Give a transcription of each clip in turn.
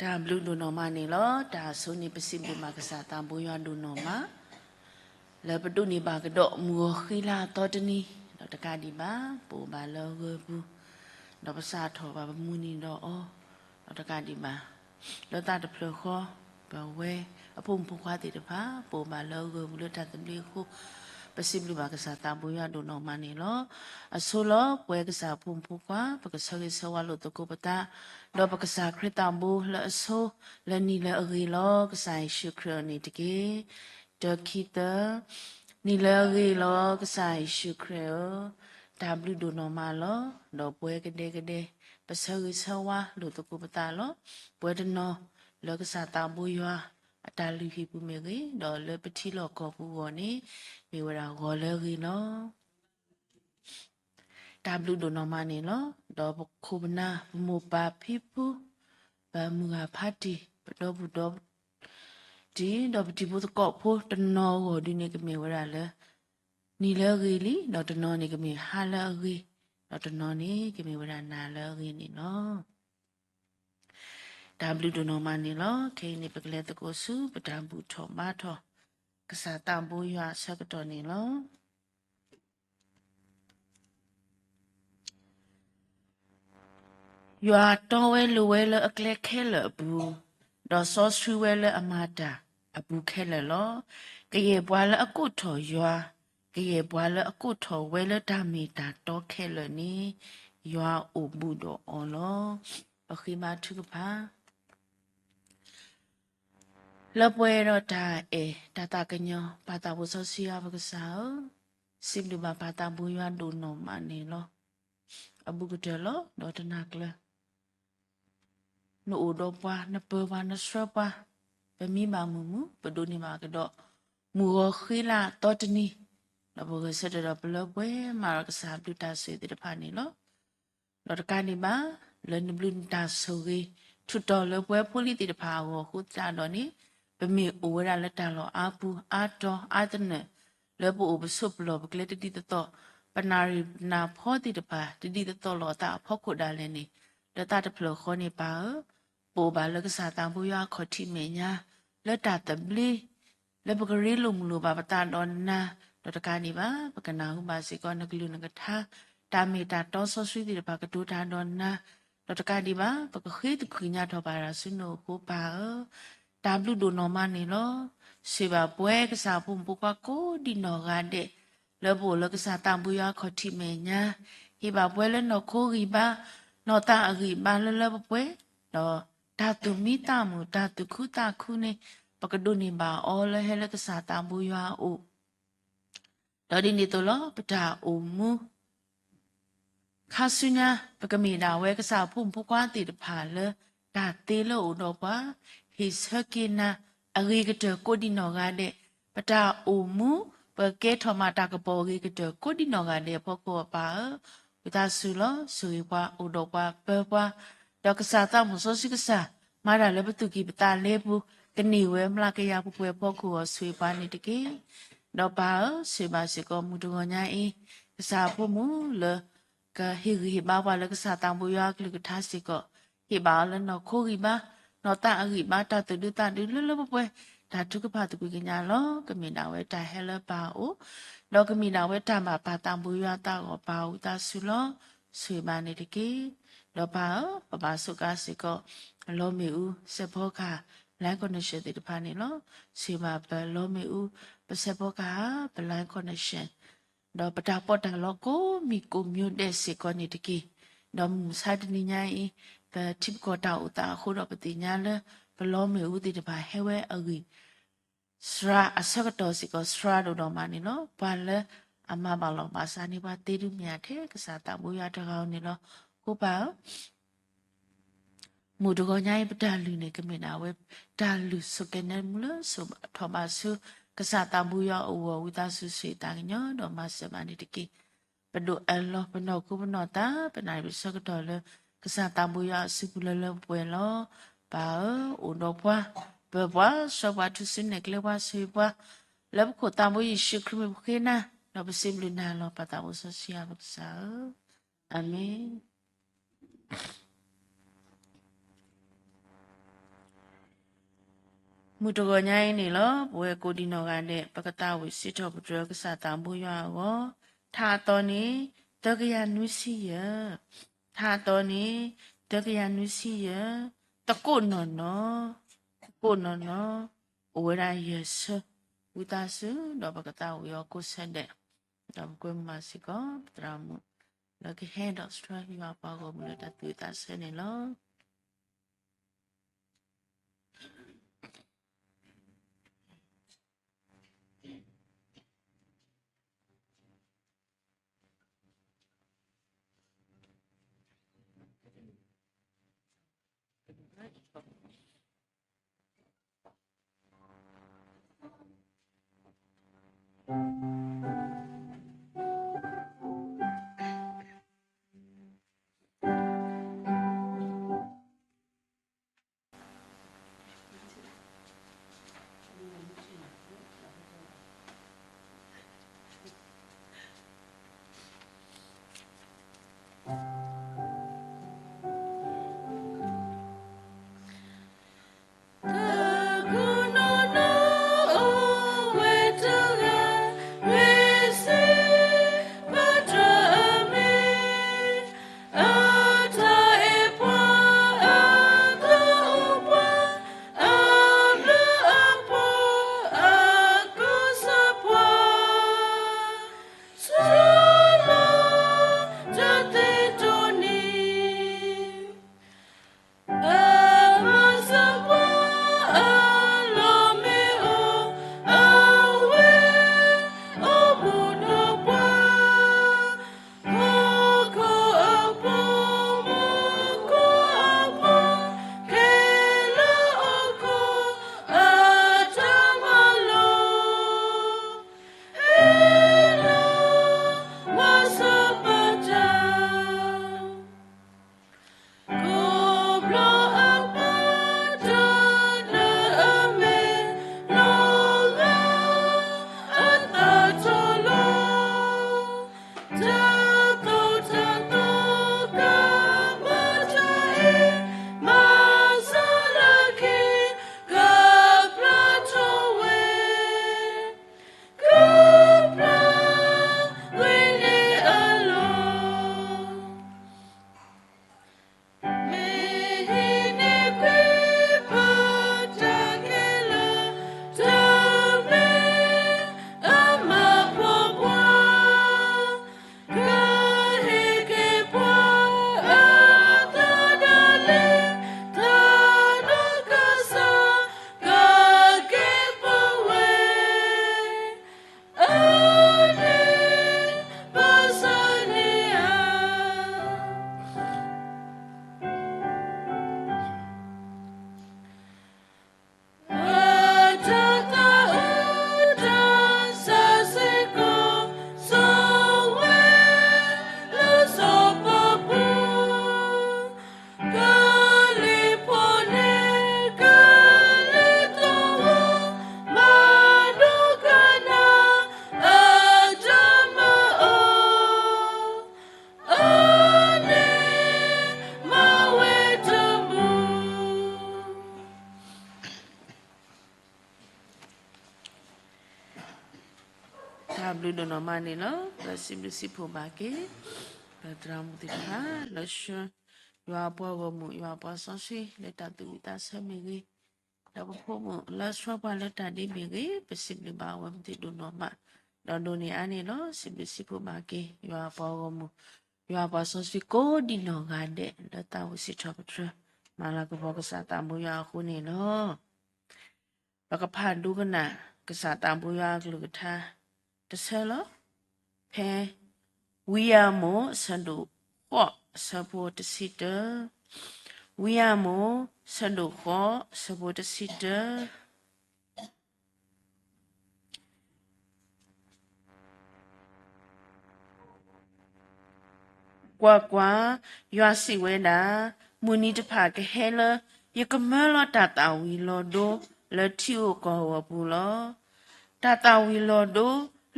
တၢ်ဘျုးဒိၣ်နီၢ်မးန့ၣ်လီၤ. တၢ်အဆိန့ၣ် ပစံးဘျုးဘၣ်ကစၢ်သးဘိယွၤဒိၣ်နီၢ်မး လၢပဒိးန့ၢ်ဘၣ်ကဒီးမုၢ်ဂီၤဃံလၤသီတနံၤ, ဒီးတကးဒံးဘၣ် ပအိၣ်ဘၣ်လၢအဂၢၢ်ပူၤ, ဒီးပစးထီၣ်ဘၣ်ပမုၢ်နံၤဒီးအီၤ, ဒီးတကးဒံးဘၣ် လၢသးတဖျၢၣ်ဃီ ပဝဲအဖိမုၣ်ဖိခွါသ့ၣ်တဖၣ် ပအိၣ်ဘၣ်လၢအဂၢၢ်ပူၤလၢတၢ်သဘျ့အဃိ, ပစံးဘျုးဘၣ်ကစၢ်သးဘိယွၤဒိၣ်နီၢ်မးန့ၣ်လီၤ. အဆိလီၤ ပဝဲကစၢ်အဖိမုၣ်ဖိခွါ ပကဆၢဂ့ၤဆၢဝါလိာ်သကိးပသး, ဒီးပကစၢ်ခရံာ်သးဘိလၢအဆိ လၢနံၤလၢအဂ့ၤလီၤ ကစၢ်ယ့ၣ်ၡူးခရံာ်ဧၢန့ၣ်တက့ၢ်. တၢ ခံ သၢ, နံၤလၢအဂ့ၤလီၤ ကစၢ်ယ့ၣ်ၡူးခရံာ်ဧၢ, တၢ်ဘျုးဒိၣ်နီၢ်မးလီၤ. ဒီးပဝဲကဒဲကဒဲ ပဆၢဂ့ၤဆၢဝါလိာ်သကိးပသးလီၤ. ပဝဲတနီၤ လၢကစၢ်သးဘိယွၤ အတၢ်လုၢ်ဟံၣ်ပူၤမ့ၢ်ဂ့ၤ, ဒီးလၢပထံလီၢ်ကီၢ်ပူၤအဂီၢ်န့ၣ် မ့ၢ်ဝဲဒၣ်ဂီၤလၢအဂ့ၤလီၤ. တၢ်ဘျုးဒိၣ်နီၢ်မးန့ၣ်လီၤ. ဒီးပခိၣ်ပနၢ် ပမိၢ်ပၢ်ဖံဖု ပမုၢ်ဂၤဖးတံၢ် ပဒီပုၢ်ဒီ တံၢ် ဒီးပတံၤဖိသကိးဖိတနီၤအဂီၢ်ဒုန့ၣ် ကမ့ၢ်ဝဲဒၣ်လၢ နံၤလၢအဂ့ၤလံ, ဒီးတနီၤန့ၣ်ကမ့ၢ်ဟါလၢအဂ့ၤ, ဒီးတနီၤန့ၣ်ကမ့ၢ်ဝဲဒၣ်နၤလၢအဂ့ၤန့ၣ်လီၤ. တၢ်ဘျုးဒိၣ်နီၢ်မးန့ၣ်လီၤ. ခဲအံၤန့ၣ် ပကလဲၤသကိးဆူ ပတၢ်ဘူၣ်ထီၣ်ဘါထီၣ် ကစၢ်သးဘိယွၤအဆၢကတီၢ်န့ၣ်လီၤ. ယွၤတီဝဲလိၤဝဲလၢအကျဲခဲလၢာ်အပူၤ, ဒီးစီဆှံဝဲလၢအမၤတၢ်အပူၤခဲလၢာ်လီၤ. ကယဲၢ်ပှၤလၢအကိးထီၣ်ယွၤ, ကယဲၢ်ပှၤလၢအကိးထီၣ်ဝဲလၢတၢ်မ့ၢ်တၢ်တီခဲလၢာ်န့ၣ်, ယွၤအိၣ်ဘူးဒီးအီၤလီၤ. ပဃ့ဘါထုကဖၣ် လၢပှဲၤဒီးတၢ်အဲၣ်တၢ်သးကညီၤ ပၢ်သးဘိစီဆှံယွၤပကစၢ်ဧၢ, စံးဘျုးဘၣ်ပၢ်သးဘိယွၤဒိၣ်နီၢ်မးန့ၣ်လီၤ. အဘူးကတၢၢ်လီၤ. ဒီးတနၤကျၢၤ နအိၣ်ဒီးပှၤ, နပၢၤပှၤ, နဆှၢပှၤ, ပမံဘၣ်မုာ်မုာ်, ပဒိးန့ၢ်ဘၣ်ကဒီး မုၢ်ဂီၤဃ့လၤသီတနံၤ, ဒီးပဂဲၤဆၢထၢၣ်ဒီးပလၢပှဲၤမးဒီးကစၢ်ဘျုးတၢ်ဆိၣ်ဂ့ၤသ့ၣ်တဖၣ်န့ၣ်လီၤ. ဒီးတကးဒံးဘၣ် လၢနဘျုးနတၢ်ဆိၣ်ဂ့ၤ ထုးထီၣ်လၢပဝဲဖိလံၤသ့ၣ်တဖၣ်အဂီၢ်အဃိသတးဒီးန့ၣ်, ပမ့ၢ်အိၣ်ဝဲဒၣ်လၢတၢ်လီၢ်အါပူၤ အါတီၤ အါသနၢၣ်, လၢပအိၣ်ပဆိးပလီၢ်ပကျဲတဒ်သိးသိး, ပနၣ်ရံၣ်ပနၢ်ဖီသ့ၣ်တဖၣ် တဒ်သိးသိးလိာ်အသးအဖီခိၣ်ဒၣ်လဲာ်န့ၣ်, လၢသးတဖျၢၣ်ဃီန့ၣ်ပၢ်ဧၢ, ပအိၣ်ဘၣ်လၢကစၢ်သးဘိယွၤအခီၣ်ထံးမဲာ်ညါ, လၢတၢ်သဘျ့ လၢပကရ့လိာ်မုာ်လိာ်ဘၣ်ပသးဒီးနၤ, ဒီးတကးဒံးဘၣ် ပကနၢ်ဟူဘၣ်စ့ၢ်ကီးနကလုၢ်နကထါ, တၢ်မ့ၢ်တၢ်တီစီဆှံသ့ၣ်တဖၣ်ကတိၤတၢ်ဒီးနၤ, ဒီးတကးဒံးဘၣ် ပကဃ့သကွံာ်ညါထီၣ်ဘၣ်တၢ်ဆူနအိၣ်အဃိပၢ်ဧၢ, တၢ်ဘျုးဒိၣ်နီၢ်မးန့ၣ်လီၤ. ဆိၣ်ဂ့ၤဘၣ်ပဝဲကစၢ်ဖိမုၣ်ဖိခွါကိးဒံးနီၢ်ဂၤဒဲး, လၢပအိၣ်လၢကစၢ်သးဘိယွၤအခီၣ်ထံးမဲာ်ညါ, ဟ့ၣ်ဘၣ်ပဝဲလၢနီၢ်ခိဂံၢ်ဘါ, နီၢ်သးအဂံၢ်ဘါလၢလၢပှဲၤပှဲၤ, ဒီးတၢ်သူၣ်မံသးမုာ် တၢ်သူၣ်ခုသးခုန့ၣ်, ပကဒိးန့ၢ်ဘၣ်အီၤလၢဟဲလၢကစၢ်သးဘိယွၤအအိၣ်, ဒီးဒ်န့ၣ်အသိးလီၤ ပတၢ်အိၣ်မူ ခါဆူညါ ပကမ့ၢ်ဒၣ်ဝဲကစၢ်ဖိမုၣ်ဖိခွါသ့ၣ်တဖၣ်လၢ တၢ်သ့လၢအအိၣ်ဒီးပှၤ, ဟ့ၣ်ဆၢက့ၤနၤ အဂ့ၤကတၢၢ်ကိးဒံးနီၢ်ဂၤဒဲး, ပတၢ်အိၣ်မူ ပကကဲထီၣ်မးတၢ်ကပီၤအဂ့ၤကတၢၢ်ကိးဒံးနီၢ်ဂၤဒဲးအဖီခိၣ်အပၢ်ဧၢ, ဝံသးစူၤလီၤ ဆိၣ်ဂ့ၤပှၤ အိၣ်ဒီးပှၤ ပၢၤပှၤ, ဒီးကစၢ်သးမုၣ်စီဆှံကစၢ် မၤတၢ်လၢပသူၣ်ကံၢ်ပသးလဲပူၤ, ကန့ၢ်ဝဲမျးကယၤပှဲၤပှဲၤအဖီခိၣ်အဂီၢ် ဆိၣ်ဂ့ၤပှၤန့ၣ်တက့ၢ်. ဒီးပၢ်ဧၢ, ဆိၣ်ဂ့ၤဘၣ်စ့ၢ်ကီးမုၢ်တဂီၤညါအံၤ, ကစၢ်အဖိမုၣ်လၢ ကဟ့ၣ်ဂံၢ်ဟ့ၣ်ဘါပှၤလၢကစၢ်သးဘိယွၤအကလုၢ်ကထါစ့ၢ်ကီး, ဟ့ၣ်ဘၣ်အီၤလၢနီၢ်ခိဂံၢ်ဘါ, နီၢ်သးအဂံၢ်ဘါ, တၢ်သူၣ်ဒူသးဒူလၢလၢပှဲၤပှဲၤ, တၢ်ထုကဖၣ်သကွံာ်ကညးလီၤ. ကမ့ၢ်ဒၣ်ဝဲတၢ်ဟဲလၢပၢ်အအိၣ်, ဒီးကမ့ၢ်ဒၣ်ဝဲတၢ်ဘၣ်ပၢ်သးဘိယွၤအသးအဂီၢ် ပၢ်ဧၢ ဝံသးစူၤလီၤ. ဆိၣ်ဂ့ၤဘၣ်န့ၣ်တက့ၢ်. ဒီးပၢ်ဧၢ, ပဘၣ်စူးကါစ့ၢ်ကီး လီမ့ၣ်အူ စဲးဖီကဟၣ် line connection သ့ၣ်တဖၣ်န့ၣ်လီၤ. ဆိၣ်ဂ့ၤဘၣ်ပလီမ့ၣ်အူ ပစဲးဖီကဟၣ် ပ line connection ဒီးပတၢ်ပီးတၢ်လီကိးမံၤကိးမံၤဒဲးစ့ၢ်ကီးန့ၣ်တက့ၢ်. ဒီးမုၢ်မဆါတနံၤညါအံၤ ပထံပကီၢ်တၢ်အိၣ်သးအဃိဒီး ပသ့ၣ်ညါလၢ ပလီမ့ၣ်အူသ့ၣ်တဖၣ်ဟဲဝဲအဂံၢ် စှၤအဆၢကတီၢ်စ့ၢ်ကီး စှၤဒိၣ်ဒီးမးန့ၣ်လီၤ. ပှၤလၢအမၤဘၣ်လီၤဘၣ်စးန့ၢ်ပှၤသ့ဒုးမ့ၢ်ဧါ ထဲကစၢ်သးဘိယွၤတဂၤဧိၤန့ၣ်လီၤ. အဃိပၢ်ဧၢ မုၢ်တဂီၤညါအံၤ ပတၢ်လုၢ်န့ၣ် ကမ့ၢ်ဒၣ်ဝဲ တၢ်လုၢ်ဆိးကဲနဲမူလၢ ဆိးထီၣ်ဘၣ်ဆူ ကစၢ်သးဘိယွၤအအိၣ်အဂီၢ် ဝံသးစူၤဆိၣ်ဂ့ၤသးကညီၤဒီးမၤစၢၤဘၣ်န့ၣ်တက့ၢ်. ပဒိးအၢၣ်လီၤပနီၢ်ခိပနီၢ်သး ပနၣ်ရံၣ်ပဆၢကတီၢ်လၢ ကစၢ်သးဘိယွၤအစုပူၤလၢလၢပှဲၤပှဲၤလီၤ. ပၢ်ဧၢ, အိၣ်ဒီးပှၤ, ပၢၤပှၤ, ဆှၢပှၤထူၣ်စုနဲၣ်ကျဲပှၤ ဆိၣ်ဂ့ၤပှၤ လၢပခိၣ်သးဘိယ့ၣ်ၡူးခရံာ်မံၤပဃ့နၤ, ဒီးပစံးဘျုးနၤလီၤ ပၢ်သးဘိစီဆှံယွၤပကစၢ်ဧၢ, အၤမ့ၣ်. မုၢ်တဂီၤညါအံၤန့ၣ်လီၤ. ပဝဲကိးဒံနီၢ်ဂၤဒဲး ပကသးဝံၣ်စံးထီၣ်ပတြၢၤကစၢ်သးဘိယွၤအဂီၢ်, ထါအသီန့ၣ် သၢကယၤနွံဆံယဲၢ်, ထါအသီန့ၣ် သၢကယၤနွံဆံယဲၢ်, သကိးနီၢ်နီၢ်, သကိးနီၢ်နီၢ်, အိၣ်ဝဲဒၣ်ယဲၢ်ဆၢ, ဝံသးစူၤ ဒီးပကသးဝံၣ်အီၤကိးဆၢဒဲး, ဒီးပကွဲမုာ်စ့ၢ်ကီး ပသရၣ်မုၣ် လၢကဟဲဒီးဆှၢယွၤအပှၤဂီၢ်မုၢ်လၢတၢ်သူၣ်ဝံၣ်သးဆၢန့ၣ်လီၤ. တၢ်ဘျုးဒိၣ်နီၢ်မးန့ၣ်လီၤ. ပစံးဘျုးစံးဖှိၣ်ဘၣ်က့ၤ ပသရၣ်မုၣ်သ့ၣ်တဖၣ် လၢဆှၢ ယွၤအပှၤဂီၢ်မုၢ် ယွၤအပှၤစီဆှံ လၢတၢ်သူၣ်ဝံၣ်သးဆၢမ့ၢ်ဂ့ၤ, ဒီးပဖိမုၣ်လၢဆှၢပှၤလၢတၢ်ဒ့မ့ၢ်ဂ့ၤ, ပစံးဘျုးဘၣ်အဝဲသ့ၣ်ဒိၣ်နီၢ်မး, ဒီးဒိၣ်န့ၢ်အါန့ၣ်လီၤ. စံးဘျုးစံးဖှိၣ်ဘၣ်က့ၤ ယွၤအပှၤဂီၢ်မုၢ် ယွၤအပှၤစီဆှံကိးဒံနီၢ်ဂၤဒဲး လၢသးဝံၣ်စံးထီၣ်ပတြၢၤ မၤလၤကပီၤကစၢ်သးဘိယွၤအဃိန့ၣ်လီၤ. ပကဖးဒိကနၣ် ကစၢ်သးဘိယွၤအကလုၢ်ကထါ တဆၢလီၤ. ဖဲ ဝံယၢမိၣ် ဆၢဒိၣ်ဃိး ဆၢဖိတဆံတၢ, ဝံယၢမိၣ် ဆၢဒိၣ်ဃိး ဆၢဖိတဆံတၢ. ကွၢ်ကွၢ်, ယွၤစံးဝဲဒၣ်, မုၢ်နံၤတဖၣ်ကဟဲလၢ ယကမၢလီၤတၢ်သၣ်ဝံၤလီၤဒိ လၢထံဧိၤကီၢ်ဧိၤအပူၤလီၤ. တၢ်သၣ်ဝံၤလီၤဒိ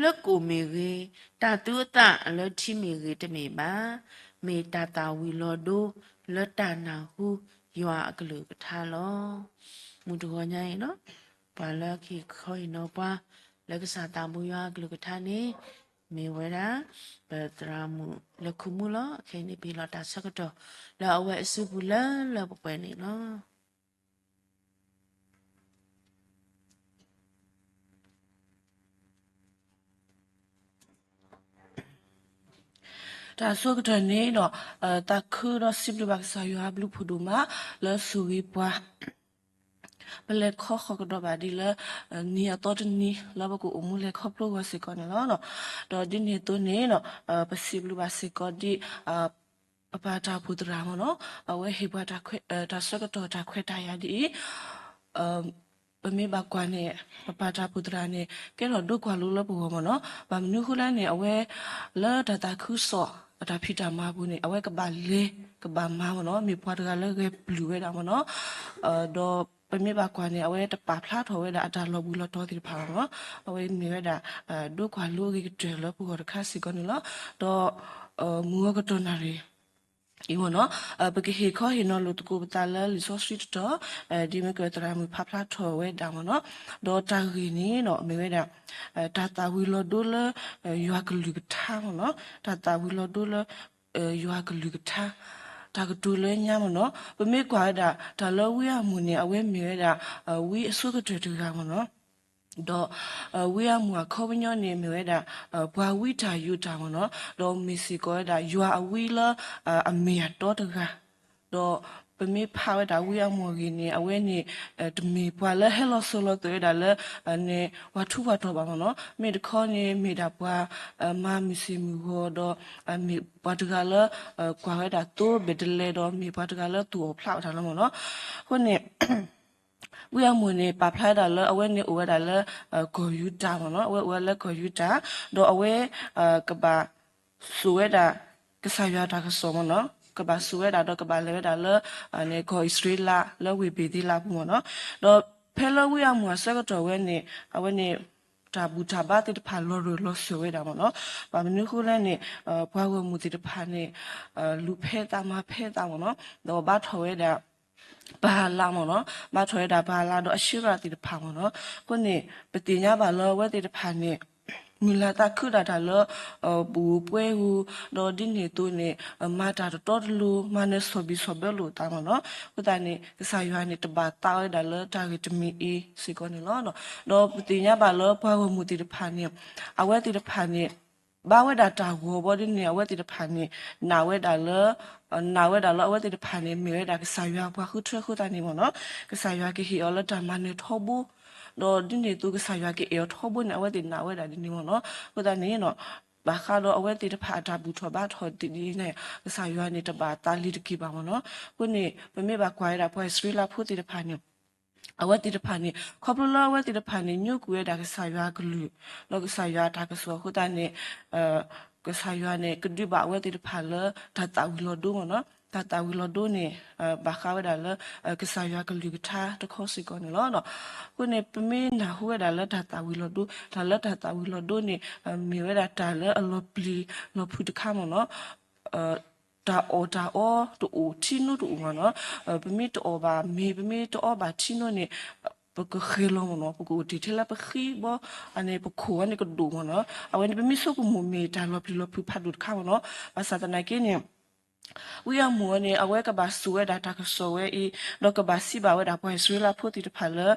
လၢကိၣ်မ့ၢ်ဂ့ၤ, တၢ်သူအသၣ်လၢထံမ့ၢ်ဂ့ၤတမ့ၢ်ဘၣ်. မ့ၢ်တၢ်သၣ်ဝံၤလီၤဒိလၢတၢ်နၢ်ဟူယွၤအကလုၢ်ကထါလီၤ. မုၢ်တဂီၤညါအံၤလီၤ. ပှၤလၢကဟ့ၣ်ခီဟ့ၣ်နီၤပှၤ လၢကစၢ်သးဘိယွၤအကလုၢ်ကထါန့ၣ် မ့ၢ်ဝဲဒၣ် ပသရၣ်မုၣ်လၢခူမူလီၤ. ခဲအံၤန့ၣ် ပဟ့ၣ်လီၤတၢ်ဆၢကတီၢ် လၢအဝဲအစုပူၤလၢလၢပှဲၤပှဲၤန့ၣ်လီၤ. တၢ်ဆၢကတီၢ်န့ၣ်ဒီး သးခုဒီးစံးဘျုးဘၣ်ကစၢ်ယွၤအဘျုးဖးဒိၣ်မး လၢအဆိၣ်ဂ့ၤပှၤ ပလဲၤခီဃီၤကဒီးဘၣ်ဒ်လၢ နံၤအသီတနံၤ လၢပကအိၣ်မူလဲၤခီဖျိအဂီၢ်စ့ၢ်ကီးန့ၣ်လီၤ. ဒီးဒ်န့ၣ်အသိးန့ၣ် ပစံးဘျုးဘၣ်စ့ၢ်ကီးဒ် ပပၢ်တၢ်အိၣ်ဖှိၣ်သရၣ်မ့ၢ်နီၤ အဝဲဟ့ၣ်ပှၤတၢ်ဆၢကတီၢ်တၢ်ခွဲးတၢ်ယာ်ဒ်အံၤ ပမ့ၢ်ဘၣ်ကွၢ်န့ၣ် ပပၢ်တၢ်အိၣ်ဖှိၣ်သရၣ်န့ၣ် ကဲထီၣ်ဒိကွၢ်လိလၢပဂီၢ်မ့ၢ်နီၤ. ဘၣ်မနုၤအဃိလဲၣ်န့ၣ် အဝဲ လၢတၢ်သးခုကစီၣ်အတၢ်ဖံးတၢ်မၤအပူၤန့ၣ် အဝဲကဘၣ်လဲၤကဘၣ်မၤမ့ၢ်နီၤ မ့ၢ်ပှၤတဂၤလၢဂဲၤပျုၢ်ဝဲဒၣ်မ့ၢ်နီၤ. ဒီးပမ့ၢ်ဘၣ်ကွၢ်န့ၣ် အဝဲတပာ်ဖျါထီၣ်ဝဲဒၣ်အတၢ်လီၤဘှံးလီၤတီၤသ့ၣ်တဖၣ်မ့ၢ်နီၤ. အဝဲမ့ၢ်ဝဲဒၣ် ဒိကွၢ်လိအဂ့ၤကတၢၢ်လၢပဂီၢ်တခါစ့ၢ်ကီးန့ၣ်လီၤ. ဒီး မုၢ်ဂီၤကတီၢ်နၣ်ရံၣ် အံၤမ့ၢ်နီၤ ပကဟ့ၣ်ခီဟ့ၣ်နီၤလိာ်သကိးပသးလၢလံာ်စီဆှံတတီၤ ဒ်မ့ၢ်ကသရၣ်မုၣ်ဖးဖျါထီၣ်ဝဲဒၣ်မ့ၢ်နီၤ. ဒီးတၢ်ဂ့ၢ်န့ၣ်ဒီးမ့ၢ်ဝဲဒၣ် တၢ်သၣ်ဝံၤလီၤဒိလၢ ယွၤကလုၢ်ကထါမ့ၢ်နီၤ. တၢ်သၣ်ဝံၤလီၤဒိလၢ ယွၤကလုၢ်ကထါ တၢ်ကတိၤလၢညါမ့ၢ်နီၤ. ပမ့ၢ်ကွၢ်ဝဲဒၣ် တၢ်လၢဝံအၤမိၣ်န့ၣ် အဝဲမ့ၢ်ဝဲဒၣ် ဝံအဆိကတၢၢ်တဂၤမ့ၢ်နီၤ. ဒီး ဝံအၤမိၣ်အခီပညီန့ၣ် မ့ၢ်ဝဲဒၣ် ပှၤဝံတၢ်ယိးတၢ်မ့ၢ်နီၤ. ဒီးမ့ၢ်စ့ၢ်ကီးဝဲဒၣ် ယွၤအဝံလၢ အမ့ၢ်အတီတဂၤ ဒီးပမ့ၢ်ဖးဝဲဒၣ်ဝံအၤမိၣ်အဂ့ၢ်န့ၣ် အဝဲန့ၣ် တမ့ၢ်ပှၤလၢဟဲလီၤစိၤလီၤသွဲၣ်ဝဲဒၣ်လၢ ပှၤထူးပှၤတီၤဘၣ်မ့ၢ်နီၤ. မ့ၢ်တခီန့ၣ် မ့ၢ်ဒၣ်ပှၤ မၤမုၢ်ဆ့ၣ်မုၢ်ဂီၤဒီး မ့ၢ်ပှၤတဂၤလၢ ကွၢ်ဝဲဒၣ်သိဘ့ၣ်တလဲဒီး မ့ၢ်ပှၤတဂၤလၢသူၣ်အီၣ်ဖျးအီၣ်တၢ်လီၤမ့ၢ်နီၤ. အဃိန့ၣ် ဝံအၤမိၣ်န့ၣ် ပာ်ဖျါဒၣ်လၢအဝဲန့ၣ်အိၣ်ဝဲဒၣ်လၢ ကီၢ်ယူတၢ်မ့ၢ်နီၤ, အဝဲအိၣ်ဝဲလၢကီၢ်ယူတၢ်, ဒီးအဝဲ ကဘၣ်စိာ်ဝဲဒၣ် ကစၢ်ယွၤတၢ်ကစီၣ်မ့ၢ်နီၤ, ကဘၣ်စိာ်ဝဲဒၣ်ဒီးကဘၣ်လဲၤဝဲဒၣ်လၢ ကီၢ်အံၣ်စရ့လး လၢဝ့ၢ်ဘ့ၤသ့လးပူၤမ့ၢ်နီၤ. ဒီးဖဲလၢဝံအၤမိၣ်အဆၢကတီၢ်ဝဲန့ၣ် အဝဲန့ၣ် တၢ်ဘူၣ်တၢ်ဘါသ့ၣ်တဖၣ်လီၤရၢၢ်လီၤစၢၤဝဲဒၣ်မ့ၢ်နီၤ. ဘၣ်မနုၤအဃိလဲၣ်န့ၣ် ပှၤဂီၢ်မုၢ်သ့ၣ်တဖၣ်န့ၣ် လူၤဖဲသးမၤဖဲသးမ့ၢ်နီၤ, ဒီးဘါထီၣ်ဝဲဒၣ် ပၤလးမ့ၢ်နီၤ, ဘါထီၣ်ဝဲဒၣ်ပၤလးဒီးအၡ့ရၤသ့ၣ်တဖၣ်မ့ၢ်နီၤ. အဃိန့ၣ် ပသ့ၣ်ညါဘၣ်လၢအဝဲသ့ၣ်တဖၣ်န့ၣ် မုၢ်လၢ်သးခုဒၣ်တၢ်လၢ ပူၤပှဲၤဧိၤ, ဒီးဒ်န့ၣ်အသိးန့ၣ် မၤတၢ်တတီတလိၤ မၤနၢၤဆီၣ်ဘံၣ်ဆီၣ်ဘၢလိာ်အသးမ့ၢ်နီၤ. အဃိသတးန့ၣ် ကစၢ်ယွၤန့ၣ် တဘၣ်သးဝဲဒၣ်လၢတၢ်ဂ့ၢ်တမံၤအံၤစ့ၢ်ကီးန့ၣ်လီၤ. ဒီးပသ့ၣ်ညါဘၣ်လၢပှၤဂီၢ်မုၢ်သ့ၣ်တဖၣ်န့ၣ် အဝဲသ့ၣ်တဖၣ်န့ၣ် ဘၣ်ဝဲဒၣ်တၢ်ဂီၤဘီဒ်န့ၣ် အဝဲသ့ၣ်တဖၣ်န့ၣ် နာ်ဝဲဒၣ်လၢ နာ်ဝဲဒၣ်လၢအဝဲသ့ၣ်တဖၣ်န့ၣ် မ့ၢ်ဝဲဒၣ်ကစၢ်ယွၤပှၤဃုထၢအဃိသတးန့ၣ်မ့ၢ်နီၤ, ကစၢ်ယွၤကဟ့ၣ်အီၤလၢတၢ်မၤနၢၤထီဘိ, ဒီးဒ်န့ၣ်အသိးကစၢ်ယွၤကအဲၣ်အီၤထီဘိန့ၣ် အဝဲသ့ၣ်နာ်ဝဲဒၣ်ဒ်န့ၣ်မ့ၢ်နီၤ. အဃိသတးန့ၣ် ဘၣ်ဃးဒီးအဝဲသ့ၣ်တဖၣ်အတၢ်ဘူၣ်ထီၣ်ဘါထီၣ်ဒ်န့ၣ် ကစၢ်ယွၤန့ၣ်တဘၣ်သးလံၤတက့ၢ်ဘၣ်မ့ၢ်နီၤ. အဃိန့ၣ် ပမ့ၢ်ဘၣ်ကွၢ်ဝဲဒၣ်ပှၤအံၣ်စရ့လးဖိသ့ၣ်တဖၣ်န့ၣ် အဝဲသ့ၣ်တဖၣ်န့ၣ် ခီဖျိလၢအဝဲသ့ၣ်တဖၣ်န့ၣ် ညိကွံာ်ဝဲဒၣ်ကစၢ်ယွၤအကလုၢ် ဒီးကစၢ်ယွၤအတၢ်ကစီၣ်အဃိသတးန့ၣ် ကစၢ်ယွၤန့ၣ် ကဒုးဘၣ်အဝဲသ့ၣ်တဖၣ်လၢတၢ်သၣ်ဝံၤလီၤဒိမ့ၢ်နီၤ. တၢ်သၣ်ဝံၤလီၤဒိန့ၣ် ဘၣ်ဃးဝဲဒၣ်လၢ ကစၢ်ယွၤကလုၢ်ကထါတခီစ့ၢ်ကီးန့ၣ်လီၤ. အဃိန့ၣ် ပမ့ၢ်နၢ်ဟူဝဲဒၣ်လၢတၢ်သၣ်ဝံၤလီၤဒိ တၢ်လၢတၢ်သၣ်ဝံၤလီၤဒိန့ၣ် မ့ၢ်ဝဲဒၣ်တၢ်လၢအလီၤပျံၤလီၤဖုးတခါမ့ၢ်နီၤ. တၢ်အီၣ်တၢ်အီတအိၣ်ထံနိတအိၣ်မ့ၢ်နီၤ. ပမ့ၢ်တအီၣ်ဘၣ်မ့ၤ ပမ့ၢ်တအီဘၣ်ထံနိန့ၣ် ပကဃဲၤလီၤမ့ၢ်နီၤ. ပကအိၣ်တ့ၢ်ထဲလၢပဃံဘီန့ၣ် ပခိၣ်ဝဲန့ၣ်ကဒိၣ်မ့ၢ်နီၤ. အဝဲန့ၣ်ပမ့ၢ်ဆိကမိၣ်မ့ၢ်တၢ်လီၤပျံၤလီၤဖုးဖးဒိၣ်တခါမ့ၢ်နီၤ. ဘၣ်ဆၣ်သနာ်က့န့ၣ် ဝံအၤမိၣ်န့ၣ် အဝဲကဘၣ်စိာ်ဝဲဒၣ်တၢ်ကစီၣ်ဝဲအံၤ ဒီးကဘၣ်စံးဘၣ်ဝဲဒၣ်ပှၤအံၣ်စရ့လးဖိသ့ၣ်တဖၣ်လၢ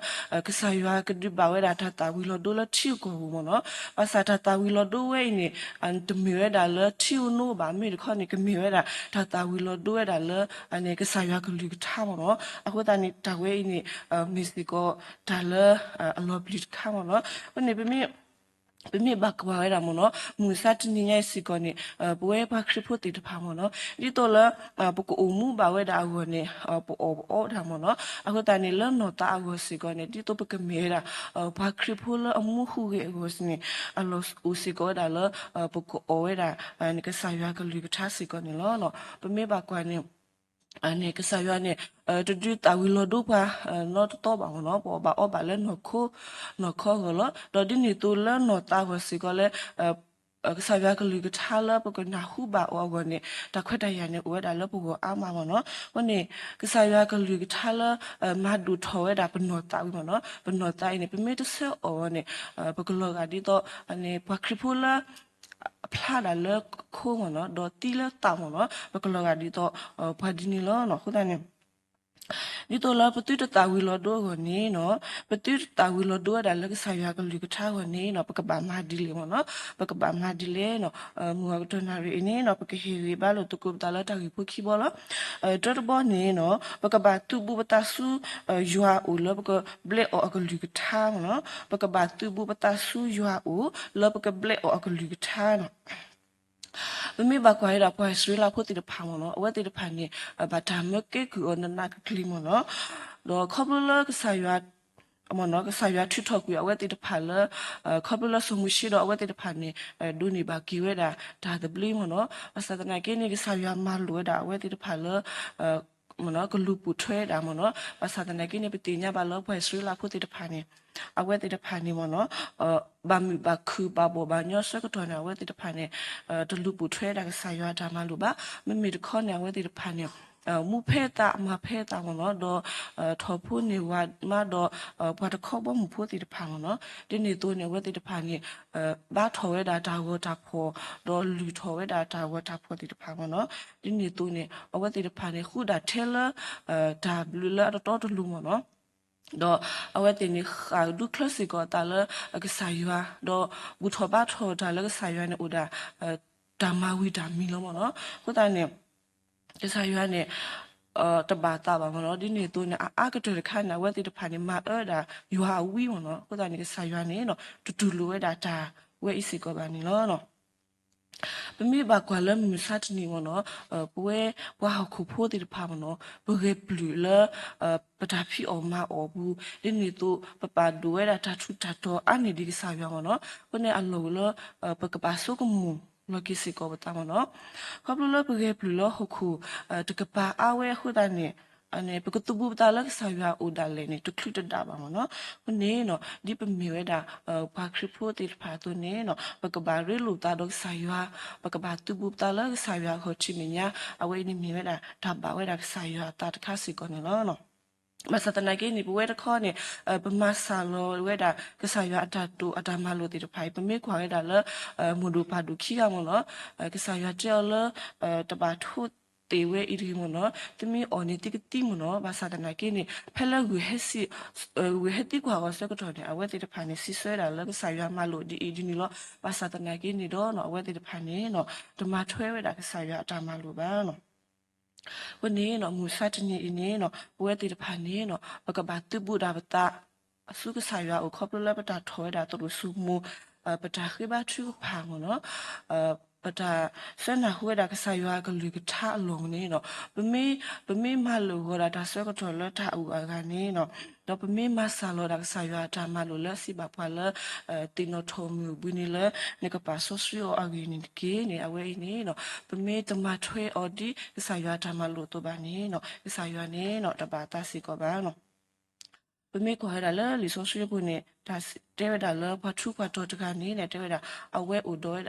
ကစၢ်ယွၤကဒုးဘၣ်ဝဲဒၣ်တၢ်သၣ်ဝံၤလီၤဒိလၢထံဂုၤကီၢ်ဂၤပူၤမ့ၢ်နီၤ. ဘၣ်ဆၣ်တၢ်သၣ်ဝံၤလီၤဒိဝဲအံၤန့ၣ် တမ့ၢ်ဝဲဒၣ်လၢထံဧိၤနိဘၣ်, မ့ၢ်တခီန့ၣ် ကမ့ၢ်ဝဲဒၣ်တၢ်သၣ်ဝံၤလီၤဒိဝဲဒၣ်လၢ ကစၢ်ယွၤကလုၢ်ကထါမ့ၢ်နီၤ. အဃိသတးန့ၣ် တၢ်ဝဲအံၤန့ၣ် မ့ၢ်စ့ၢ်ကီးတၢ်လၢအလီၤပျံၤတခါမ့ၢ်နီၤ. အဃိန့ၣ် ပမ့ၢ်ဘၣ်ကွၢ်ဝဲဒၣ်မ့ၢ်နီၤ မုၢ်မဆါတနံၤညါအံၤစ့ၢ်ကီးန့ၣ် ပဝဲပှၤခရံာ်ဖိသ့ၣ်တဖၣ်မ့ၢ်နီၤ ဒ်သိးလၢ ပကအိၣ်မူဘၣ်ဝဲဒၣ်အဂီၢ်န့ၣ် ပအီၣ်ပအီဒၣ်မ့ၢ်နီၤ. အဃိသတးန့ၣ် လၢနီၢ်သးအဂီၢ်စ့ၢ်ကီးန့ၣ် ဒ်သိးပကမ့ၢ်ဝဲဒၣ် ပှၤခရံာ်ဖိလၢအမူဟူးဂဲၤအဂီၢ်န့ၣ် အလီၢ်အိၣ်စ့ၢ်ကီးဝဲဒၣ်လၢ ပကအီၣ်ဝဲဒၣ် ကစၢ်ယွၤကလုၢ်ကထါစ့ၢ်ကီးန့ၣ်လီၤ. ပမ့ၢ်ဘၣ်ကွၢ်န့ၣ် န့ၣ် ကစၢ်ယွၤန့ၣ် တဒုးသၣ်ဝံၤလီၤဒိပှၤ နီတသီဘၣ်မ့ၢ်နီၤ. ပအီၣ်ဘၣ်အီဘၣ်လၢနီၢ်ခိ နီၢ်ခီအဂီၢ်လီၤ. ဒီးဒ်န့ၣ်အသိးလၢနီၢ်သးအဂီၢ်စ့ၢ်ကီးလၢ ကစၢ်ယွၤကလုၢ်ကထါလၢပကနၢ်ဟူဘၣ်အီၤအဂီၢ်န့ၣ် တၢ်ခွဲးတၢ်ယာ်န့ၣ် အိၣ်ဝဲဒၣ်လၢပဂီၢ်အါမးမ့ၢ်နီၤ. အဃိန့ၣ် ကစၢ်ယွၤကလုၢ်ကထါလၢ မၤဒိၣ်ထီၣ်ဝဲဒၣ်ပနီၢ်သးဝံၤမ့ၢ်နီၤ, ပနီၢ်သးအံၤန့ၣ် ပမ့ၢ်တဆၢအီၣ်အီၤန့ၣ် ပကလီၤဂာ်ဒ်သိး ပှၤခရံာ်ဖိလၢ အဖျါဒၣ်လၢခိမ့ၢ်နီၤ, ဒီးသံလၢသးမ့ၢ်နီၤ, ပကလီၤဂာ်ဒ်သိး ပှၤဒ်န့ၣ်လီၤ. အဃိသတးန့ၣ် ဒ်သိးလၢပသုတသၣ်ဝံၤလီၤဒိအဂီၢ်န့ၣ်နီၤ, ပသုတသၣ်ဝံၤလီၤဒိဝဲဒၣ်လၢကစၢ်ယွၤကလုၢ်ကထါအဂီၢ်န့ၣ်နီၤ, ပကဘၣ်မၤဒ်လဲၣ်မ့ၢ်နီၤ, ပကဘၣ်မၤဒ်လဲၣ်နီၤ. မုၢ်ဂီၤကတၢၢ်နၣ်ရံၣ်အံၤန့ၣ်နီၤ, ပကဟ့ၣ်ဂံၢ်ဘါလိာ်သကိးပသးလၢတၢ်ဂ့ၢ်ဖိခံဘီလီၤ. တၢတဘီန့ၣ်နီၤ, ပကဘၣ်သုးဘူးပသးဆူ ယွၤအအိၣ်လၢပကဘျဲးအီၤအကလုၢ်ကထါမ့ၢ်နီၤ, ပကဘၣ်သုးဘူးပသးဆူယွၤအအိၣ်လၢပကဘျဲးအီၤအကလုၢ်ကထါနီၤ. ပမ့ၢ်ဘၣ်ကွၢ်ဝဲဒၣ်ပှၤအံၣ်စရ့လးဖိသ့ၣ်တဖၣ်မ့ၢ်နီၤ, အဝဲသ့ၣ်တဖၣ်န့ၣ် ဘၣ်တၢ်မၢကဲကုၢ်အီၤနးနးကကလံၤမ့ၢ်နီၤ, ဒီးခီဖျိလၢကစၢ်ယွၤ မ့ၢ်နီၤ, ကစၢ်ယွၤထုးထီၣ်ကွံာ်အဝဲသ့ၣ်တဖၣ်လၢ ခီဖျိလၢစီၤမိၤၡ့ဒီးအဝဲသ့ၣ်တဖၣ်န့ၣ် ဒိးန့ၢ်ဘၣ်က့ၤဝဲဒၣ်တၢ်သဘျ့မ့ၢ်နီၤ, ဘၣ်ဆၣ်သနာ်က့န့ၣ် ကစၢ်ယွၤမၤလိာ်ဝဲဒၣ်အဝဲသ့ၣ်တဖၣ်လၢ ကလူၤပိာ်ထွဲဝဲဒၣ်မ့ၢ်နီၤ, ဘၣ်ဆၣ်သနာ်က့န့ၣ် ပသ့ၣ်ညါဘၣ်လၢပှၤအံၣ်စရ့လးဖိသ့ၣ်တဖၣ်န့ၣ် အဝဲသ့ၣ်တဖၣ်န့ၣ်မ့ၢ်နီၤ, ဘၣ်မုာ်ဘၣ်ခုၣ်ဘၣ်ဘီၣ်ဘၣ်ညီဆၢကတီၢ်န့ၣ် အဝဲသ့ၣ်တဖၣ်န့ၣ် တလူၤပိာ်ထွဲဝဲဒၣ်ကစၢ်ယွၤအတၢ်မၤလိာ်ဘၣ်. မ့မ့ၢ်တခီန့ၣ် အဝဲသ့ၣ်တဖၣ်န့ၣ် မူဖဲသးမၤဖဲသးမ့ၢ်နီၤ, ဒီး ထီၣ်ဖိန့ၢ်ဝၤမးဒီး ပှၤတခီဘီမုၢ်ဖိသ့ၣ်တဖၣ်မ့ၢ်နီၤ, ဒ်န့ၣ်အသိးန့ၣ် အဝဲသ့ၣ်တဖၣ်န့ၣ် ဘါထီၣ်ဝဲဒၣ်တၢ်ဂီၤတၢ်ဖီၣ် ဒီးလုၢ်ထီၣ်ဝဲဒၣ်တၢ်ဂီၤတၢ်ဖီၣ်သ့ၣ်တဖၣ်မ့ၢ်နီၤ, ဒ်န့ၣ်အသိးန့ၣ် အဝဲသ့ၣ်တဖၣ်န့ၣ် ဃုဒၣ်ထဲလၢ တၢ်ဘျုးလၢအတတီတလိၤမ့ၢ်နီၤ, ဒီးအဝဲသ့ၣ်န့ၣ် ဃၣ်ဒူချၢစ့ၢ်ကီးအသးလၢကစၢ်ယွၤ, ဒီးဘူၣ်ထီၣ်ဘါထီၣ်တၢ်လၢကစၢ်ယွၤန့ၣ်အိၣ်ဒၣ် တၢ်မၤဝံၤတၢ်မံၤလီၤမ့ၢ်နီၤ. အဃိသတးန့ၣ် ကစၢ်ယွၤန့ၣ် တဘၣ်သးဘၣ်မ့ၢ်နီၤ, ဒ်န့ၣ်အသိးန့ၣ် အအါကတၢၢ်တခါန့ၣ် အဝဲသ့ၣ်တဖၣ်န့ၣ် မၤအၢဒၣ်ယွၤအဝံမ့ၢ်နီၤ. အဃိသတးန့ၣ် ကစၢ်ယွၤန့ၣ် တတူၢ်လိာ်ဝဲဒၣ်တၢ်ဝဲအံၤစ့ၢ်ကီးဘၣ်န့ၣ်လီၤ. ပမ့ၢ်ဘၣ်ကွၢ်လၢမုၢ်မဆါတနံၤမ့ၢ်နီၤ, ပဝဲပှၤဟီၣ်ခိၣ်ဖိသ့ၣ်တဖၣ်မ့ၢ်နီၤ, ပဂဲၤပျုၢ်လၢ ပတၢ်ဖံးအီၣ်မၤအီၣ်ပူၤ, ဒ်န့ၣ်အသိး ပပာ်ဒိၣ်ဝဲဒၣ်တၢ်ထူးတၢ်တီၤအါန့ၢ်ဒံးကစၢ်ယွၤမ့ၢ်နီၤ. အဃိန့ၣ်အလီၢ်အိၣ်လၢ ပကဘၣ်ဆိကမိၣ်လီၤက့ၤစ့ၢ်ကီးပသးမ့ၢ်နီၤ. ခီဖျိလၢပဂဲၤပျုၢ်လၢဟီၣ်ခိၣ် တကပၤအါဝဲအဃိသတးန့ၣ် ပကသုးဘူးပသးလၢကစၢ်ယွၤအအိၣ်ဒၣ်လဲာ်န့ၣ် တချုးတဒၣ်ဘၣ်မ့ၢ်နီၤ. အဃိန့ၣ် ဒ်ပမ့ၢ်ဝဲဒၣ် ပှၤခရံာ်ဖိသ့ၣ်တဖၣ်အသိးန့ၣ် ပကဘၣ်ရ့လိာ်ပသးဒီးကစၢ်ယွၤ, ပကဘၣ်သုးဘူးပသးလၢကစၢ်ယွၤအဂီၢ်ထံးမဲာ်ညါ, အဝဲအံၤန့ၣ်မ့ၢ်ဝဲဒၣ် တၢ်ဘၣ်ဝဲဒၣ်ကစၢ်ယွၤအသးတခါစ့ၢ်ကီးန့ၣ်လီၤ. ဘၣ်ဆၣ်သနာ်က့န့ၣ် ပဝဲတခီန့ၣ် ပမၤစှၤလီၤဝဲဒၣ် ကစၢ်ယွၤအတၢ်တိာ်အတၢ်မၤလိာ်သ့ၣ်တဖၣ်အံၤ ပမ့ၢ်ကွၢ်ဝဲဒၣ်လၢ မိၢ်ဒိၣ်ပၢ်ဒိၣ်ခံဂၤမ့ၢ်နီၤ, ကစၢ်ယွၤတဲအီၤလၢ တဘၣ်ထိသ့ၣ်ဝဲအံၤတဂ့ၤမ့ၢ်နီၤ, သုမ့ၢ်အီၣ်န့ၣ်သုကသံမ့ၢ်နီၤ. ဘၣ်ဆၣ်သနာ်က့န့ၣ် ဖဲလၢ ဂုၢ်ဟဲသံကွၢ်အီၤဆၢကတီၢ်န့ၣ် အဝဲသ့ၣ်တဖၣ်န့ၣ် စံးဆၢဝဲဒၣ်လၢကစၢ်ယွၤမၤလိာ်ဒ်အံၤဒ်န့ၣ်လီၤ. ဘၣ်ဆၣ်သနာ်က့န့ၣ်ဒီး အဝဲသ့ၣ်တဖၣ်န့ၣ် တမၤထွဲဝဲဒၣ်ကစၢ်ယွၤအတၢ်မၤလိာ်ဘၣ်. အဃိန့ၣ် မုၢ်မဆါတနံၤအံၤန့ၣ် ပဝဲသ့ၣ်တဖၣ်န့ၣ် ပကဘၣ်သုးဘူးဒၣ်ပသး ဆူကစၢ်ယွၤအအိၣ် ခီဖျိလၢပတၢ်ထီၣ်ဝဲဒၣ်သရိာ်စိမိၤ, ပတၢ်ဃ့ဘါထုကဖၣ်မ့ၢ်နီၤ, ပတၢ်စၢနၢ်ဟူဝဲဒၣ်ကစၢ်ယွၤအကလုၢ်ကထါအလီၢ်န့ၣ် ပမ့ၢ်မၤလိာ်ဂီၤဒၣ်တၢ်ဆၢကတီၢ်လၢတၢ်အုၣ်အဂၤန့ၣ် ဒီးပမ့ၢ်မၤစှၤလီၤဒၣ်ကစၢ်ယွၤအတၢ်မၤလိာ်လၢအစံးဘၣ်ပှၤလၢ သ့ၣ်နီၣ်ထီၣ်မုၢ်ဘှံးနံၤလၢ နကပာ်စီဆှံအီၤအဂ့ၢ်န့ၣ်တက့ၢ်န့ၣ် အဝဲအံၤန့ၣ် ပမ့ၢ်တမၤထွဲအီၤဒ်ကစၢ်ယွၤအတၢ်မၤလိာ်အသိးဘၣ်န့ၣ် ကစၢ်ယွၤန့ၣ် တဘၣ်သးစ့ၢ်ကီးဘၣ်. ပမ့ၢ်ကွၢ်ဝဲဒၣ်လၢလံာ်စီဆှံအပူၤန့ၣ် တၢ်တဲဝဲဒၣ်လၢပှၤထူးပှၤတီၤတဂၤန့ၣ် တဲဝဲဒၣ် အဝဲအိၣ်ဒီး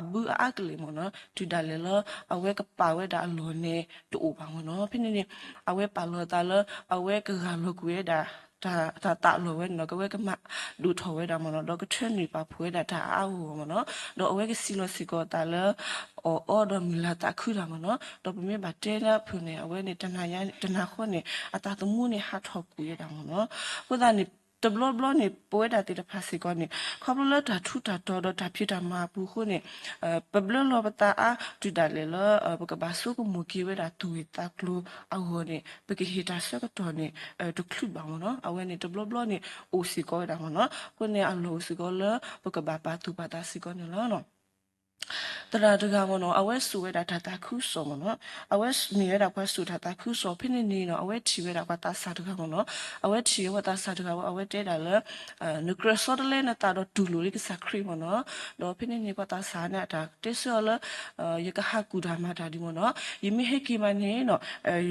အဘုအါကလဲာ်မ့ၢ်နီၤ တုၤဒၣ်လဲာ်လၢ အဝဲကပာ်ဝဲဒၣ်အလီၢ်န့ၣ်တအိၣ်ဘၣ်မ့ၢ်နီၤ. ဖဲန့ၣ်န့ၣ် အဝဲပာ်လီၤအသးလၢ အဝဲကဂၢ်လီၤကွံာ်ဝဲဒၣ် တၢ်သးလီၢ်ဝဲန့ၣ်ဒီး ကဝဲကမၤဒိၣ်ထီၣ်ဝဲဒၣ်မ့ၢ်နီၤ ဒီးကထၢနုာ်ပာ်ဖှိၣ်ဝဲဒၣ်တၢ်အါအါဂီၢ်ဂီၢ်မ့ၢ်နီၤ ဒီးအဝဲကစံးလီၤစ့ၢ်ကီးအသးလၢ အီၣ်အီဒီးမုၢ်လၢ်သးခုတၢ်မ့ၢ်နီၤ ဒီးပမ့ၢ်ဘၣ်တဲလၢအဖုၣ်န့ၣ် အဝဲန့ၣ် တနၤဃီန့ၣ် အသးသမူန့ၣ်ဟးထီၣ်ကွံာ်ဝဲဒၣ်မ့ၢ်နီၤ အဃိသတးန့ၣ် တဘျီဘျီန့ၣ် ပဝဲဒၣ်သ့ၣ်တဖၣ်စ့ၢ်ကီးန့ၣ် ခီဖျိလၢတၢ်ထူးတၢ်တီၤဒီးတၢ်ဖံးတၢ်မၤအပူၤအဃိန့ၣ် ပဘျၢလီၤပသးအါတုၤဒၣ်လဲာ်လၢ ပကဘၣ်ဆိကမိၣ်က့ၤဝဲဒၣ်သူၣ်ဂ့ၢ်သးကျိၤအဂီၢ်န့ၣ် ပကဟ့ၣ်တၢ်ဆၢကတီၢ်န့ၣ် တချုးဘၣ်မ့ၢ်နီၤ အဝဲန့ၣ်တဘျီဘျီန့ၣ် အိၣ်စ့ၢ်ကီးဝဲဒၣ်မ့ၢ်နီၤ အဃိန့ၣ် အလီၢ်အိၣ်စ့ၢ်ကီးလၢပကဘၣ်ပာ်သူၣ်ပာ်သးစ့ၢ်ကီးန့ၣ်လီၤ. သရၣ်တဂၤမ့ၢ်နီၤ အဝဲစိာ်ဝဲဒၣ်တၢ်သးခုကစီၣ်မ့ၢ်နီၤ အဝဲမ့ၢ်ဝဲဒၣ်ပှၤစိာ်တၢ်သးခုကစီၣ် ဖဲန့ၣ်န့ၣ်နီၤ အဝဲထံၣ်ဝဲဒၣ်ပှၤသးစၢ်တဂၤမ့ၢ်နီၤ အဝဲထံၣ်ဝဲပှၤသးစၢ်တဂၤဝဲ အဝဲတဲဒၣ်လၢ နကြၢးဆီတလဲနသးဒီးတူၢ်လိာ်လံကစၢ်ခရံာ်မ့ၢ်နီၤ ဒီးဖဲန့ၣ်န့ၣ် ပှၤသးစၢ်န့ၣ် အတၢ်တဲဆၢအီၤလၢ ယကဟးကူၣ်တၢ်မၤတၢ်ဒ်မ့ၢ်နီၤ ယမ့ၢ်ဟဲက့ၤမးန့ၣ်နီၤ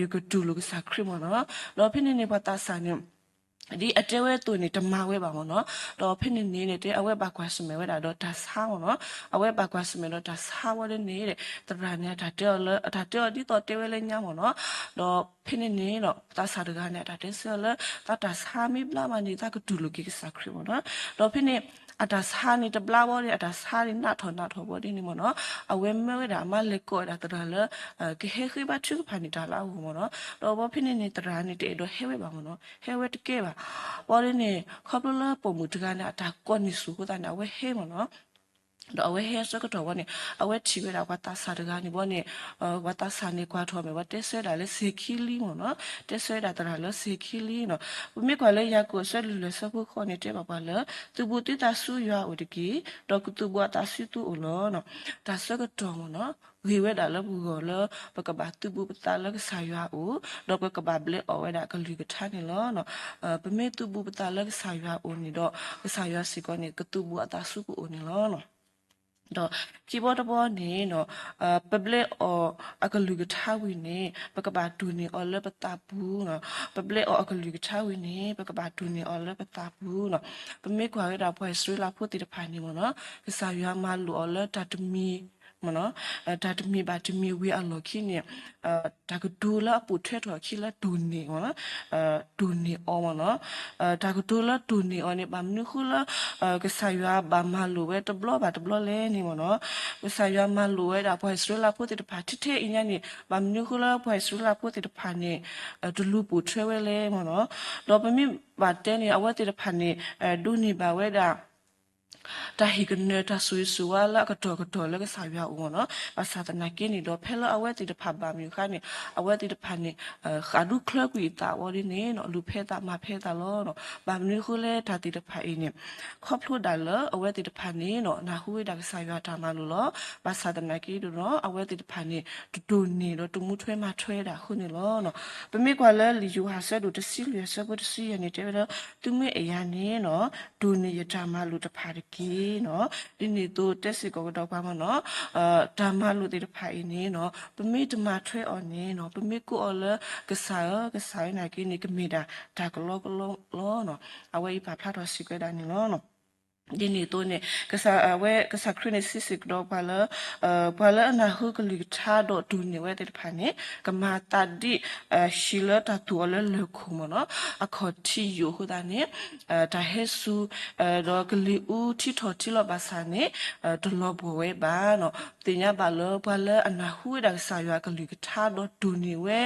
ယကတူၢ်လိာ်ကစၢ်ခရံာ်မ့ၢ်နီၤ ဒီးဖဲန့ၣ်န့ၣ် ပှၤသးစၢ်န့ၣ် ဒ်အတဲဝဲအသိးန့ၣ် တမၤဝဲဘၣ်မ့ၢ်နီၤ. ဒီးဖဲန့ၣ်န့ၣ်န့ၣ် တဲအဝဲဘၣ်ကွၢ်ဆၢၣ်မဲာ်ဝဲဒၣ်ဒီးတၢ်ဆါမ့ၢ်နီၤ. အဝဲဘၣ်ကွၢ်ဆၢၣ်မဲာ်ဒီးတၢ်ဆါဝဲဒၣ်န့ၣ် သရၣ်န့ၣ် အတၢ်တဲအီၤလၢ အတၢ်တဲအီၤဒ်သိးတဲဝဲလၢညါမ့ၢ်နီၤ. ဒီးဖဲန့ၣ်န့ၣ်ဒီး သးစၢ်တဂၤန့ၣ် အတၢ်တဲဆၢအီၤလၢ သးတၢ်ဆါမ့ၢ်ဘျါမးန့ၣ် သးကတူၢ်လိာ်က့ၤကစၢ်ခရံာ်မ့ၢ်နီၤ. ဒီးဖဲန့ၣ် အတၢ်ဆါန့ၣ်တဘျါဘီဒီး အတၢ်ဆါန့ၣ်နးထီၣ်နးထီၣ်ဘီဒ်န့ၣ်မ့ၢ်နီၤ. အဝဲမၢဝဲဒၣ်အမါလဲၤကိးဝဲဒၣ်သရၣ်လၢ ကဟဲဃ့ဘါထုကဖၣ်န့ၢ်တၢ်လၢအဂီၢ်မ့ၢ်နီၤ. ဒီးဘီဖဲန့ၣ်န့ၣ် သရၣ်န့ၣ်တအဲၣ်ဒိးဟဲဝဲဘၣ်မ့ၢ်နီၤ. ဟဲဝဲတကဲဘၣ်. ဘီဒ်န့ၣ် ခီဖျိလၢပိာ်မုၣ်တဂၤန့ၣ် အတၢ်ကိးန့ၢ်ဆူၣ်အဃိသတးန့ၣ် အဝဲဟဲမ့ၢ်နီၤ. ဒီးအဝဲဟဲဆၢကတီၢ်ဘီန့ၣ် အဝဲထံၣ်ဝဲဒၣ်ပှၤသးစၢ်တဂၤန့ၣ်ဘီန့ၣ် ပှၤသးစၢ်န့ၣ်ကွၢ်ထီၣ်မဲာ် ပှၤတဲဆၢဒၣ်လၢစဲၤခံလံမ့ၢ်နီၤ. တဲဆၢဒၣ်သရၣ်လၢစဲၤခံလံနီၤ. ပမ့ၢ်ကွၢ်လၢယၤကိာ်အဆၢလွံၢ်လွံၢ်ဆၢဖိဃိးန့ၣ် တဲဘၣ်ပှၤလၢ သုးဘူးသုသးဆူယွၤအအိၣ်တက့ၢ်. ဒီးကသုးဘူးအသးဆူသုအိၣ်လီၤ. တၢ်ဆၢကတီၢ်မ့ၢ်နီၤ ဂ့ၤဝဲဒၣ်လၢပဂီၢ်လၢ ပကဘၣ်သုးဘူးပသးလၢကစၢ်ယွၤအအိၣ် ဒီးပကဘၣ်ဘျဲးအီၣ်ဝဲဒၣ်ကလုၢ်ကထါန့ၣ်လီၤ. ပမ့ၢ်သုးဘူးပသးလၢကစၢ်ယွၤအအိၣ်န့ၣ်ဒီး ကစၢ်ယွၤစ့ၢ်ကီးန့ၣ် ကသုးဘူးအသးဆူပအိၣ်န့ၣ်လီၤ. ဒီးခံဘီတဘီန့ၣ် ပဘျဲးအီၣ်အကလုၢ်ကထါဝံၤန့ၣ် ပကဘၣ်တိၢ်န့ၢ်အီၤလၢပသးပူၤ. ပဘျဲးအီၣ်အကလုၢ်ကထါဝံၤန့ၣ် ပကဘၣ်တိၢ်န့ၢ်အီၤလၢပသးပူၤ. ပမ့ၢ်ကွၢ်ဝဲဒၣ်ပှၤအံၣ်စရ့လးဖိသ့ၣ်တဖၣ်န့ၣ်မ့ၢ်နီၤ ကစၢ်ယွၤမၤလိာ်အီၤလၢတၢ်တမံၤ တၢ်တမံၤဘၣ်တမံၤဝံၤအလီၢ်ခံန့ၣ် တၢ်ကတိၤလၢအပိာ်ထွဲထီၣ်အခံလၢတိၢ်န့ၢ်မ့ၢ်နီၤ တိၢ်န့ၢ်အီၤမ့ၢ်နီၤ. တၢ်ကတိၤလၢတိၢ်န့ၢ်အီၤန့ၣ် ဘၣ်မနုၤဃိလၢ ကစၢ်ယွၤဘၣ်မၤလိာ်ဝဲတဘျီဘၣ်တဘျီလဲၣ်န့ၣ်မ့ၢ်နီၤ. ကစၢ်ယွၤမၤလိာ်ဝဲဒၣ်ပှၤအံၣ်စရ့လးဖိသ့ၣ်တဖၣ် ထဲထဲအံၤညါန့ၣ် ဘၣ်မနုၤဃိလၢပှၤအံၣ်စရ့လးဖိသ့ၣ်တဖၣ်န့ၣ် တလူၤပိာ်ထွဲဝဲလဲၣ်မ့ၢ်နီၤ. ဒီးပမ့ၢ်ဘၣ်တဲန့ၣ် အဝဲသ့ၣ်တဖၣ်န့ၣ် ဒိးန့ၢ်ဘၣ်ဝဲဒၣ် တၢ်ဟ့ၣ်ကနၢၤတၢ်ဆိၣ်ဂ့ၤဆိၣ်ဝါလၢအကတီၢ်ကတီၢ်လၢကစၢ်ယွၤအအိၣ်မ့ၢ်နီၤ. ဘၣ်ဆၣ်သနာ်က့န့ၣ်ဒီး ဖဲလၢအဝဲသ့ၣ်တဖၣ်ဘၣ်မုာ်အခါန့ၣ် အဝဲသ့ၣ်တဖၣ်န့ၣ် ဃးဒူချၢကွံာ်အသးဝံၤဒ်န့ၣ် လူၤဖဲသးမၤဖဲသးလီၤ. ဘၣ်မနုၤအဃိလဲၣ်တၢ်သ့ၣ်တဖၣ်အံၤန့ၣ် ခီဖျိဒၣ်လၢအဝဲသ့ၣ်တဖၣ်န့ၣ် နၢ်ဟူဝဲဒၣ်ကစၢ်ယွၤတၢ်မၤလိာ်လီၤ. ဘၣ်ဆၣ်သနာ်က့ဒီး အဝဲသ့ၣ်တဖၣ်န့ၣ် တတိၢ်န့ၢ်ဒီးတမူထွဲမၤထွဲဒၣ်အဃိန့ၣ်လီၤ. ပမ့ၢ်ကွၢ်လၢလံာ်ယိၤဟၣ်အဆၢဒိၣ်တဆံလွံၢ်အဆၢဖိတဆံယဲၢ်န့ၣ် တဲဝဲလၢ သုမ့ၢ်အဲၣ်ယၤန့ၣ် တိၢ်န့ၢ်ယတၢ်မၤလိာ်တဖၣ်တက့ၢ်. ဒ်န့ၣ်အသိးတဲစ့ၢ်ကီးကဒီးပှၤမ့ၢ်နီၤ တၢ်မၤလိာ်သ့ၣ်တဖၣ်အံၤန့ၣ် ပမ့ၢ်တမၤထွဲအီၤန့ၣ် ပမ့ၢ်ကိးအီၤလၢကစၢ်ဧၢ ကစၢ်ဧၢနာ်က့န့ၣ် ကမ့ၢ်ဒၣ်တၢ်ကလီကလီလီၤ. အဝဲအံၤပာ်ဖျါထီၣ်စ့ၢ်ကီးဝဲဒၣ်န့ၣ်လီၤ. ဒ်န့ၣ်အသိးန့ၣ် ကစၢ် အဝဲကစၢ်ခရံာ်န့ၣ်စံးစ့ၢ်ကဒီးပှၤလၢ ပှၤလၢအနၢ်ဟူကလုၢ်ကထါဒီးတိၢ်န့ၢ်ဝဲသ့ၣ်တဖၣ်န့ၣ် ကမၤသးဒ် ဟံၣ်လၢတၢ်သူၣ်အီၤလၢလၢၢ်ခိၣ်မ့ၢ်နီၤ အခီၣ်ထံးယိာ်အဃိသတးန့ၣ် တၢ်ဟဲစူၤ ဒီးကလံၤအူထံထီၣ်ထံလီၤဘၣ်ဆၣ်န့ၣ် တလီၤဘှီၣ်ဝဲဘၣ်နီၤ. ပသ့ၣ်ညါဘၣ်လၢပှၤလၢအနၢ်ဟူဝဲဒၣ်ကစၢ်ယွၤကလုၢ်ကထါဒီးတိၢ်န့ၢ်ဝဲ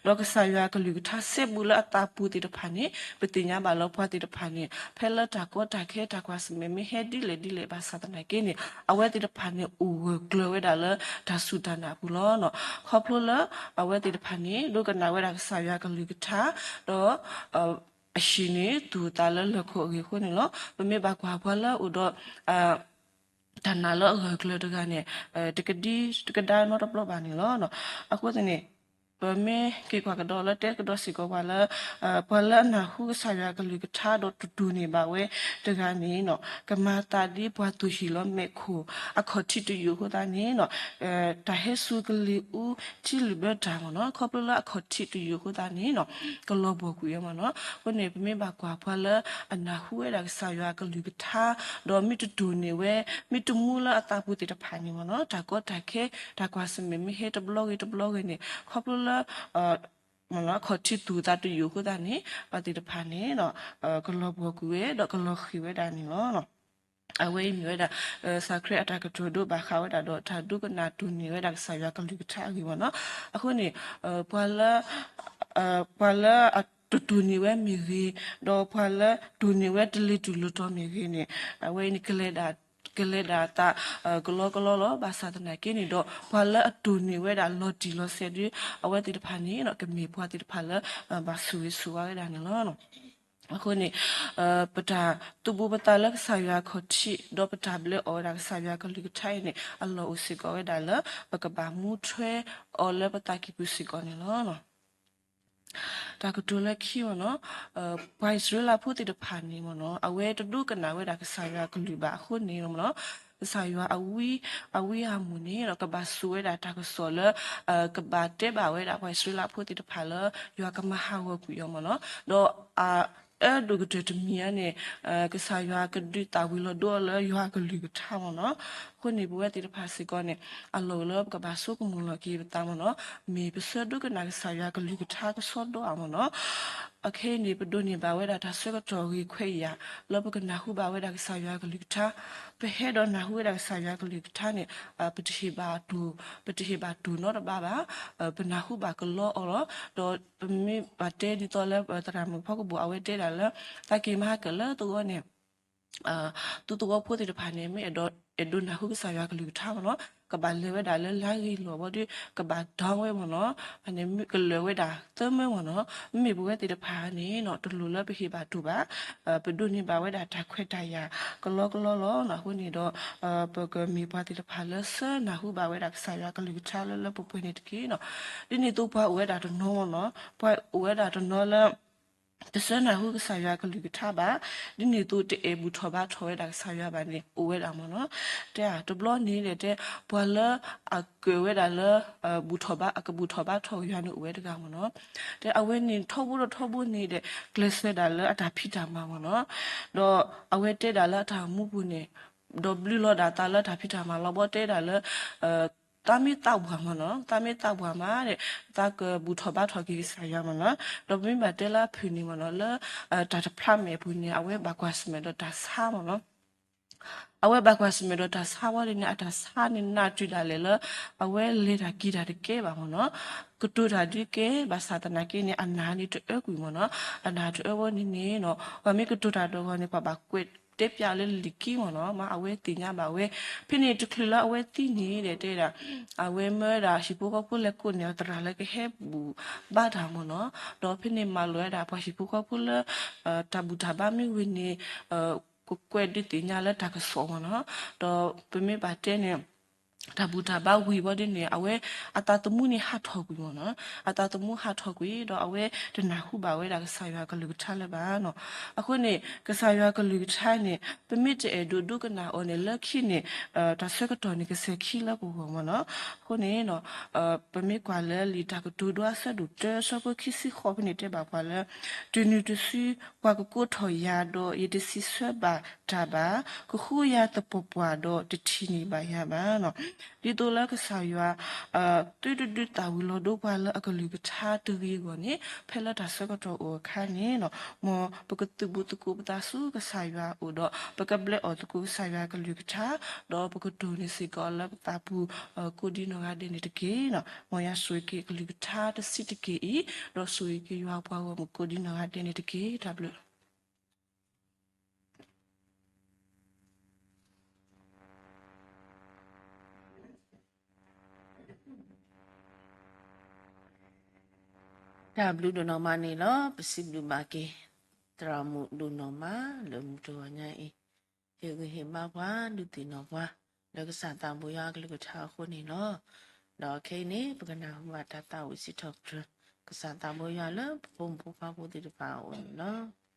ဒီးကစၢ်ယွၤကလုၢ်ကထါစဲဘူးလၢအသးပူၤသ့ၣ်တဖၣ်န့ၣ် ပသ့ၣ်ညါဘၣ်လၢပှၤသ့ၣ်တဖၣ်န့ၣ် ဖဲလၢတၢ်ကီတၢ်ခဲတၢ်ကွၢ်ဆၢၣ်မဲာ်မ့ၢ်ဟဲဒ်လဲၣ်ဒ်လဲၣ်ဘၣ်ဆၣ်သနာ်က့န့ၣ် အဝဲသ့ၣ်တဖၣ်န့ၣ်အိၣ်ဂၢၢ်ကျၢၤဝဲဒၣ်လၢတၢ်စူၢ်တၢ်နာ်အပူၤလီၤ. ခီဖျိလၢအဝဲသ့ၣ်တဖၣ်န့ၣ် ဒိကနၣ်ဝဲဒၣ်ကစၢ်ယွၤကလုၢ်ကထါ ဒီး အဟံၣ်န့ၣ်သူၣ်အသးလၢလၢၢ်ခိၣ်အဂ့ၢ်အဃိန့ၣ်လီၤ. ပမ့ၢ်ဘၣ်ကွၢ်ပှၤလၢအအိၣ်ဒီး တၢ်နာ်လၢအဂၢၢ်ကျၢၤတဂၤန့ၣ် တကဒံတကဒါနီတဘျီဘၣ်န့ၣ်လီၤ. အဃိသတးန့ၣ် ပမ့ၢ်က့ၤကွၢ်ကဒီးလၢတဲကဒီးစ့ၢ်ကီးပှၤလၢ ပှၤလၢအနၢ်ဟူကစၢ်ယွၤကလုၢ်ကထါဒီးတတိၢ်န့ၢ်ဘၣ်ဝဲတဂၤန့ၣ် ကမၤသးဒ်ပှၤသူၣ်ဟံၣ်လီၤမဲာ်ခိၣ် အခီၣ်ထံးတယိာ်အဃိသတးန့ၣ် တၢ်ဟဲစူၤကလံၤအူထံလုၢ်ဘၢတၢ်မ့ၢ်နီၤ ခီဖျိလၢအခီၣ်ထံးတယိာ်အဃိသတးန့ၣ် ကလီၤဘှီၣ်ကွံာ်ဝဲမ့ၢ်နီၤ. အဃိန့ၣ် ပမ့ၢ်ဘၣ်ကွၢ်ပှၤလၢအနၢ်ဟူဝဲဒၣ်ကစၢ်ယွၤကလုၢ်ကထါ ဒီးမ့ၢ်တတိၢ်န့ၢ်ဝဲ မ့ၢ်တမူလၢအသးပူၤသ့ၣ်တဖၣ်န့ၣ်မ့ၢ်နီၤ တၢ်ကီတၢ်ခဲ တၢ်ကွၢ်ဆၢၣ်မဲာ်မ့ၢ်ဟဲတဘျီဂ့ၤတဘျီဂ့ၤန့ၣ် ခီဖျိလၢ အခီၣ်ထံးသူၣ်အသးတယိာ်အဃိသတးန့ၣ် ပှၤသ့ၣ်တဖၣ်န့ၣ် ကလီၤဘှီၣ်ကွံာ်ဝဲ ဒီးကလီၤဃံၤဝဲဒၣ်န့ၣ်လီၤ. အဝဲအံၤမ့ၢ်ဝဲဒၣ် ကစၢ်ခရံာ်အတၢ်ကတိၤဒိဘၣ်ဃးဝဲဒၣ်ဒီး တၢ်ဒိကနၣ်တိၢ်န့ၢ်ဝဲဒၣ်ကစၢ်ယွၤကလုၢ်ကထါအဂ့ၢ်မ့ၢ်နီၤ. အဃိန့ၣ် ပှၤလၢ ပှၤလၢအတတိၢ်န့ၢ်ဝဲမ့ၢ်ဂ့ၤ, ဒီးပှၤလၢတိၢ်န့ၢ်ဝဲတလ့ၤတူာ်လီၤတီၤမ့ၢ်ဂ့ၤန့ၣ် အဝဲအံၤန့ၣ် ကလဲၤဒၣ်အသး ကလီကလီလီၤ. ဘၣ်ဆၣ်သနာ်က့န့ၣ်ဒီး ပှၤလၢအတိၢ်န့ၢ်ဝဲဒၣ်လီၤတံၢ်လီၤဆဲးဒီး အဝဲသ့ၣ်တဖၣ်န့ၣ် ကမ့ၢ်ပှၤသ့ၣ်တဖၣ်လၢ ဘၣ်ဆိၣ်ဂ့ၤဆိၣ်ဝါဝဲဒၣ်န့ၣ်လီၤ. အဃိန့ၣ် ပတၢ်သူၣ်ဘူးပသးလၢကစၢ်ယွၤအခီၣ်ထံး ဒီးပတၢ်ဘျဲးအီၣ်ဝဲဒၣ်ကစၢ်ယွၤကလုၢ်ကထါအံၤန့ၣ် အလီၢ်အိၣ်စ့ၢ်ကီးဝဲဒၣ်လၢ ပကဘၣ်မူထွဲအီၤလၢပသးကံၢ်ပူၤစ့ၢ်ကီးန့ၣ်လီၤ. တၢ်ကတိၤလၢခံမ့ၢ်နီၤ ပှၤအံၣ်စရ့လးဖိသ့ၣ်တဖၣ်န့ၣ်မ့ၢ်နီၤ အဝဲတဒိကနၣ်ဝဲဒၣ်ကစၢ်ယွၤကလုၢ်ဘၣ်အဃိန့ၣ်မ့ၢ်နီၤ ကစၢ်ယွၤအဝံ အဝံအမူၢ်န့ၣ် ကဘၣ်စိာ်ဝဲဒၣ်တၢ်ကစီၣ်လၢ ကဘၣ်တဲဘၣ်ဝဲဒၣ်ပှၤအံၣ်စရ့လးဖိသ့ၣ်တဖၣ်လၢ ယွၤကမၤဟးဂီၤကွံာ်အီၤမ့ၢ်နီၤ ဒီးအ အၢဒိၣ်ကတၢၢ်တမံၤဧါန့ၣ် ကစၢ်ယွၤကဒုးသၣ်ဝံၤလီၤဒိအီၤလၢယွၤအကလုၢ်ကထါမ့ၢ်နီၤ. အဃိန့ၣ် ပဝဲသ့ၣ်တဖၣ်စ့ၢ်ကီးန့ၣ် အလီၢ်အိၣ်လၢပကဘၣ်ဆိကမိၣ်လီၤက့ၤပသးမ့ၢ်နီၤ, မ့ၢ်ပဆၢဒိကနၣ်ကစၢ်ယွၤကလုၢ်ကထါကစီဒီဧါမ့ၢ်နီၤ. အခဲအံၤန့ၣ် ပဒိးန့ၢ်ဘၣ်ဝဲဒၣ်တၢ်ဆၢကတီၢ်ဂ့ၤခွဲးယာ် လၢပကနၢ်ဟူဘၣ်ဝဲဒၣ်ကစၢ်ယွၤကလုၢ်ကထါ, ပဟဲဒီးနၢ်ဟူဝဲဒၣ်ကစၢ်ယွၤကလုၢ်ကထါန့ၣ် ပတဟ့ၣ်ဘၣ်တိၢ်, ပတဟ့ၣ်ဘၣ်တိၢ်နီတဘ့ၣ်ဘၣ်, ပနၢ်ဟူဘၣ်ကလီအီၤလီၤ. ဒီးပမ့ၢ်ဘၣ်တဲဒ်သိးလၢသရၣ်မုၣ်ဖီကဘိၣ် အဝဲတဲဒၣ်လၢ သးက့ၤမၤဟးကၢၣ်လၢသဝီန့ၣ် သုသဝီဖိသ့ၣ်တဖၣ်န့ၣ် မ့ၢ်အဲၣ်ဒိးနၢ်ဟူကစၢ်ယွၤကလုၢ်ကထါမ့ၢ်နီၤ, ကဘၣ်လဲၤဝဲဒၣ်လၢလါဂ့ၤလီၢ်ဘီဒီး ကဘၣ်ဒီဝဲမ့ၢ်နီၤ, ကလၢာ်ဝဲဒၣ်သၢမၢမ့ၢ်နီၤ. မ့မ့ၢ်ပဝဲသ့ၣ်တဖၣ်န့ၣ်နီၤ တလိၣ်လၢပဟ့ၣ်ဘၣ်တိၢ်ဘၣ်, ပဒိးန့ၢ်ဘၣ်ဝဲဒၣ်တၢ်ခွဲးတၢ်ယာ်ကလီကလီလီၤ. အဃိန့ၣ်ဒီး ပကမ့ၢ်ပှၤသ့ၣ်တဖၣ်လၢဆၢနၢ်ဟူဘၣ်ဝဲဒၣ်ကစၢ်ယွၤကလုၢ်ကထါလၢလၢပှဲၤပှဲၤန့ၣ်တက့ၢ်နီၤ. ဒ်န့ၣ်အသိးပှၤအိၣ်ဝဲဒၣ်တနီၤမ့ၢ်နီၤ, ပှၤအိၣ်ဝဲဒၣ်တနီၤလၢ တဆၢနၢ်ဟူကစၢ်ယွၤကလုၢ်ကထါဘၣ်, ဒ်န့ၣ်အသိးတအဲၣ်ဘူၣ်ထီၣ်ဘါထီၣ်ဝဲဒၣ်ကစၢ်ယွၤဘၣ်န့ၣ် အိၣ်ဝဲဒၣ်မ့ၢ်နီၤ. တဲတဘျီန့ၣ်ဒီးတဲ ပှၤလၢအကၢၣ်ဝဲဒၣ်လၢ ဘူၣ်ထီၣ်ဘါ အကဘူၣ်ထီၣ်ဘါထီၣ်က့ၤယွၤန့ၣ်အိၣ်ဝဲတဂၤမ့ၢ်နီၤ. တဲအဝဲန့ၣ်ထီဘိဒီးထီဘိန့ၣ်ဒီး ကျဲးစၢးဒၣ်လၢအတၢ်ဖံးတၢ်မၤမ့ၢ်နီၤ. ဒီးအဝဲတဲဒၣ်လၢအတၢ်အိၣ်မူပူၤန့ၣ် ဒီးဘျုးလီၤဒၣ်သးလၢတၢ်ဖံးတၢ်မၤလီၤဘီ တဲဒၣ်လၢ သးမ့ၢ်သးပှၢ်မ့ၢ်နီၤ, သးမ့ၢ်သးပှၢ်မးဒီး သးကဘူၣ်ထီၣ်ဘါထီၣ်က့ၤကစၢ်ယွၤမ့ၢ်နီၤ. ဒီးပမ့ၢ်ဘၣ်တဲလၢအဖုၣ်န့ၣ်မ့ၢ်နီၤ လၢ တၢ်တဖျါမဲာ်အပူၤန့ၣ် အဝဲဘၣ်ကွၢ်ဆၢၣ်မဲာ်ဒီးတၢ်ဆါမ့ၢ်နီၤ. အဝဲဘၣ်ကွၢ်ဆၢၣ်မဲာ်ဒီးတၢ်ဆါဝဲဒၣ်န့ၣ် အတၢ်ဆါန့ၣ်နးတုၤဒၣ်လဲာ်လၢ အဝဲလဲၤတၢ်က့ၤတၢ်တကဲဘၣ်မ့ၢ်နီၤ. ကတိၤတၢ်ဒုးကဲ ဘၣ်ဆၣ်သနာ်က့န့ၣ် အနၢ်န့ၣ်တအၢကွံာ်မ့ၢ်နီၤ. အနၢ်တအၢဝဲန့ၣ်န့ၣ်နီၤ ပှၤမ့ၢ်ကတိၤတၢ်ဒီးဂီၢ်န့ၣ် ပှၤဘၣ်ကွဲးတဲပၠးလၢလံာ်က့မ့ၢ်နီၤ. မ့ၢ်အဝဲသ့ၣ်ညါဘၣ်ဝဲ ဖဲန့ၣ်တချုးလၢအဝဲသံန့ၣ်ဒီးတဲဒၣ် အဝဲမၢဝဲဒၣ်ဟံၣ်ဖိဃီဖိလဲၤကိးန့ၢ်အသရၣ်လၢကဟဲဘူၣ်ဘါတၢ်မ့ၢ်နီၤ. ဒီးဖဲန့ၣ်မၤလိာ်ဝဲဒၣ်ပှၤဟံၣ်ဖိဃီဖိလၢ တၢ်ဘူၣ်တၢ်ဘါမ့ၢ်ဝံၤန့ၣ် ကကွဲးဒုးသ့ၣ်ညါလၢတၢ်ကစီၣ်မ့ၢ်နီၤ. ဒီးပမ့ၢ်ဘၣ်တဲန့ၣ် တၢ်ဘူၣ်တၢ်ဘါဝံၤဝဲဒၣ်န့ၣ် အဝဲအသးသမူန့ၣ်ဟးထီၣ်ကွံာ်မ့ၢ်နီၤ. အသးသမူဟးထီၣ်ကွံာ် ဒီးအဝဲတနၢ်ဟူဘၣ်ဝဲဒၣ်ကစၢ်ယွၤကလုၢ်ကထါလၢၤဘၣ်နီၤ. အဃိန့ၣ် ကစၢ်ယွၤကလုၢ်ကထါန့ၣ် ပမ့ၢ်တအဲၣ်ဒိးဒိကနၣ်အီၤန့ၣ် လၢခံန့ၣ် တၢ်ဆၢကတီၢ်န့ၣ်ကစဲၤခံလၢပဂီၢ်မ့ၢ်နီၤ. အဃိန့ၣ် ပမ့ၢ်ကွၢ်လၢလံာ်တၢ်ကတိၤဒိအဆၢဒိၣ်တၢ အဆၢဖိခံဆံဃိးဖဲန့ၣ်တဲဘၣ်ပှၤလၢ တုၤနုၤတစု ပှၤကကိးထီၣ်ယၤဒီး ယတစံးဆၢဘၣ်တၢ်ဘၣ်, ကဃုယၤသပှၢ်ပှၢ်ဒီးတထံၣ်န့ၢ်ဘၣ်ယၤဘၣ်နီၤ. ဒ်သိးလၢကစၢ်ယွၤ သုတဒုးသၣ်ဝံၤလီၤဒိပှၤလၢအကလုၢ်ကထါတဂ့ၤအဂီၢ်န့ၣ် ဖဲလၢတၢ်ဆၢကတီၢ်အိၣ်အခါန့ၣ်နီၤ မ်ပကသုးဘူးသကိးပသးဆူကစၢ်ယွၤအအိၣ်ဒီး ပကဘျဲးအီၣ်သကိးကစၢ်ယွၤကလုၢ်ကထါ ဒီးပကတိၢ်န့ၢ်စ့ၢ်ကီးလၢပသးပူၤ ကိးဒံနီၢ်ဂၤဒဲးန့ၣ်တက့ၢ်နီၤ. မ်ယွၤဆိၣ်ဂ့ၤက့ၤကလုၢ်ကထါတဆံးတက့ၢ်အံၤ ဒီးဆိၣ်ဂ့ၤက့ၤယွၤပှၤဂီၢ်မုၢ်ကိးဒံနီၢ်ဂၤဒဲးန့ၣ်တက့ၢ်. တၢ်ဘျုး တၢ်ဘျုးဒိၣ်နီၢ်မးန့ၣ်လီၤ. ပစံးဘျုးဘၣ်က့ၤ သရၣ်မုၣ်ဒိၣ်နီၢ်မး လၢမုၢ်တဂီၤညါအံၤ ဟ့ၣ်ဂံၢ်ဟ့ၣ်ဘါပှၤ ဒုးသ့ၣ်နီၣ်ပှၤ လၢကစၢ်သးဘိယွၤအကလုၢ်ကထါအဃိန့ၣ်လီၤ. ဒီးခဲအံၤန့ၣ် ပကနၢ်ဟူဘၣ်တၢ်သးဝံၣ်စံးထီၣ်ပတြၢၤ ကစၢ်သးဘိယွၤလၢပဖိမုၣ်ဖိခွါဖိသ့ၣ်တဖၣ်အအိၣ်န့ၣ်လီၤ.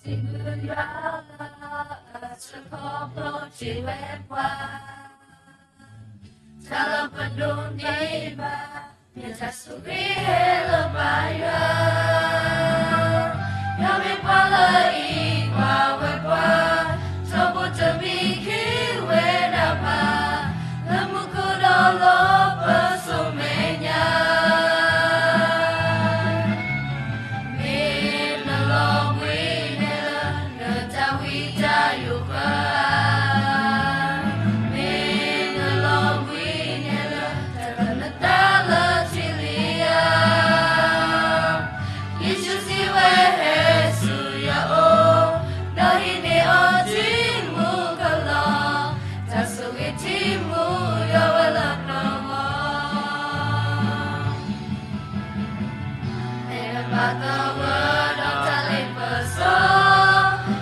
စံးဘျုးယွၤလၢအဆှၢခီဖျိတ့ၢ်ဝဲပှၤ တၢ်လၢပဒိးန့ၢ်ဘၣ် မ့ၢ်တၢ်ဆိၣ်ဂ့ၤဟဲလၢပယွၤ, ယွၤမ့ၢ်ပှၤလၢအကွၢ်ဝဲပှၤ, ထီဘိတမံၤခံဝဲဒၣ်ဘၣ်, လၢမူခိၣ်ဒီးလီၢ်ပစိၤမဲာ်ညါ မ့ၢ်နလီၤဘှံးနဲၣ်လၢ နတၢ်ဝံတၢ်ယိးဃၢၤဧါ, မ့ၢ်နလီၤဘှံးနဲၣ်လၢ တၢ်ကနၣ်တၢ်လၢထံလံဧါ. ယ့ၣ်ၡူးစံးဝဲ ဟဲဆူယအိၣ်, ဒီးဟံးန့ၢ်အီၤထံမူကလီၤ, တၢ်ဆိၣ်ဂ့ၤထံမူယွၤဝဲလၢပဂီၢ် ဖဲနဘၣ်သဂၢၢ်ဒီးတၢ်လ့ပစီ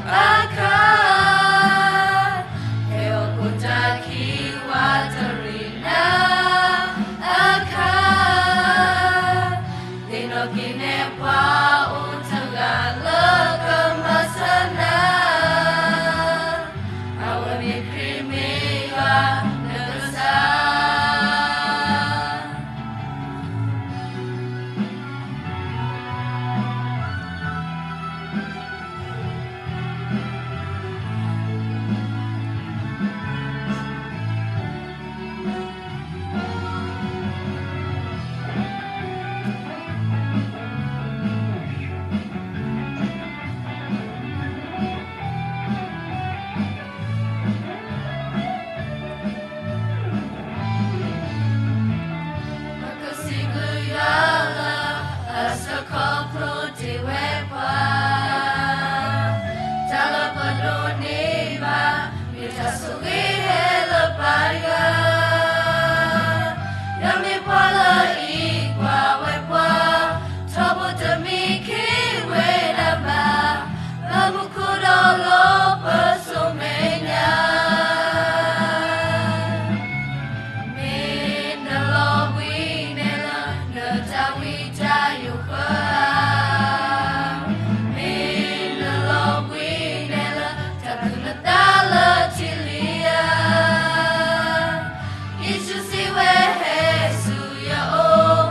အခါ, ဖဲဟီၣ်ခိၣ်တၢ်ခံးဝးတရံးနၤအခါ, သ့ၣ်နီၣ်က့ၤနဲၣ်ပှၤအိၣ်တဂၤလၢကမၤစၢၤနၤ, အဝဲမ့ၢ်ခရံာ်မ့ၢ်ယွၤနကစၢ် ပကစံးဘျုးယွၤလၢအဆှၢခီဖျိတ့ၢ်ဝဲပှၤ, တၢ်လၢပဒိးန့ၢ်ဘၣ် မ့ၢ်တၢ်ဆိၣ်ဂ့ၤဟဲလၢပယွၤ, ယွၤမ့ၢ်ပှၤလၢအကွၢ်ဝဲပှၤ, ထီဘိတမံၤခံဝဲဒၣ်ဘၣ်, လၢမူခိၣ်ဒီးလီၢ်ပစိၤမဲာ်ညါ မ့ၢ်နလီၤဘှံးနဲၣ်လၢ နတၢ်ဝံတၢ်ယိးဃၢၤဧါ, မ့ၢ်နလီၤဘှံးနဲၣ်လၢ တၢ်သူၣ်နသးလၢထံလံဧါ. ယ့ၣ်ၡူးစံးဝဲ ဟဲဆူယအိၣ်,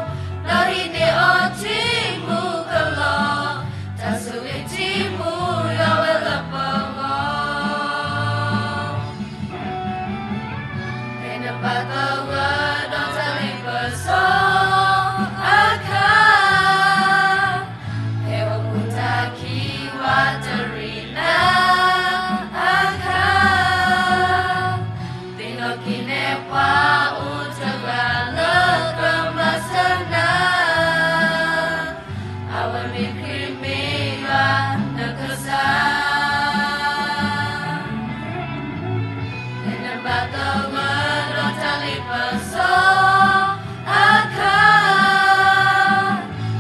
ဒီးဟံးန့ၢ်အီၤထံမူကလီၤ, တၢ်ဆိၣ်ဂ့ၤထံမူယွၤဝဲလၢပဂီၢ် ဖဲနဘၣ်သဂၢၢ်ဒီးတၢ်လ့ပစီအခါ, ဖဲဟီၣ်ခိၣ်တၢ်ခံးဝးတရံးနၤအခါ, သ့ၣ်နီၣ်က့ၤနဲၣ်ပှၤအိၣ်တဂၤလၢကမၤစၢၤနၤ, အဝဲမ့ၢ်ခရံာ်မ့ၢ်ယွၤနကစၢ် ဖဲနဘၣ်သဂၢၢ်ဒီးတၢ်လ့ပစီအခါ,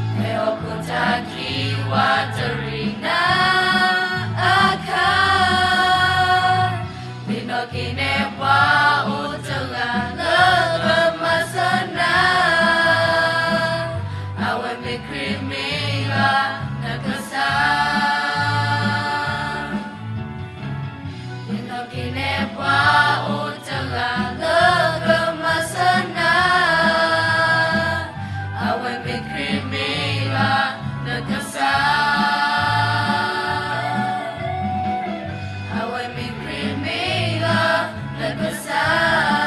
ဖဲဟီၣ်ခိၣ်တၢ်ခံးဝးတရံးနၤအခါ, သ့ၣ်နီၣ်က့ၤနဲၣ်ပှၤအိၣ်တဂၤလၢကမၤစၢၤနၤ, အဝဲမ့ၢ်ခရံာ်မ့ၢ်ယွၤနကစၢ် သ့ၣ်နီၣ်က့ၤနဲၣ် ပှၤအိၣ်တဂၤလၢကမၤစၢၤနၤ, အဝဲမ့ၢ်ခရံာ်မ့ၢ်ယွၤနကစၢ်, အဝဲမ့ၢ်ခရံာ်မ့ၢ်ယွၤနကစၢ်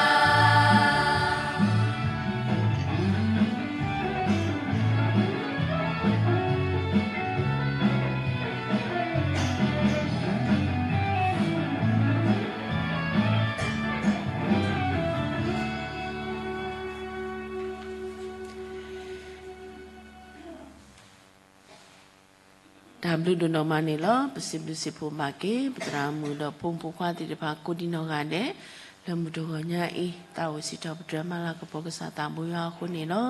တၢ်ဘျုးဒိၣ်နီၢ်မးန့ၣ်လီၤ. ပစံးဘျုးစံးဖှိၣ်ဘၣ်က့ၤ ပသရၣ်မုၣ်ဒီးဖိမုၣ်ဖိခွါသ့ၣ်တဖၣ်ကိးဒံးနီၢ်ဂၤဒဲး, လၢမုၢ်တဂီၤညါအံၤ သးအိၣ်စံးထီၣ်ပတြၢၤမၤလၤကပီၤကစၢ်သးဘိယွၤအဃိန့ၣ်လီၤ.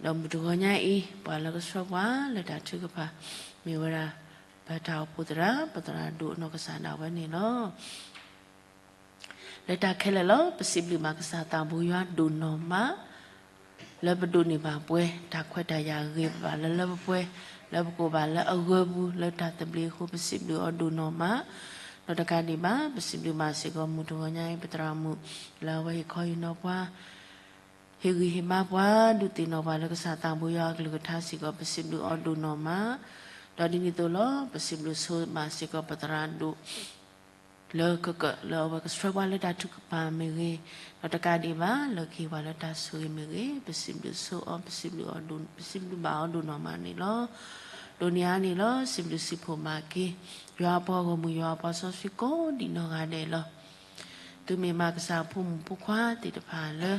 ဒီးမုၢ်တဂီၤညါအံၤ ပှၤလၢကဆှၢပှၤလၢတၢ်ထုကဖၣ် မ့ၢ်ဝဲဒၣ် ပတၢ်အိၣ်ဖှိၣ်သရၣ် ပသရၣ်ဒိၣ်အနီၢ်ကစၢ်ဒၣ်ဝဲန့ၣ်လီၤ. လၢတၢ်ခဲလၢာ်လီၤ ပစံးဘျုးဘၣ်ကစၢ်သးဘိယွၤဒိၣ်နီၢ်မး လၢပဒိးန့ၢ်ဘၣ်ပှဲၤ တၢ်ခွဲးတၢ်ယာ်ဂ့ၤဘၣ်လၢလၢပှဲၤပှဲၤ လၢပကိးဘၣ်လၢအဂၢၢ်ပူၤ လၢတၢ်သဘျ့အဃိ ပစံးဘျုးအီၤဒိၣ်နီၢ်မး, ဒီးတကးဒံးဘၣ် ပစံးဘျုးဘၣ်စ့ၢ်ကီးမုၢ်တဂီၤညါအံၤ ပသရၣ်မုၣ် လၢအဝဲဟ့ၣ်ခီဟ့ၣ်နီၤပှၤ ဟ့ၣ်ဂံၢ်ဟ့ၣ်ဘါပှၤ ဒုးသ့ၣ်နီၣ်ပှၤလၢကစၢ်သးဘိယွၤအကလုၢ်ကထါစ့ၢ်ကီး ပစံးဘျုးအီၤဒိၣ်နီၢ်မး, ဒီးဒ်န့ၣ်အသိးလီၤ ပစံးဘျုးဆိဘၣ်စ့ၢ်ကီးပသရၣ်ဒိၣ် လၢကကၢၣ်လၢအဝဲကဆှၢပှၤလၢတၢ်ထုကဖၣ်မ့ၢ်ဂ့ၤ, ဒီးတကးဒံးဘၣ် လၢကဟ့ၣ်ပှၤလၢတၢ်ဆိၣ်ဂ့ၤမ့ၢ်ဂ့ၤ, ပစံးဘျုးဆိအီၤ ပစံးဘျုးအီၤဒိၣ် ပစံးဘျုးဘၣ်အီၤဒိၣ်နီၢ်မးန့ၣ်လီၤ. ဒိၣ်န့ၢ်အါန့ၣ်လီၤ စံးဘျုးစံးဖှိၣ်ဘၣ်က့ၤ ယွၤအပှၤဂီၢ်မုၢ် ယွၤအပှၤစီဆှံကိးဒံးနီၢ်ဂၤဒဲးလီၤ. သုမ့ၢ်မးကစၢ်အဖိမုၣ်ဖိခွါသ့ၣ်တဖၣ်လၢ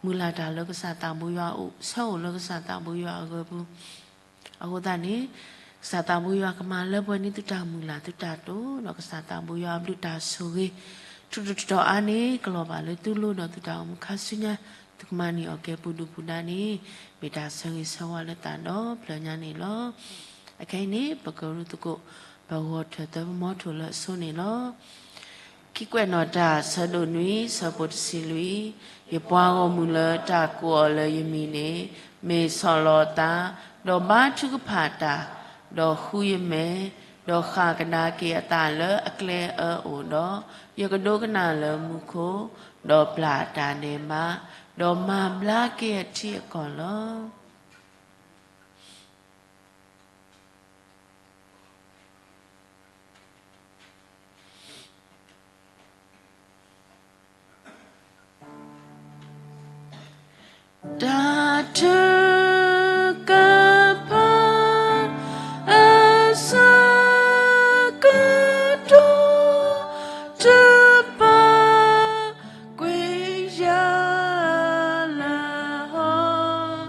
မုၢ်လၢ်တၢ်လၢကစၢ်သးဘိယွၤအအိၣ် ဆၢအိၣ်လၢကစၢ်သးဘိယွၤအဂၢၢ်ပူၤ အဃိသတးန့ၣ် ကစၢ်သးဘိယွၤကမၤလၢပှဲၤန့ၢ်သုတၢ်မုၢ်လၢ်သုတၢ်တိာ် ဒီးကစၢ်သးဘိယွၤအဘျုးတၢ်ဆိၣ်ဂ့ၤ ထူးထူးတီၤတီၤအါန့ၣ် ကလီၤဘၣ်လၢသုလိၤဒီးသုတၢ်အိၣ်မူခါဆူညါ သုကမၤန့ၢ်အီၣ်ကဲပူၤဒုၣ်ပူၤဒါန့ၣ် မ့ၢ်တၢ်ဆၢဂ့ၤဆၢဝါလၢသးဒီဖျၢၣ်ညါန့ၣ်လီၤ. အခဲအံၤန့ၣ် ပကရူၢ်သကိး ပဂီၢ်ထၢၣ်သၢပမီထိၣ်လၢအဆိန့ၣ်လီၤ. ခံကွဲးနီၣ်တၢ် ဆၢဒိၣ်နွံ ဆၢဖိတဆံလွံၢ်, ယပှၤဂီၢ်မုၢ်လၢတၢ်ကိးအီၤလၢယမံၤန့ၣ် မ့ၢ်ဆီၣ်လီၤအသး, ဒီးဘါထုကဖၣ်တၢ်, ဒီးဃုယမဲာ်, ဒီးဃၣ်ကဒါက့ၤအသးလၢအကျဲအၢအိၣ်ဒီး, ယကဒိကနၣ်လၢမူခိၣ်, ဒီးပျၢ်တၢ်ဒဲးဘး, ဒီးမၤဘျါက့ၤအထံအကီၢ်လီၤ. တၢ်ထုကဖၣ်အဆၢကတီၢ် တပာ်ကွံာ်ယၤလၢဟီၣ်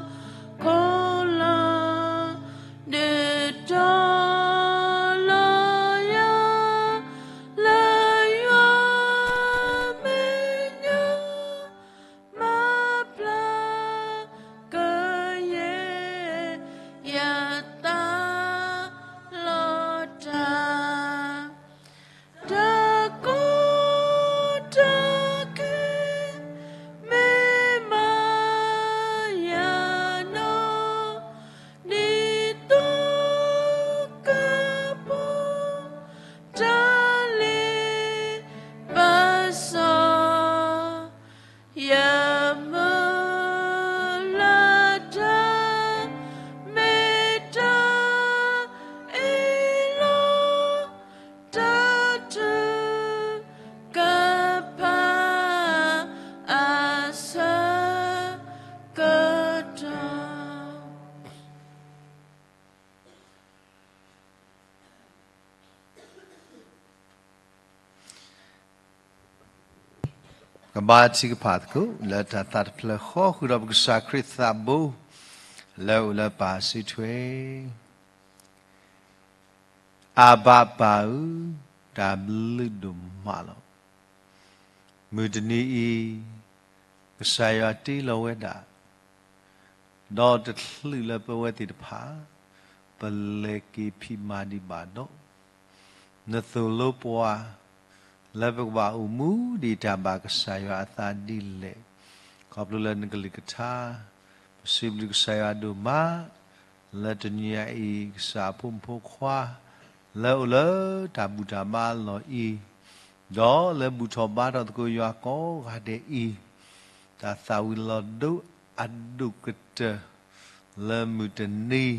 ခိၣ်လီၤ. ဒုးတီၤလီၤယၤလၢယွၤမဲာ်ညါ မၤပျၢ်ကယဲၢ်ယသးလီၤတၢ် တၢ်ကီတၢ်ခဲ မ့ၢ်မၤယၤနီၢ် ဒ်သိးကပီၤ တၢ်လ့ပစီ ယမုၢ်လၢ်တၢ် မ့ၢ်တၢ်အ့ၣ်လိာ် တၢ်ထုကဖၣ်အဆၢကတီၢ် ကဘါထုကဖၣ်သကိး လၢတၢ်သးတဖျၢၣ်ဃီ ဃုာ်ဒီးပကစၢ်ခရံာ်သးဘိ လၢအအိၣ်လၢပၢ်စုထွဲ အဘၣ်ပၢ်ဧၢ, တၢ်ဘျုးဒိၣ်မးလီၤ. မုၢ်တနံၤအံၤ ကစၢ်ယွၤတ့လီၤဝဲဒၣ် ဒီးတချုးလၢပဝဲသ့ၣ်တဖၣ် ပလဲၤက့ၤဖံးမၤဒံးဘၣ်ဒီး နသိၣ်လိပှၤ လၢပကဘၣ်အိၣ်မူဒံးတၢ်ဘၣ်ကစၢ်ယွၤအသးဒ်လဲၣ်, ခီဖျိလၢနကလုၢ်ကထါ, ပစံးဘျုးကစၢ်ယွၤဒိၣ်မး လၢတနံၤအံၤ ကစၢ်အဖိမုၣ်ဖိခွါ လၢအိၣ်လၢတၢ်ဘူၣ်တၢ်ဘါအလီၢ်အံၤ, ဒီးလၢဘူၣ်ထီၣ်ဘါထီၣ်သကိးယွၤကိးဂၤဒဲးအံၤ, တၢ်သၣ်ဝံၤလီၤဒိအဒိၣ်ကတၢၢ် လၢမုၢ်တနံၤ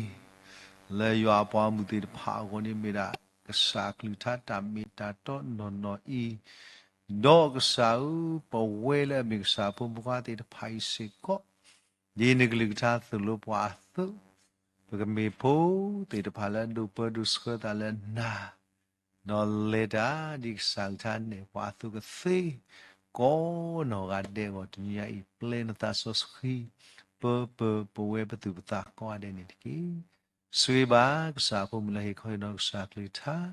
လၢယွၤအပှၤဂီၢ်မုၢ်သ့ၣ်တဖၣ်အဂီၢ်န့ၣ်မ့ၢ်ဒၣ် ကစၢ်အကလုၢ်ကထါတၢ်မ့ၢ်တၢ်တီနီၢ်နီၢ်အံၤ, ဒီးကစၢ်ဧၢ, ပဝဲလၢအမ့ၢ်ကစၢ်အဖိမုၣ်ဖိခွါသ့ၣ်တဖၣ်အံၤစ့ၢ်ကီး, ဒ်နကလုၢ်ကထါသိၣ်လိပှၤအသိး, ပကမ့ၢ်ဖိသ့ၣ်တဖၣ်လၢအဒိၣ်ပၢဒိၣ်ဆှၢသးလၢနၤ, ဒီးလဲၤတၢ်ဒ်ကစၢ်ကလုၢ်ကထါနဲၣ်ပှၤအသိးကသ့, ကိးနီၢ်ဂၤဒဲးအဂီၢ် တနံၤအံၤ ပျဲနသးစီဆှံ ပၢပၢပဝဲပသူၣ်ပသးကိးဂၤဒဲးန့ၣ်တက့ၢ်. ဆိၣ်ဂ့ၤဘၣ်ကစၢ်အဖိမုၣ်လၢဟ့ၣ်ခီဟ့ၣ်နီၤကစၢ်ကလုၢ်ကထါ, ဟ့ၣ်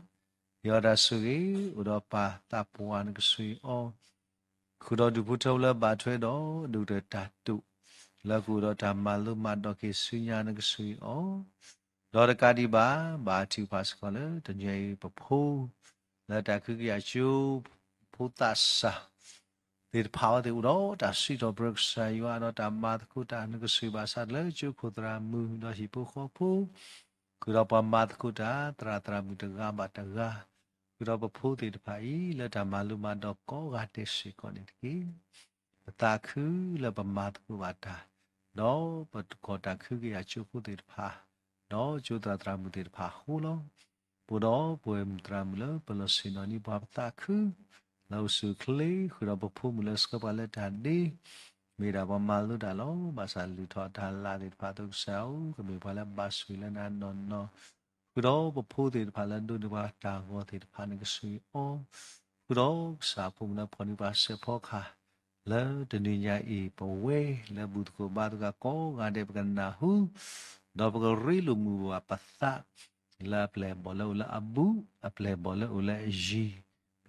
အီၤတၢ်ဆိၣ်ဂ့ၤ အိၣ်ဒီးပၢ်သးပှၢ်နကဆိၣ်ဂ့ၤအီၤ, ဃုာ်ဒီးဒူၣ်ဖိထၢဖိလၢအဘၣ်ထွဲဒီး ဒိၣ်ကတၢၢ်တၢ်တိာ် လၢကအိၣ်ဒီးတၢ်မၤလိမၤဒိးက့ၤဆူညါနကဆိၣ်ဂ့ၤအီၤ, ဒီးတကးဒံးဘၣ် ဘၣ်ထုကဖၣ်စ့ၢ်ကီးလၢတနံၤအံၤပဖိ လၢတၢ်ကဟုကယာ်ကၠိ ဖိသးစၢ် သ့ၣ်တဖၣ်အဝဲသ့ၣ်အိၣ်ဒီးတၢ်စံးထီၣ်ပတြၢၤကစၢ်ယွၤ ဒီးတၢ်မၤသကိးတၢ် နကဆိၣ်ဂ့ၤဘၣ်ဆၣ်လၢကၠိခိၣ်သရၣ်မုၣ် ဒီးဟံၣ်ဖိဃီဖိ ဃုာ်ဒီးပှၤမၤသကိးတၢ် သရၣ်သရၣ်မုၣ်တဂၤဘၣ်တဂၤ, ဃုာ်ဒီးပဖိသ့ၣ်တဖၣ်အံၤ လၢတၢ်မၤလိမၤဒိးကိးဂၤဒဲးစ့ၢ်ကီးန့ၣ်တက့ၢ်. ပသးခုလၢပမၤသကိးဘၣ်တၢ်, ဒီးပတံၤသကိးတၢ်ခုကယၤကၠိဖိသ့ၣ်တဖၣ်, ဒီးကၠိသရၣ်သရၣ်မုၣ်သ့ၣ်တဖၣ်အဃိလီၤ. ပအိၣ်ဒီးပဝဲမုၣ်သရၣ်မုၣ်လၢပလီၢ်ဆ့ၣ်နီၤန့ၣ် ပှၤပသးခု လၢအိၣ်ဆူၣ်အိၣ်ချ့ ဃုာ်ဒီးပဖိမုၣ်လၢဆှၢပှၤလၢတၢ်ဒ့, မ့ၢ်ဒၣ်ပှၤမၤလိတၢ်လီၤ. ဘၣ်ဆၣ်လုၢ်ထီၣ်တၢ်လၢ်သ့ၣ်တဖၣ်အသိးကစၢ်ဧၢ, ကမ့ၢ်ပှၤလၢဘၣ်ဆိၣ်ဂ့ၤလၢနၤနီၢ်နီၢ်, ဃုာ်ဒီးပဖိသ့ၣ်တဖၣ်လၢဒိးန့ၢ်ပှၤတၢ်ဂီၤသ့ၣ်တဖၣ်န့ၣ် ကဆိၣ်ဂ့ၤအီၤ, ဃုာ်ဒီးကစၢ်ဖိမုၣ်လၢဖီၣ်န့ၢ်ပှၤစဲးဖီကဟၣ် လၢတနံၤညါအံၤ ပဝဲလၢဘူၣ်သကိးဘါသကိးကိးဂၤဒဲး ပကနၢ်ဟူ ဒီးပကရ့လိာ်မုာ်ဘၣ်ပသး လၢအပျဲၢ်အဘီၣ်လၢအိၣ်လၢအဘူး, အပျဲၢ်အဘီၣ်လၢအိၣ်လၢအယံ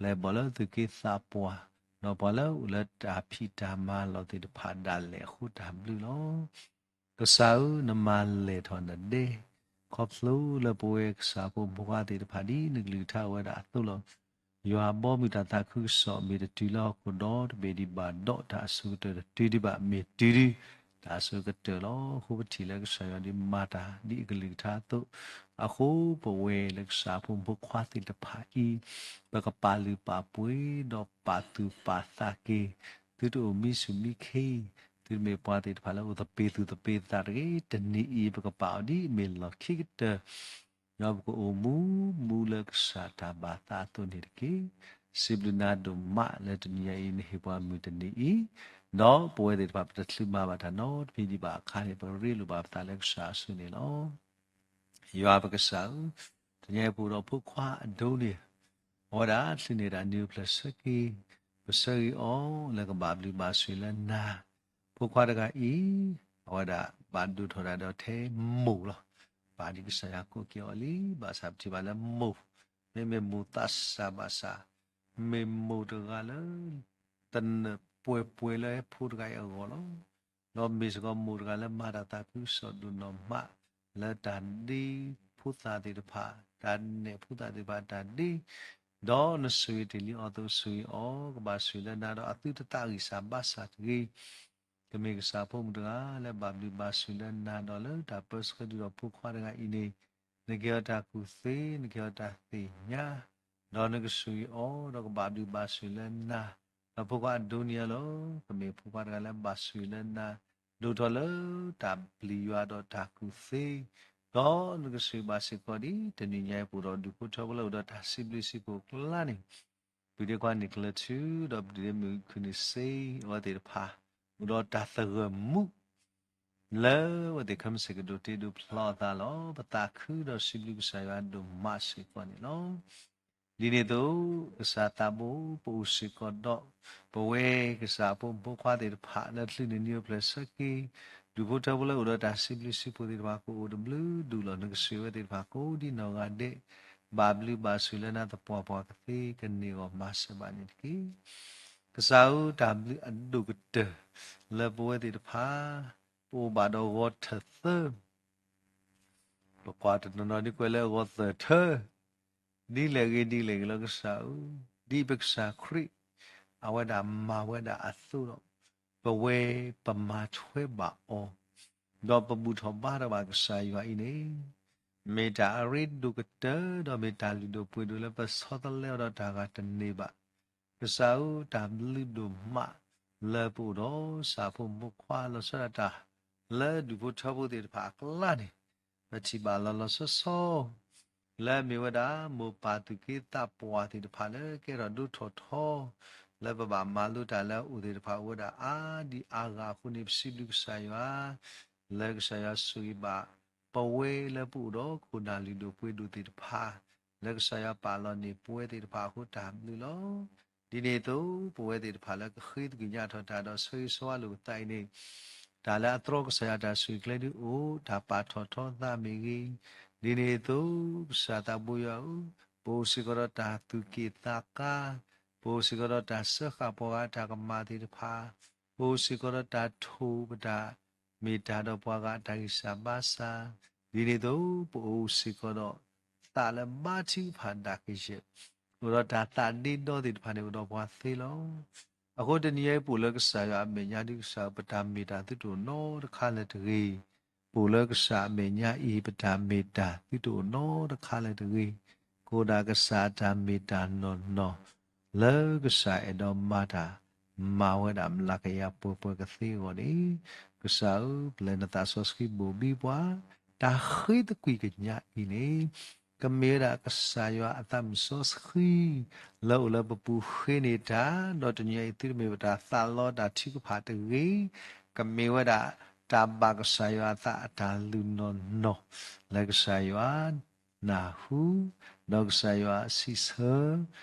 ၤ, ပျဲၢ်အဘီၣ်လၢသူၣ်က့သးပှၢ်, ဒီးပှၤလၢအိၣ်လၢတၢ်ဖံးတၢ်မၤလီၢ်သ့ၣ်တဖၣ်ဒၣ်လဲာ်အဃိတၢ်ဘျုးလီၤ. ကစၢ်ဧၢ, နမၤလဲၢ်ထီၣ်နဒဲ ခီဖျိလၢပဝဲကစၢ်ဖိမုၣ်ဖိခွါသ့ၣ်တဖၣ် ဒ်နကလုၢ်ကထါအိၣ်ဝဲဒၣ်အသိးလီၤ. ယွၤဘီမုၢ်တၢ်သးခုကစီၣ် မ့ၢ်တတုၤလၢဟီၣ်ခိၣ်ဒီတဘ့ၣ်ဒံးဘၣ်ဒီး တၢ်အစိၤကတၢၢ်တတုၤဒံးဘၣ်, မ့ၢ်တုၤဒံး တၢ်အစိၤကတၢၢ်လီၤ. အဃိပထံၣ်လၢကစၢ်ယွၤဒုးမၤတၢ်ဒ်အကလုၢ်ကထါအသိး, အဃိပဝဲလၢကစၢ်ဖိမုၣ်ဖိခွါသ့ၣ်တဖၣ်အံၤ ပကပာ်လုၢ်ပာ်ပှ့ၤ ဒီးပာ်သူၣ်ပာ်သးက့ၤ, သုတအိၣ်မံဆူၣ်မံခ့, သုတမ့ၢ်ပှၤသ့ၣ်တဖၣ်လၢအိၣ်သပ့ၤသူၣ်သပ့ၤသးတဂ့ၤ. တနံၤအံၤ ပကပာ်အီၤဒ်အမ့ၢ်လီၢ်ခံကတၢၢ် ဒီးပကအိၣ်မူ မူလၢကစၢ်တၢ်ဘၣ်သးအသိးန့ၣ်တက့ၢ်. စံးဘျုးနၤဒိၣ်မးလၢတနံၤညါအံၤ နဟ့ၣ်ပှၤမုၢ်တနံၤအံၤ, ဒီးပဝဲသ့ၣ်တဖၣ်ပတချုးမၤဘၣ်တၢ်နီတမံၤဒံးဘၣ်အခါန့ၣ် ပကရ့လိာ်ဘၣ်ပသးလၢကစၢ်အစုန့ၣ်လီၤ. ယွၤပကစၢ်ဧၢ, တနံၤညါအံၤပအိၣ်ဒီးဖိခွါအဒိန့ၣ်, အဝဲဒၣ်ချုးန့ၢ်တၢ်နံၤအိၣ်ဖျဲၣ်ဆၢက့ၤ, ပဆၢဂ့ၤအီၤလၢကဘၣ်ဘျုးဘၣ်ဆိၣ်လၢနၤ, ဖိခွါတဂၤအံၤ, အဝဲဒၣ်ဘၣ်ဒိၣ်ထီၣ်ဒၣ်ဒီးထဲမိၢ်လီၤ. ဘၣ်ဒ်ကစၢ်ယွၤကိးက့ၤအီၤလံ, ဘၣ်ဆၣ်ပထံၣ်ဘၣ်လၢမိၢ်, မ့မ့ၢ်မိၢ်သးစၢ်ဘၣ်ဆၣ်, မ့ၢ်မိၢ်တဂၤလၢ တနၢၤပှဲၤပှဲၤလၢဖိတဂၤအံၤအဂီၢ်လီၤ. ဒီးမ့ၢ်စ့ၢ်ကီးမိၢ်တဂၤလၢမၤတၢ်သးခုကစီၣ်ဒိၣ်နီၢ်မး လၢတၢ်ဒ့ဖိသၣ်သ့ၣ်တဖၣ်, တၢ်နဲၣ်ဖိသၣ်သ့ၣ်တဖၣ်တၢ်ဒ့, ဒီးနဆိၣ်ဂ့ၤတ့ၢ်လံအီၤအသိးဆိၣ်ဂ့ၤအီၤ, ကဘၣ်ဆိၣ်ဂ့ၤလၢနၤဒီးအသုတသးဂံၢ်စၢ်ဘါစၢ်တဂ့ၤ. ကမ့ၢ်ကစၢ်ဖိမုၣ်တဂၤလၢဘၣ်ဘျုးဘၣ်ဆိၣ်လၢနၤဒီးလၢတၢ်ပၢဆှၢဒုးဒီးဖိခွါတဂၤအံၤန့ၣ်, နကဟ့ၣ်အီၤတၢ်ကူၣ်သ့, နကဟ့ၣ်အီၤတၢ်သ့ၣ်ညါ, ဒီးနကဆိၣ်ဂ့ၤအီၤ ဒီးကဘၣ်ဘျုးဘၣ်ဆိၣ်လၢနၤ, ဒီးဖိခွါအဒိန့ၣ်လီၤ. ကမ့ၢ်ဖိခွါတဂၤလၢဘၣ်ဆိၣ်ဂ့ၤလၢနၤ, ဒိၣ်ထီၣ်လၢတၢ်ပျံၤယွၤဒီးတၢ်ကူၣ်သ့, ဒီးနကဆိၣ်ဂ့ၤဘၣ်စ့ၢ်ကီးဒ်တနံၤညါအံၤပအိၣ်ဒီးဒူၣ်ဖိထၢဖိလၢအိၣ်ဒီးတၢ်စံးဘျုးစံးဖှိၣ်အကျါန့ၣ်, ပဒ့ခွါန့ၣ်ကျၢၤထူ, ဒီးပဒ့မုၣ်ခုၣ်န့ၣ်စ့, အဝဲသ့ၣ်တဖၣ်, အိၣ်ဒီးတၢ်သဂၢၢ်မူ လၢအဝဲသ့ၣ်ခဲမုၢ်ဆ့ၣ်ကဒိးတ့ဒိးဖျီအသးလီၤ. ပသးခုဒီးစံးဘျုးကစၢ်ယွၤဒိၣ်မးစ့ၢ်ကီးန့ၣ်လီၤ. ဒ်န့ၣ်အသိး, ကစၢ်သးဘိ, ပအိၣ်စ့ၢ်ကီးဒီး ပဝဲကစၢ်ဖိမုၣ်ဖိခွါသ့ၣ်တဖၣ်လၢချုးန့ၢ်နံၤအိၣ်ဖျဲၣ်ဆၢက့ၤ, ဒူၣ်ဖိထၢဖိလၢအိၣ်ဒီးတၢ်စံးဘျုးစံးဖှိၣ်သ့ၣ်တဖၣ်ကအိၣ်တဘျုးဒူၣ်လီၤ. နကဆိၣ်ဂ့ၤဝဲသ့ၣ်တဖၣ်ကိးဒ်နီၢ်ဂၤဒဲး, ဘၣ်ဘျုးဘၣ်ဆိၣ်လၢနၤသပှၢ်ပှၢ်ကသ့ ကန့ၢ်ဂီၢ်မၤစၢၤဘၣ်န့ၣ်တက့ၢ်. ကစၢ်ဧၢ, တၢ်ဘျုးအဒိၣ်ကတၢၢ် လၢပဝဲသ့ၣ်တဖၣ် ပအိၣ်ဘၣ်ဒီးဂီၤထၢၣ်သၢ ပကွၢ်တနီၤနီၤဒ်ကွဲးလၢဂီၤသၢၣ်ထၢ, ဒ်လဲၣ်ဂ့ၤဒ်လဲၣ်ဂ့ၤလီၤကစၢ်ဧၢ, ဒ်ပကစၢ်ခရံာ် အဝဲဒၣ်မၤဝဲဒၣ်အသိးဒီး, ပဝဲပမၤထွဲဘၣ်အီၤ, ဒီးပဘူၣ်ထီၣ်ဘါထီၣ်ဘၣ်ကစၢ်ယွၤအံၤန့ၣ်, မ့ၢ်တၢ်အရ့ဒိၣ်ကတၢၢ် ဒီးမ့ၢ်တၢ်လုၢ်ဒိၣ်ပှ့ၤဒိၣ်လၢပဆီတလဲအီၤဒီးတၢ်ဂၤတန့ၢ်ဘၣ်. ကစၢ်ဧၢ, တၢ်ဘျုးဒိၣ်မး လၢပအိၣ်ဒီးကစၢ်ဖိမုၣ်ဖိခွါလီၤဆီဒၣ်တၢ် လၢဒူၣ်ဖိထၢဖိသ့ၣ်တဖၣ်အကျါန့ၣ်, ပထံၣ်ဘၣ်လီၤလီၤဆီဆီ လၢအမ့ၢ်ဝဲဒၣ် မိၢ်ပၢ်သူၣ်က့သးပှၢ်သ့ၣ်တဖၣ်လၢကဲထီၣ်ဒိၣ်ထီၣ်ထီ, လၢပဘၣ်မၤလိတၢ်လၢအအိၣ်သ့ၣ်တဖၣ်အိၣ်ဝဲဒၣ်အါဒံအါဂၤအဃိန့ၣ် ပစံးဘျုးကစၢ်ယွၤ လၢကစၢ်ယွၤဆိၣ်ဂ့ၤဘၣ် ပဝဲလၢပအိၣ်ဒီးခိၣ်နၢ်လုၢ်ဒိၣ်ပှ့ၤဒိၣ်သ့ၣ်တဖၣ်, လၢကစၢ်ယွၤပာ်လီၤန့ၢ်ပဝဲသ့ၣ်တဖၣ်အဃိတၢ်ဘျုးလီၤ. ဒ်န့ၣ်အသိး ပဝဲသ့ၣ်တဖၣ်လၢကဃ့သကွံာ်ညါထီၣ်တၢ်ဒီးဆၢဂ့ၤဆၢဝါလိာ်ပသးအံၤန့ၣ်, တၢ်လၢအတြီကစၢ်ယွၤတၢ်ဆိၣ်ဂ့ၤကျဲဒုးအိၣ်, တၢ်ပာ်ထီၣ်ထီသးမ့ၢ်ဂ့ၤ, ဒ်န့ၣ်အသိး ကစၢ်သးဘိယွၤဧၢ, ပအိၣ်စ့ၢ်ကီးဒီးတၢ်သူၣ်က့ၣ်သးကါ, ပအိၣ်စ့ၢ်ကီးဒီးတၢ်စၢဃာ်ပှၤဂၤအတၢ်ကမၣ်သ့ၣ်တဖၣ်, ပအိၣ်စ့ၢ်ကီးဒီးတၢ်ထိၣ်ပတၢ်မ့ၢ်တၢ်ဒီးပှၤဂၤအတၢ်ဂံၢ်စၢ်ဘါစၢ်, ဒ်န့ၣ်အသိး ပအိၣ်စ့ၢ်ကီးဒီး သးလၢဘါထုကဖၣ်ဒၣ်ကယဲၢ်, အိၣ်ဒီးတၢ်သးဒ့ဒီသ့ၣ်တဖၣ်န့ၣ် အိၣ်ဒီးပှၤသ့လီၤ. အဃိတနံၤအံၤပအိၣ်လၢကစၢ်ယွၤအမဲာ်ညါဒုးကစၢ်ဧၢ, ပတၢ်မ့ၢ်တၢ်သုတအိၣ်နီတခါလၢၤတဂ့ၤ, ပအိၣ်လၢကစၢ်အမဲာ်ညါအံၤ ပတၢ်မ့ၢ်တၢ်သုတအိၣ်နီတခါလၢၤတဂ့ၤ, ကအိၣ်ဒၣ်ကစၢ်အတၢ်မ့ၢ်တၢ်နီၢ်နီၢ် လၢကစၢ်အဲၣ်ဒိးမၤတၢ် မၤဝဲဒၣ်မျးကယၤပှဲၤပှဲၤကသ့အဂီၢ်န့ၣ်, ကစၢ်ဧၢ, ပျဲနသးစီဆှံဘိၣ်ဘံပှၤ, တၢ်ဃ့သကွံာ်ကညးအံၤန့ၣ် ကမ့ၢ်ဝဲဒၣ်ကစၢ်ယွၤအသးမုၢ်စီဆှံ လၢအိၣ်လၢပပူၤဃ့န့ၢ်တၢ်, ဒီးတနံၤအံၤသုတမ့ၢ်ပတၢ်သးလီတၢ်ထုကဖၣ်တဂ့ၤ, ကမ့ၢ်ဝဲဒၣ်တၢ်ဘၣ်ကစၢ်ယွၤအသးအတၢ်လုၢ်နီၢ်နီၢ် လၢကစၢ်ယွၤနၢ်ဟူ, ဒီးကစၢ်ယွၤစံးဆၢ,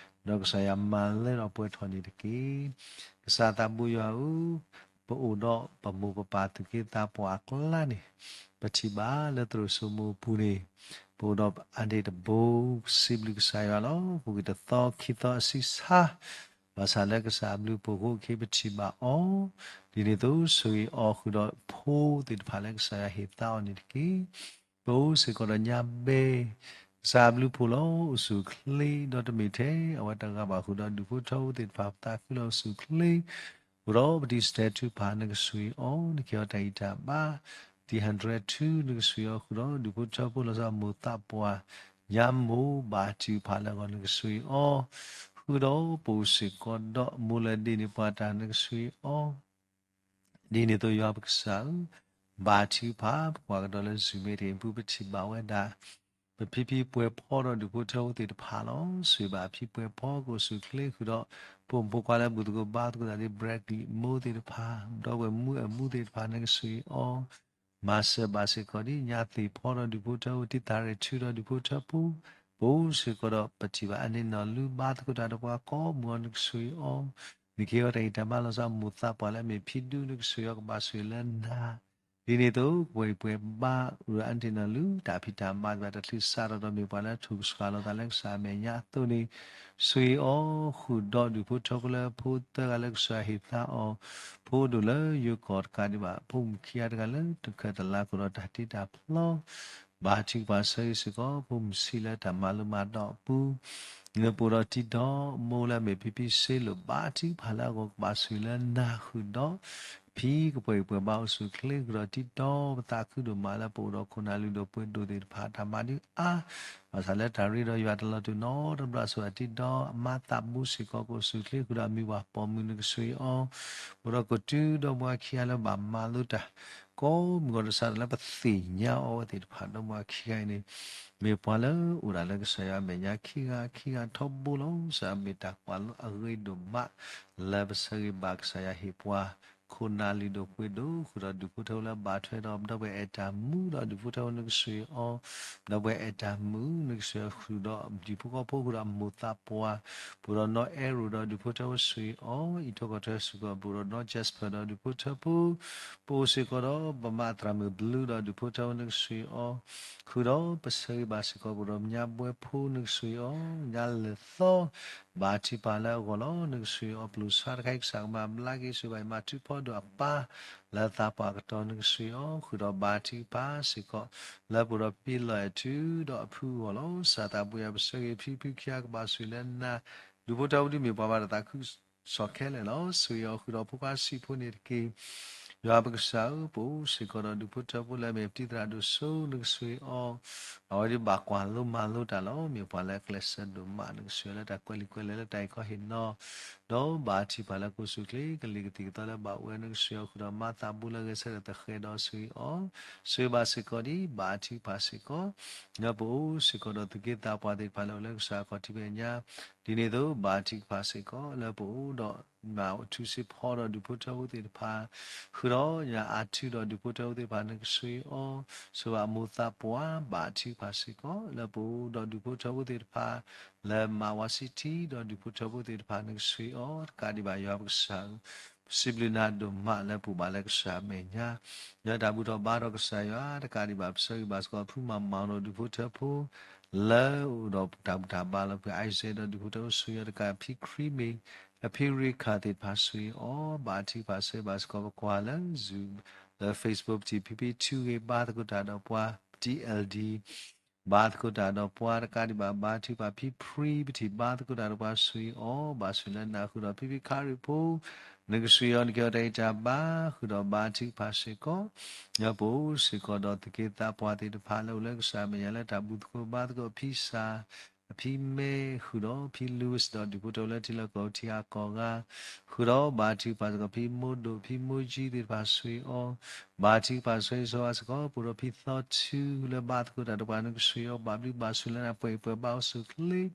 ဒီးကစၢ်ယွၤမၤလၢထီၣ်ပှဲၤထီၣ်န့ၣ်တက့ၢ်. ကစၢ်သးဘိယွၤဧၢ, ပအိၣ်ဒီးပမိၢ်ပပၢ်သူၣ်က့သးပှၢ်အကျါန့ၣ်, ပထံၣ်ဘၣ်လၢသရိာ်စိမိၤအပူၤန့ၣ်, ပအိၣ်ဒီးအဒ့ၣ်တဘိ, ပစံးဘျုးကစၢ်ယွၤလီၤ. ပဂံၢ်တသီခံသီအဆံးဆါ, ဘၣ်ဆၣ်လၢကစၢ်အဘျုးအဖှိၣ်အဃိ ခဲအံၤပထံၣ်ဘၣ်အီၤ, ဒ်န့ၣ်အသိးဆိၣ်ဂ့ၤအီၤဃုာ်ဒီးဖိသ့ၣ်တဖၣ်လၢကစၢ်ယွၤဟ့ၣ်သါအီၤန့ၣ်တက့ၢ်. ပအိၣ်စ့ၢ်ကီးဒီးညါဘဲ ကစၢ်အဘျုးအဖှိၣ်လီၤ. အိၣ်ဆူၣ်အိၣ်ချ့ ဒီးတမ့ၢ်ထဲအဝဲတဂၤဘၣ် ဃုာ်ဒီးဒူၣ်ဖိထၢဖိသ့ၣ်တဖၣ်ပသးခုလၢအိၣ်ဆူၣ်အိၣ်ချ့, ဃုာ်ဒီးပတံၢ်စတဲာ်ထုကဖၣ် နကဆိၣ်ဂ့ၤအီၤ, နကဟ့ၣ်အီၤတၢ်ဂံၢ်တၢ်ဘါ, တံၢ် hundred two နကဆိၣ်ဂ့ၤအီၤ, ဃုာ်ဒီးဒူၣ်ဖိထၢဖိလီၤဆီမိၢ်သးပှၢ်, ညါမိၢ် ဘၣ်ထုကဖၣ်လၢအဂီၢ် နကဆိၣ်ဂ့ၤအီၤ, ဃုာ်ဒီးပအိၣ်စ့ၢ်ကီးဒီးမိၢ်လၢဒ့န့ၢ်ပှၤတၢ် နကဆိၣ်ဂ့ၤအီၤ ဒ်န့ၣ်အသိးယွၤပကစၢ်ဧၢ, ဘါထုကဖၣ် ပကွၢ်ကဒီးလၢ Zoom မ့ၢ်တက့ၢ် ပူၤပထံၣ်ဘၣ်ဝဲဒၣ် ပဖံဖံပှဲၤဖီဒီးဒူၣ်ဖိထၢဖိသ့ၣ်တဖၣ်လီၤ. ဆိၣ်ဂ့ၤဘၣ်ဖံပှဲၤဖီ ကအိၣ်ဆူၣ်အိၣ်ချ့ဃုာ်ဒီး ပိာ်မုၣ်ဖိခွါလၢဘူၣ်သကိးဘါသကိးသးဒ် Bradley မိၢ်သ့ၣ်တဖၣ်, ဒီပုၢ်ဝဲၢ်မုၣ်အမုၣ်သ့ၣ်တဖၣ် နကဆိၣ်ဂ့ၤအီၤ မၤစၢၤဘၣ်စ့ၢ်ကီးဒ်ညါသ့ၣ်ဖီဒီးဒူၣ်ဖိထၢဖိ တံၢ်သၣ်ရ့ၣ်ထုဒီးဒူၣ်ဖိထၢဖိ, ပအိၣ်စ့ၢ်ကီးဒီးပထံၣ်ဘၣ်အန့ၣ်နီၢ်လူဘါသကိးတၢ်ဒီးပှၤကိးမုၢ်အီၤ နကဆိၣ်ဂ့ၤအီၤ, နကဟ့ၣ်အီၤတၢ်ဂံၢ်တၢ်ဘါလီၤဆီမိၢ်သးပှၢ်လၢအမ့ၢ်ဖံဒူ နကဆိၣ်ဂ့ၤအီၤကဘၣ်ဆိၣ်ဂ့ၤလၢနၤ, ဒ်န့ၣ်အသိး ပှဲၤပှဲၤဘါ အိၣ်ဒီးအန့ၣ်နီၢ်လူ တၢ်ဖံးတၢ်မၤသ့ၣ်တဖၣ် တချုးစးထီၣ်ဒီးမ့ၢ်ပှၤလၢထူၣ်ကဆှီလီၤသးလၢကစၢ်အမဲာ်ညါအသိးန့ၣ်, ဆိၣ်ဂ့ၤအီၤဃုာ်ဒီးဒူၣ်ဖိထၢဖိလၢဖိသၢဂၤလၢ ကစၢ်ဟ့ၣ်သါအီၤ, ဖိဒိၣ်လၢယိၤကီၢ်တကးဒံးဘၣ် ဖိမုၣ်ခံဂၤတဂၤလၢ တခၢၣ်တလးကဒီးတၢ်တ့တၢ်ဖျီ, ဘါထုကဖၣ်ဆၢဂ့ၤစ့ၢ်ကီး ဖိမုၣ်ဆံးလၢတၢ်မၤလိမၤဒိးအပူၤ, နပအိၣ်ဒီးတံၤဒီးမိၢ်လၢအမ့ၢ်ဖံဖံစ့လိာ် ဘါထုကဖၣ်လၢအဂီၢ်ကဘၣ်ဆိၣ်ဂ့ၤလၢနၤဃုာ်ဒီး ဖံကပှဲၤပှဲၤဘါအိၣ်ဆူၣ်အိၣ်ချ့ဃုာ်ဒီးတံၤဒီး ပသးခုဒိၣ်မးလၢပအိၣ်ဒီးခိၣ်နၢ်လုၢ်ဒိၣ်ပှ့ၤဒိၣ်သ့ၣ်တဖၣ် တၢ်မၤဒုးအါ, ဘၣ်ဆၣ်လၢတၢ်ရ့ဒီးယွၤတလီၤတူာ်နီတဘျီ ဆိၣ်ဂ့ၤတံၤဒီးအမါသးဘိစ့ၢ်ကီး ကအိၣ်ဆူၣ်အိၣ်ချ့ဃုာ်ဒီးအမံၤပှၢ်ပိာ်မုၣ် နကဆိၣ်ဂ့ၤအီၤ, ပအိၣ်ဒီးကီၢ်တုဒီမါဝၤခံဂၤလၢဘၣ်မၤလိတၢ် ကိးမုၢ်ဂီၤတစးဒီးလၢပသ့ၣ်ညါအီၤဝဲသ့ၣ်တဖၣ် ဒီမါဝၤခံဂၤအံၤန့ၣ် မ့ၢ်ပှၤလၢအိၣ်ဒၣ်လၢကစၢ်ယွၤအမဲာ်ညါခံဂၤခံဂၤထီဘိလီၤ. ကစၢ်မ့ၢ်တၢ်ကွၢ်လၢအဂ့ၤဒိၣ်မး လၢပဆၢဂ့ၤဘၣ်ကစၢ်ယွၤဟ့ၣ်ပှၤ ခိၣ်နၢ်လုၢ်ဒိၣ်ပှ့ၤဒိၣ် ဃုာ်ဒီးဒူၣ်ဖိထၢဖိလၢဘၣ်ထွဲဒီးဒီပုၢ်ဝဲၢ်အဲၣ်တၢ်မုာ်ဒီးဒူၣ်ဖိထၢဖိ နကဆိၣ်ဂ့ၤအီၤ, ဒီပုၢ်ဝဲၢ်အဲၣ်တၢ်မုာ် နကဆိၣ်ဂ့ၤအီၤဃုာ်ဒီးဒူၣ်ဖိကီၢ်ဖိဃုာ်ဒီးအမိၢ်သးပှၢ်, ပအိၣ်ဒီးနီၢ်အဲရိၣ်ဒီးဒူၣ်ဖိထၢဖိဆိၣ်ဂ့ၤအီၤ, အံးထီၣ်ကီၢ်ထၢစ့ၢ်ကီး ပအိၣ်ဒီးနီၢ် Jasper ဒီးဒူၣ်ဖိထၢဖိ ပအိၣ်စ့ၢ်ကီးဒီးပမၤသရၣ်မုၣ်ဘျုးဒီးဒူၣ်ဖိထၢဖိ နကဆိၣ်ဂ့ၤအီၤ, ဃုာ်ဒီးပဆၢဂ့ၤဘၣ်စ့ၢ်ကီး ပအိၣ်ဒီးမညါဘှဲဖိ နကဆိၣ်ဂ့ၤအီၤ, ညါလၢာ်သီ ဘါထုကဖၣ်လၢအဂီၢ်လီၤ. နကဆိၣ်ဂ့ၤအီၤ ပျိၢ်ဆါတခါအံၤ ကစၢ်ကမၤဘျါက့ၤ ဆိၣ်ဂ့ၤဘၣ်အံၤ မၤထုကဖီဒိၣ်အပၢ် လၢသးပှၢ်ကတီၢ် နကဆိၣ်ဂ့ၤအီၤ, ဃုာ်ဒီးဘါထုကဖၣ်စ့ၢ်ကီး လၢပအိၣ်ဒီးဖံလီၤအဲၣ်ထုဒီးအဖုအဂီၢ်လီၤ. ကစၢ်သးဘိယွၤ ပဆၢဂ့ၤဖံဖုခံဂၤကဘၣ်ဆိၣ်ဂ့ၤလၢနၤ, ဒူၣ်ဖိထၢဖိဒ်မ့ၢ်ပှၤဘၣ်တၢ်သးခု ကစီၣ်ခဲလၢာ်လီၤ. ဆိၣ်ဂ့ၤအီၤဃုာ်ဒီးဖိခွါဆံးဖိန့ၣ်တက့ၢ်. ယွၤပကစၢ်ဧၢ, ပအိၣ်စ့ၢ်ကီးဒီးဒူၣ်ဖိထၢဖိလၢအမ့ၢ်ပတံၤသရၣ်ဒိၣ်စိ နကဆိၣ်ဂ့ၤအီၤ, အဝဲဒၣ်ဘၣ်ကွၢ်လိမၤလိတၢ်လီၤ. မ့ၢ်ပှၤလၢအကျဲးစၢးဒိၣ်မး နကဆိၣ်ဂ့ၤအီၤလၢတၢ်ကွဲးလံာ်ကွဲးလဲၢ်လၢတၢ်အံးကီၢ်ဟ့ၣ်နီၤ, ဒီးဘါထုကဖၣ်လၢကအိၣ်ဆူၣ်အိၣ်ချ့ ကလံၤကသံၣ်ကသီလၢဘၣ်ဝဲ နကဆိၣ်ဂ့ၤအီၤဃုာ်ဒီးမါသးဘိလၢအဂဲၤဆၢထၢၣ်သဃဲးဒီးဆိၣ်ဂ့ၤအီၤ, ဆိၣ်ဂ့ၤဘၣ်စ့ၢ်ကီးဒ် ဘါထုကဖၣ်စ့ၢ်ကီး လၢပအိၣ်စ့ၢ်ကီးဒီးသူၣ်က့သးပှၢ်သ့ၣ်တဖၣ်လၢအိၣ်လၢကစၢ်အခီၣ်ထံးမဲာ်ညါ, ဒ်န့ၣ်အသိး ဘါထုကဖၣ်စ့ၢ်ကီး လၢပအိၣ်ဒီးမၤထူစ့ဖီဒီးဒူၣ်ဖိထၢဖိသ့ၣ်တဖၣ်, ဃုာ်ဒီးညါအါထုဒီးဒူၣ်ဖိထၢဖိသ့ၣ်တဖၣ် နကဆိၣ်ဂ့ၤအီၤ, ဆိၣ်ဂ့ၤဘၣ်အမိၢ်သးပှၢ် ဘါထုကဖၣ်စ့ၢ်ကီး လၢပအိၣ်ဒီးဒူၣ်ဖိထၢဖိသ့ၣ်တဖၣ်, လၢမါဝါဆံထံဒီးဒူၣ်ဖိထၢဖိသ့ၣ်တဖၣ် နကဆိၣ်ဂ့ၤအီၤ တကးဒံးဘၣ်ယွၤပကစၢ်ဧၢ, ပစံးဘျုးနၤဒိၣ်မးလၢပအိၣ်ဘၣ်လၢကစၢ်အမဲာ်ညါ, ယွၤတၢ်ဘူၣ်ထီၣ်ဘါထီၣ်ကစၢ်ယွၤ တကးဒံးဘၣ် ပဆၢဂ့ၤဘၣ်စ့ၢ်ကီး ဖုမၤမၤဒီးဒူၣ်ဖိထၢဖိ လၢအိၣ်ဒီးတၢ်ဘူၣ်တၢ်ဘါလီၤ ဖု Isaac ဒီးဒူၣ်ဖိထၢဖိဆိၣ်ဂ့ၤအီၤ တကးဖံခရံမ့ၢ် အဖံရ့ခၢၣ်သ့ၣ်တဖၣ်ဆိၣ်ဂ့ၤအီၤ, ဘါထုကဖၣ်ဆၢဂ့ၤဘၣ်စ့ၢ်ကီး ပကွၢ်လၢ Zoom လၢ Facebook ပထံၣ်ဖံဖံထုဂ့ၤ ဘါသကိးတၢ်ဒီးပှၤ T L D ဘါသကိးတၢ်ဒီးပှၤ တကးဒံးဘၣ် ဘါထုကဖၣ်ဖံဖရံ ပထံၣ်ဘါသကိးတၢ်ဒီးပှၤဆိၣ်ဂ့ၤအီၤ, ဘၣ်ဆိၣ်ဂ့ၤလၢနၤဃုာ်ဒီးဖံဖံခါရံၣ်ဖိ, နကဆှၢအီၤ နကဲအီၤတၢ်ဂံၢ်တၢ်ဘါ ဃုာ်ဒီးဘါထုကဖၣ်စ့ၢ်ကီး, ဒီးပအိၣ်စ့ၢ်ကီးဒီးသုးက့သးပှၢ်သ့ၣ်တဖၣ်လၢအိၣ်လၢကစၢ်မဲာ်ညါလၢတၢ်ဘူၣ်သကိးဘါသကိးအဖံစၢ် အဖံမဲ ဃုာ်ဒီးဖံ Louis ဒီးဒူၣ်ဖိထၢဖိလၢထံလီၢ်ကီၢ်ပူၤထံဂၤကီၢ်ဂၤ, ဃုာ်ဒီးဘါထုကဖၣ်စ့ၢ်ကီးဖံမိၢ်ဒိၣ် ဖံမိၢ်ကၠံသ့ၣ်တဖၣ်ဆှၢအီၤ, ဘါထုကဖၣ်ဆှၢဂ့ၤဆှၢဝါစ့ၢ်ကီး ပအိၣ်ဒီးဖံသီထူလၢဘါသကိးတၢ်တပှၤ နကဆှၢအီၤ ဘၣ်ဘျုးဘၣ်ဆိၣ်လၢနၤ ပှဲၤအံၤပှဲၤဘါအိၣ်ဆူၣ်အိၣ်ချ့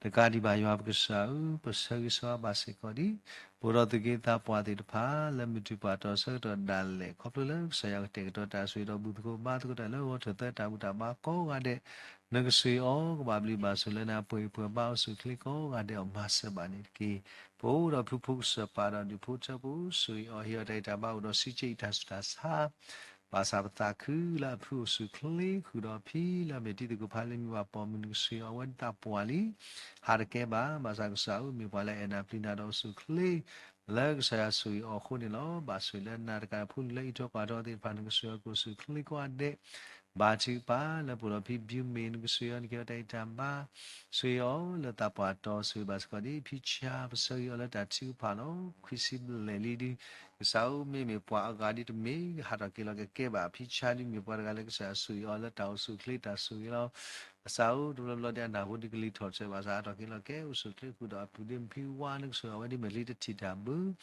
တကးဒံးဘၣ်ယွၤပကစၢ်ဧၢ, ပဆၢဂ့ၤဆၢဝါဘၣ်စ့ၢ်ကီးဒံး ပအိၣ်ဒီးသုးက့သးပှၢ်သ့ၣ်တဖၣ် လၢမုၢ်တူၢ်ပှၤတီဆၢကတီၢ်ဒၣ်လဲာ် ခီဖျိလၢကစၢ်ယွၤကတဲာ်ကတီၤတၢ်ဆိၣ်ဂ့ၤဒီးဘူၣ်သကိးဘါသကိးတၢ်လၢဂီၤထၢၣ်သၢတၢ်ဘူၣ်တၢ်ဘါကိးဂၤဒဲး, နကဆှၢအီၤ ကဘၣ်ဘျုးဘၣ်ဆိၣ်လၢနၤ ပှဲၤအံၤပှဲၤဘါအိၣ်ဆူၣ်အိၣ်ချ့ကိးဂၤဒဲးအီၤ မၤစၢၤဘၣ်န့ၣ်တက့ၢ်. ပအိၣ်ဒီးဖုဖိကစၢ်ပၢ်ဒီးဒူၣ်ဖိထၢဖိ ဆှၢအီၤ ဟ့ၣ်အီၤတၢ်ဂံၢ်တၢ်ဘါ အိၣ်ဒီးစုစ့ၣ်အံၤတၢ်ဆူးတၢ်ဆါ ဘၣ်ဆၣ်ပသးခုလၢအဖုအိၣ်ဆူၣ်အိၣ်ချ့ ဃုာ်ဒီးဖံလၢအမ့ၢ်တံၤသကိးဖးလံာ်မ့ၢ်ပှၤပိာ်မုၣ် နကဆှၢအီၤ အဝဲသးပှၢ်လံ ဟးတကဲဘၣ်, ဘၣ်ဆၣ်ကစၢ်ဧၢ မ့ၢ်ပှၤလၢအအဲၣ်နၤပျံၤနၤဒီးအိၣ်ဆူၣ်အိၣ်ချ့ လၢကစၢ်ယွၤဆိၣ်ဂ့ၤအီၤအဃိန့ၣ်လီၤ. ဘၣ်ဆိၣ်ဂ့ၤလၢနၤတကး ဖိလံၤလၢအံးထွဲကွၢ်ထွဲသ့ၣ်တဖၣ် နကဆှၢအီၤကအိၣ်ဆူၣ်အိၣ်ချ့ကိးဂၤဒဲး, ဘါထုကဖၣ်လၢပအိၣ်ဒီးဖံဘျုးမ့ၢ် နကဆှၢအီၤ နကဲအီၤတၢ်ဂံၢ်တၢ်ဘါ ဆှၢအီၤလၢသးပှၢ်တီ ဆှၢဘၣ်စ့ၢ်ကီးဒ်ဖံဆါ ပဆၢဂ့ၤအီၤလၢတၢ်ထုကဖၣ်လီၤ. ခွံဆံဘျဲၣ်လံဒုး ကစၢ်ဧၢ မ့မ့ၢ်ပှၤအဂၤဒ်တမ့ၢ် ဟးထီၣ်က့ၤလီၤကကဲဘၣ် ဖံဆါဒ်မ့ၢ်ပှၤတဂၤလၢကစၢ်ယွၤဆိၣ်ဂ့ၤအီၤလၢတၢ်အိၣ်ဆူၣ်အိၣ်ချ့တၢ်ဆိၣ်ဂ့ၤလီၤ. ကစၢ်ဧၢ တဘျီဘျီဒ်အနၢ်ဟူဒ်ကလံၤထီၣ်ထၢၣ်ဘၣ်ဆၣ် ဟးထီၣ်က့ၤလီၤကဲအိၣ်ဆူၣ်အိၣ်ချ့ဃုာ်ဒီးအပုၢ်ဒ့မုၣ်ဖံဝါ နကဆိၣ်ဂ့ၤအဝဲဒ်မဲာ်ချံတထံၣ်တၢ်ဘၣ်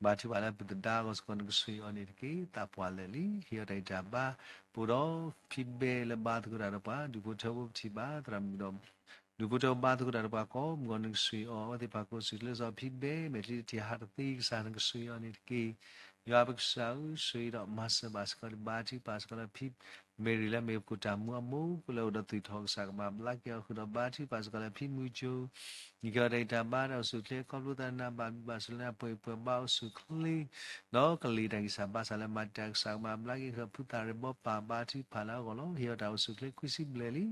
ဘါထုကဖၣ်လၢအပုၢ်သဒါအဂီၢ်စ့ၢ်ကီး နကဆှၢအီၤန့ၣ်တက့ၢ်. သးပှၢ်လၢာ်လံ ဟ့ၣ်အီၤတၢ်ဂံၢ်တၢ်ဘါ ပအိၣ်ဒီးဖံဘဲလၢဘါသကိးတၢ်တပှၤ ဒူၣ်ဖိထၢဖိပထံၣ်ဘၣ်သရၣ်မုၣ်ဒီး ဒူၣ်ဖိထၢဖိဘါသကိးတၢ်တပှၤကိးမုၢ်ဂီၤ နကဆှၢအီၤ အဝဲသ့ၣ်တဖၣ်ကအိၣ်ဆူၣ်အိၣ်ချ့ စီၤဖံဘဲ မဲာ်ချံတထံၣ်ဟးတသ့ကစၢ် နကဆှၢအီၤန့ၣ်တက့ၢ်. ယွၤပကစၢ်ဧၢ ဆှၢဒီးမၤစၢၤဘၣ်စ့ၢ်ကီး ဘါထုကဖၣ်စ့ၢ်ကီးလၢဖံ Mary လၢအမ့ၢ်ပခိၣ်တၢ်မူအမိၢ် လၢအိၣ်ဒီးသူၣ်ထီၣ်ကစၢ်ကမၤဘျါက့ၤအီၤ ဃုာ်ဒီးဘါထုကဖၣ်စ့ၢ်ကီးလၢဖံမုၢ်ကၠိ နကဲအီၤတၢ်ဂံၢ်တၢ်ဘါဒီးအိၣ်ဆူၣ်အိၣ်ချ့ ခီဖျိသးနၤ ဘၣ်ဘျုးဘၣ်ဆိၣ်လၢနၤ ပှဲၤအံၤပှဲၤဘါအိၣ်ဆူၣ်အိၣ်ချ့ ဒီးကလံၤတၢ်ဂံၢ်စၢ်ဘါစၢ်လၢမၤတၢ်ကစၢ်ကမၤဘျါက့ၤ ဃုာ်ဖုသၣ်ရ့ၣ်ဘီပၢ် ဘါထုကဖၣ်လၢအဂီၢ်လီၤ. ဟ့ၣ်အီၤတၢ်အိၣ်ဆူၣ်အိၣ်ချ့ ခွံဆံဘျဲၣ်လံ.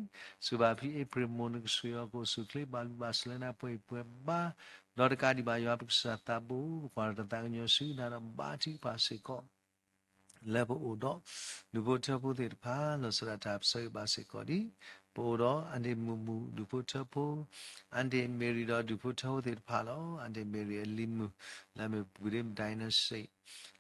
ဆှၢဘၣ်ဖံအ့ဖြ့ၣ်မိၢ် နကဆှၢအီၤ ကအိၣ်ဆူၣ်အိၣ်ချ့ ဘၣ်ဘျုးဘၣ်ဆိၣ်လၢနၤ ပှဲၤအံၤပှဲၤဘါ ဒီးတကးဒံးဘၣ် ယွၤပကစၢ်သးဘိ ပကွၢ်ဒီးတၢ်သးကညီၤဆူနၤဒီးဘါထုကဖၣ်စ့ၢ်ကီး လၢပအိၣ်ဒီး ဒူၣ်ဖိထၢဖိသ့ၣ်တဖၣ် လီၤစၢၤဒၣ်တၢ်ပဆၢဂ့ၤဘၣ်စ့ၢ်ကီးဒ် ပအိၣ်ဒီး အၣ်ဒ့ၣ်မုၣ်မုၣ် ဒူၣ်ဖိထၢဖိ အၣ်ဒ့ၣ်မ့ၢ်ရံၤဒီးဒူၣ်ဖိထၢဖိသ့ၣ်တဖၣ်လီၤ. အၣ်ဒ့ၣ်မ့ၢ်ရံၤအလံၤမုၣ် လၢအမ့ၢ်ပူၤဒ့မုၣ် ဒိၣ်နၣ်စ့ၣ်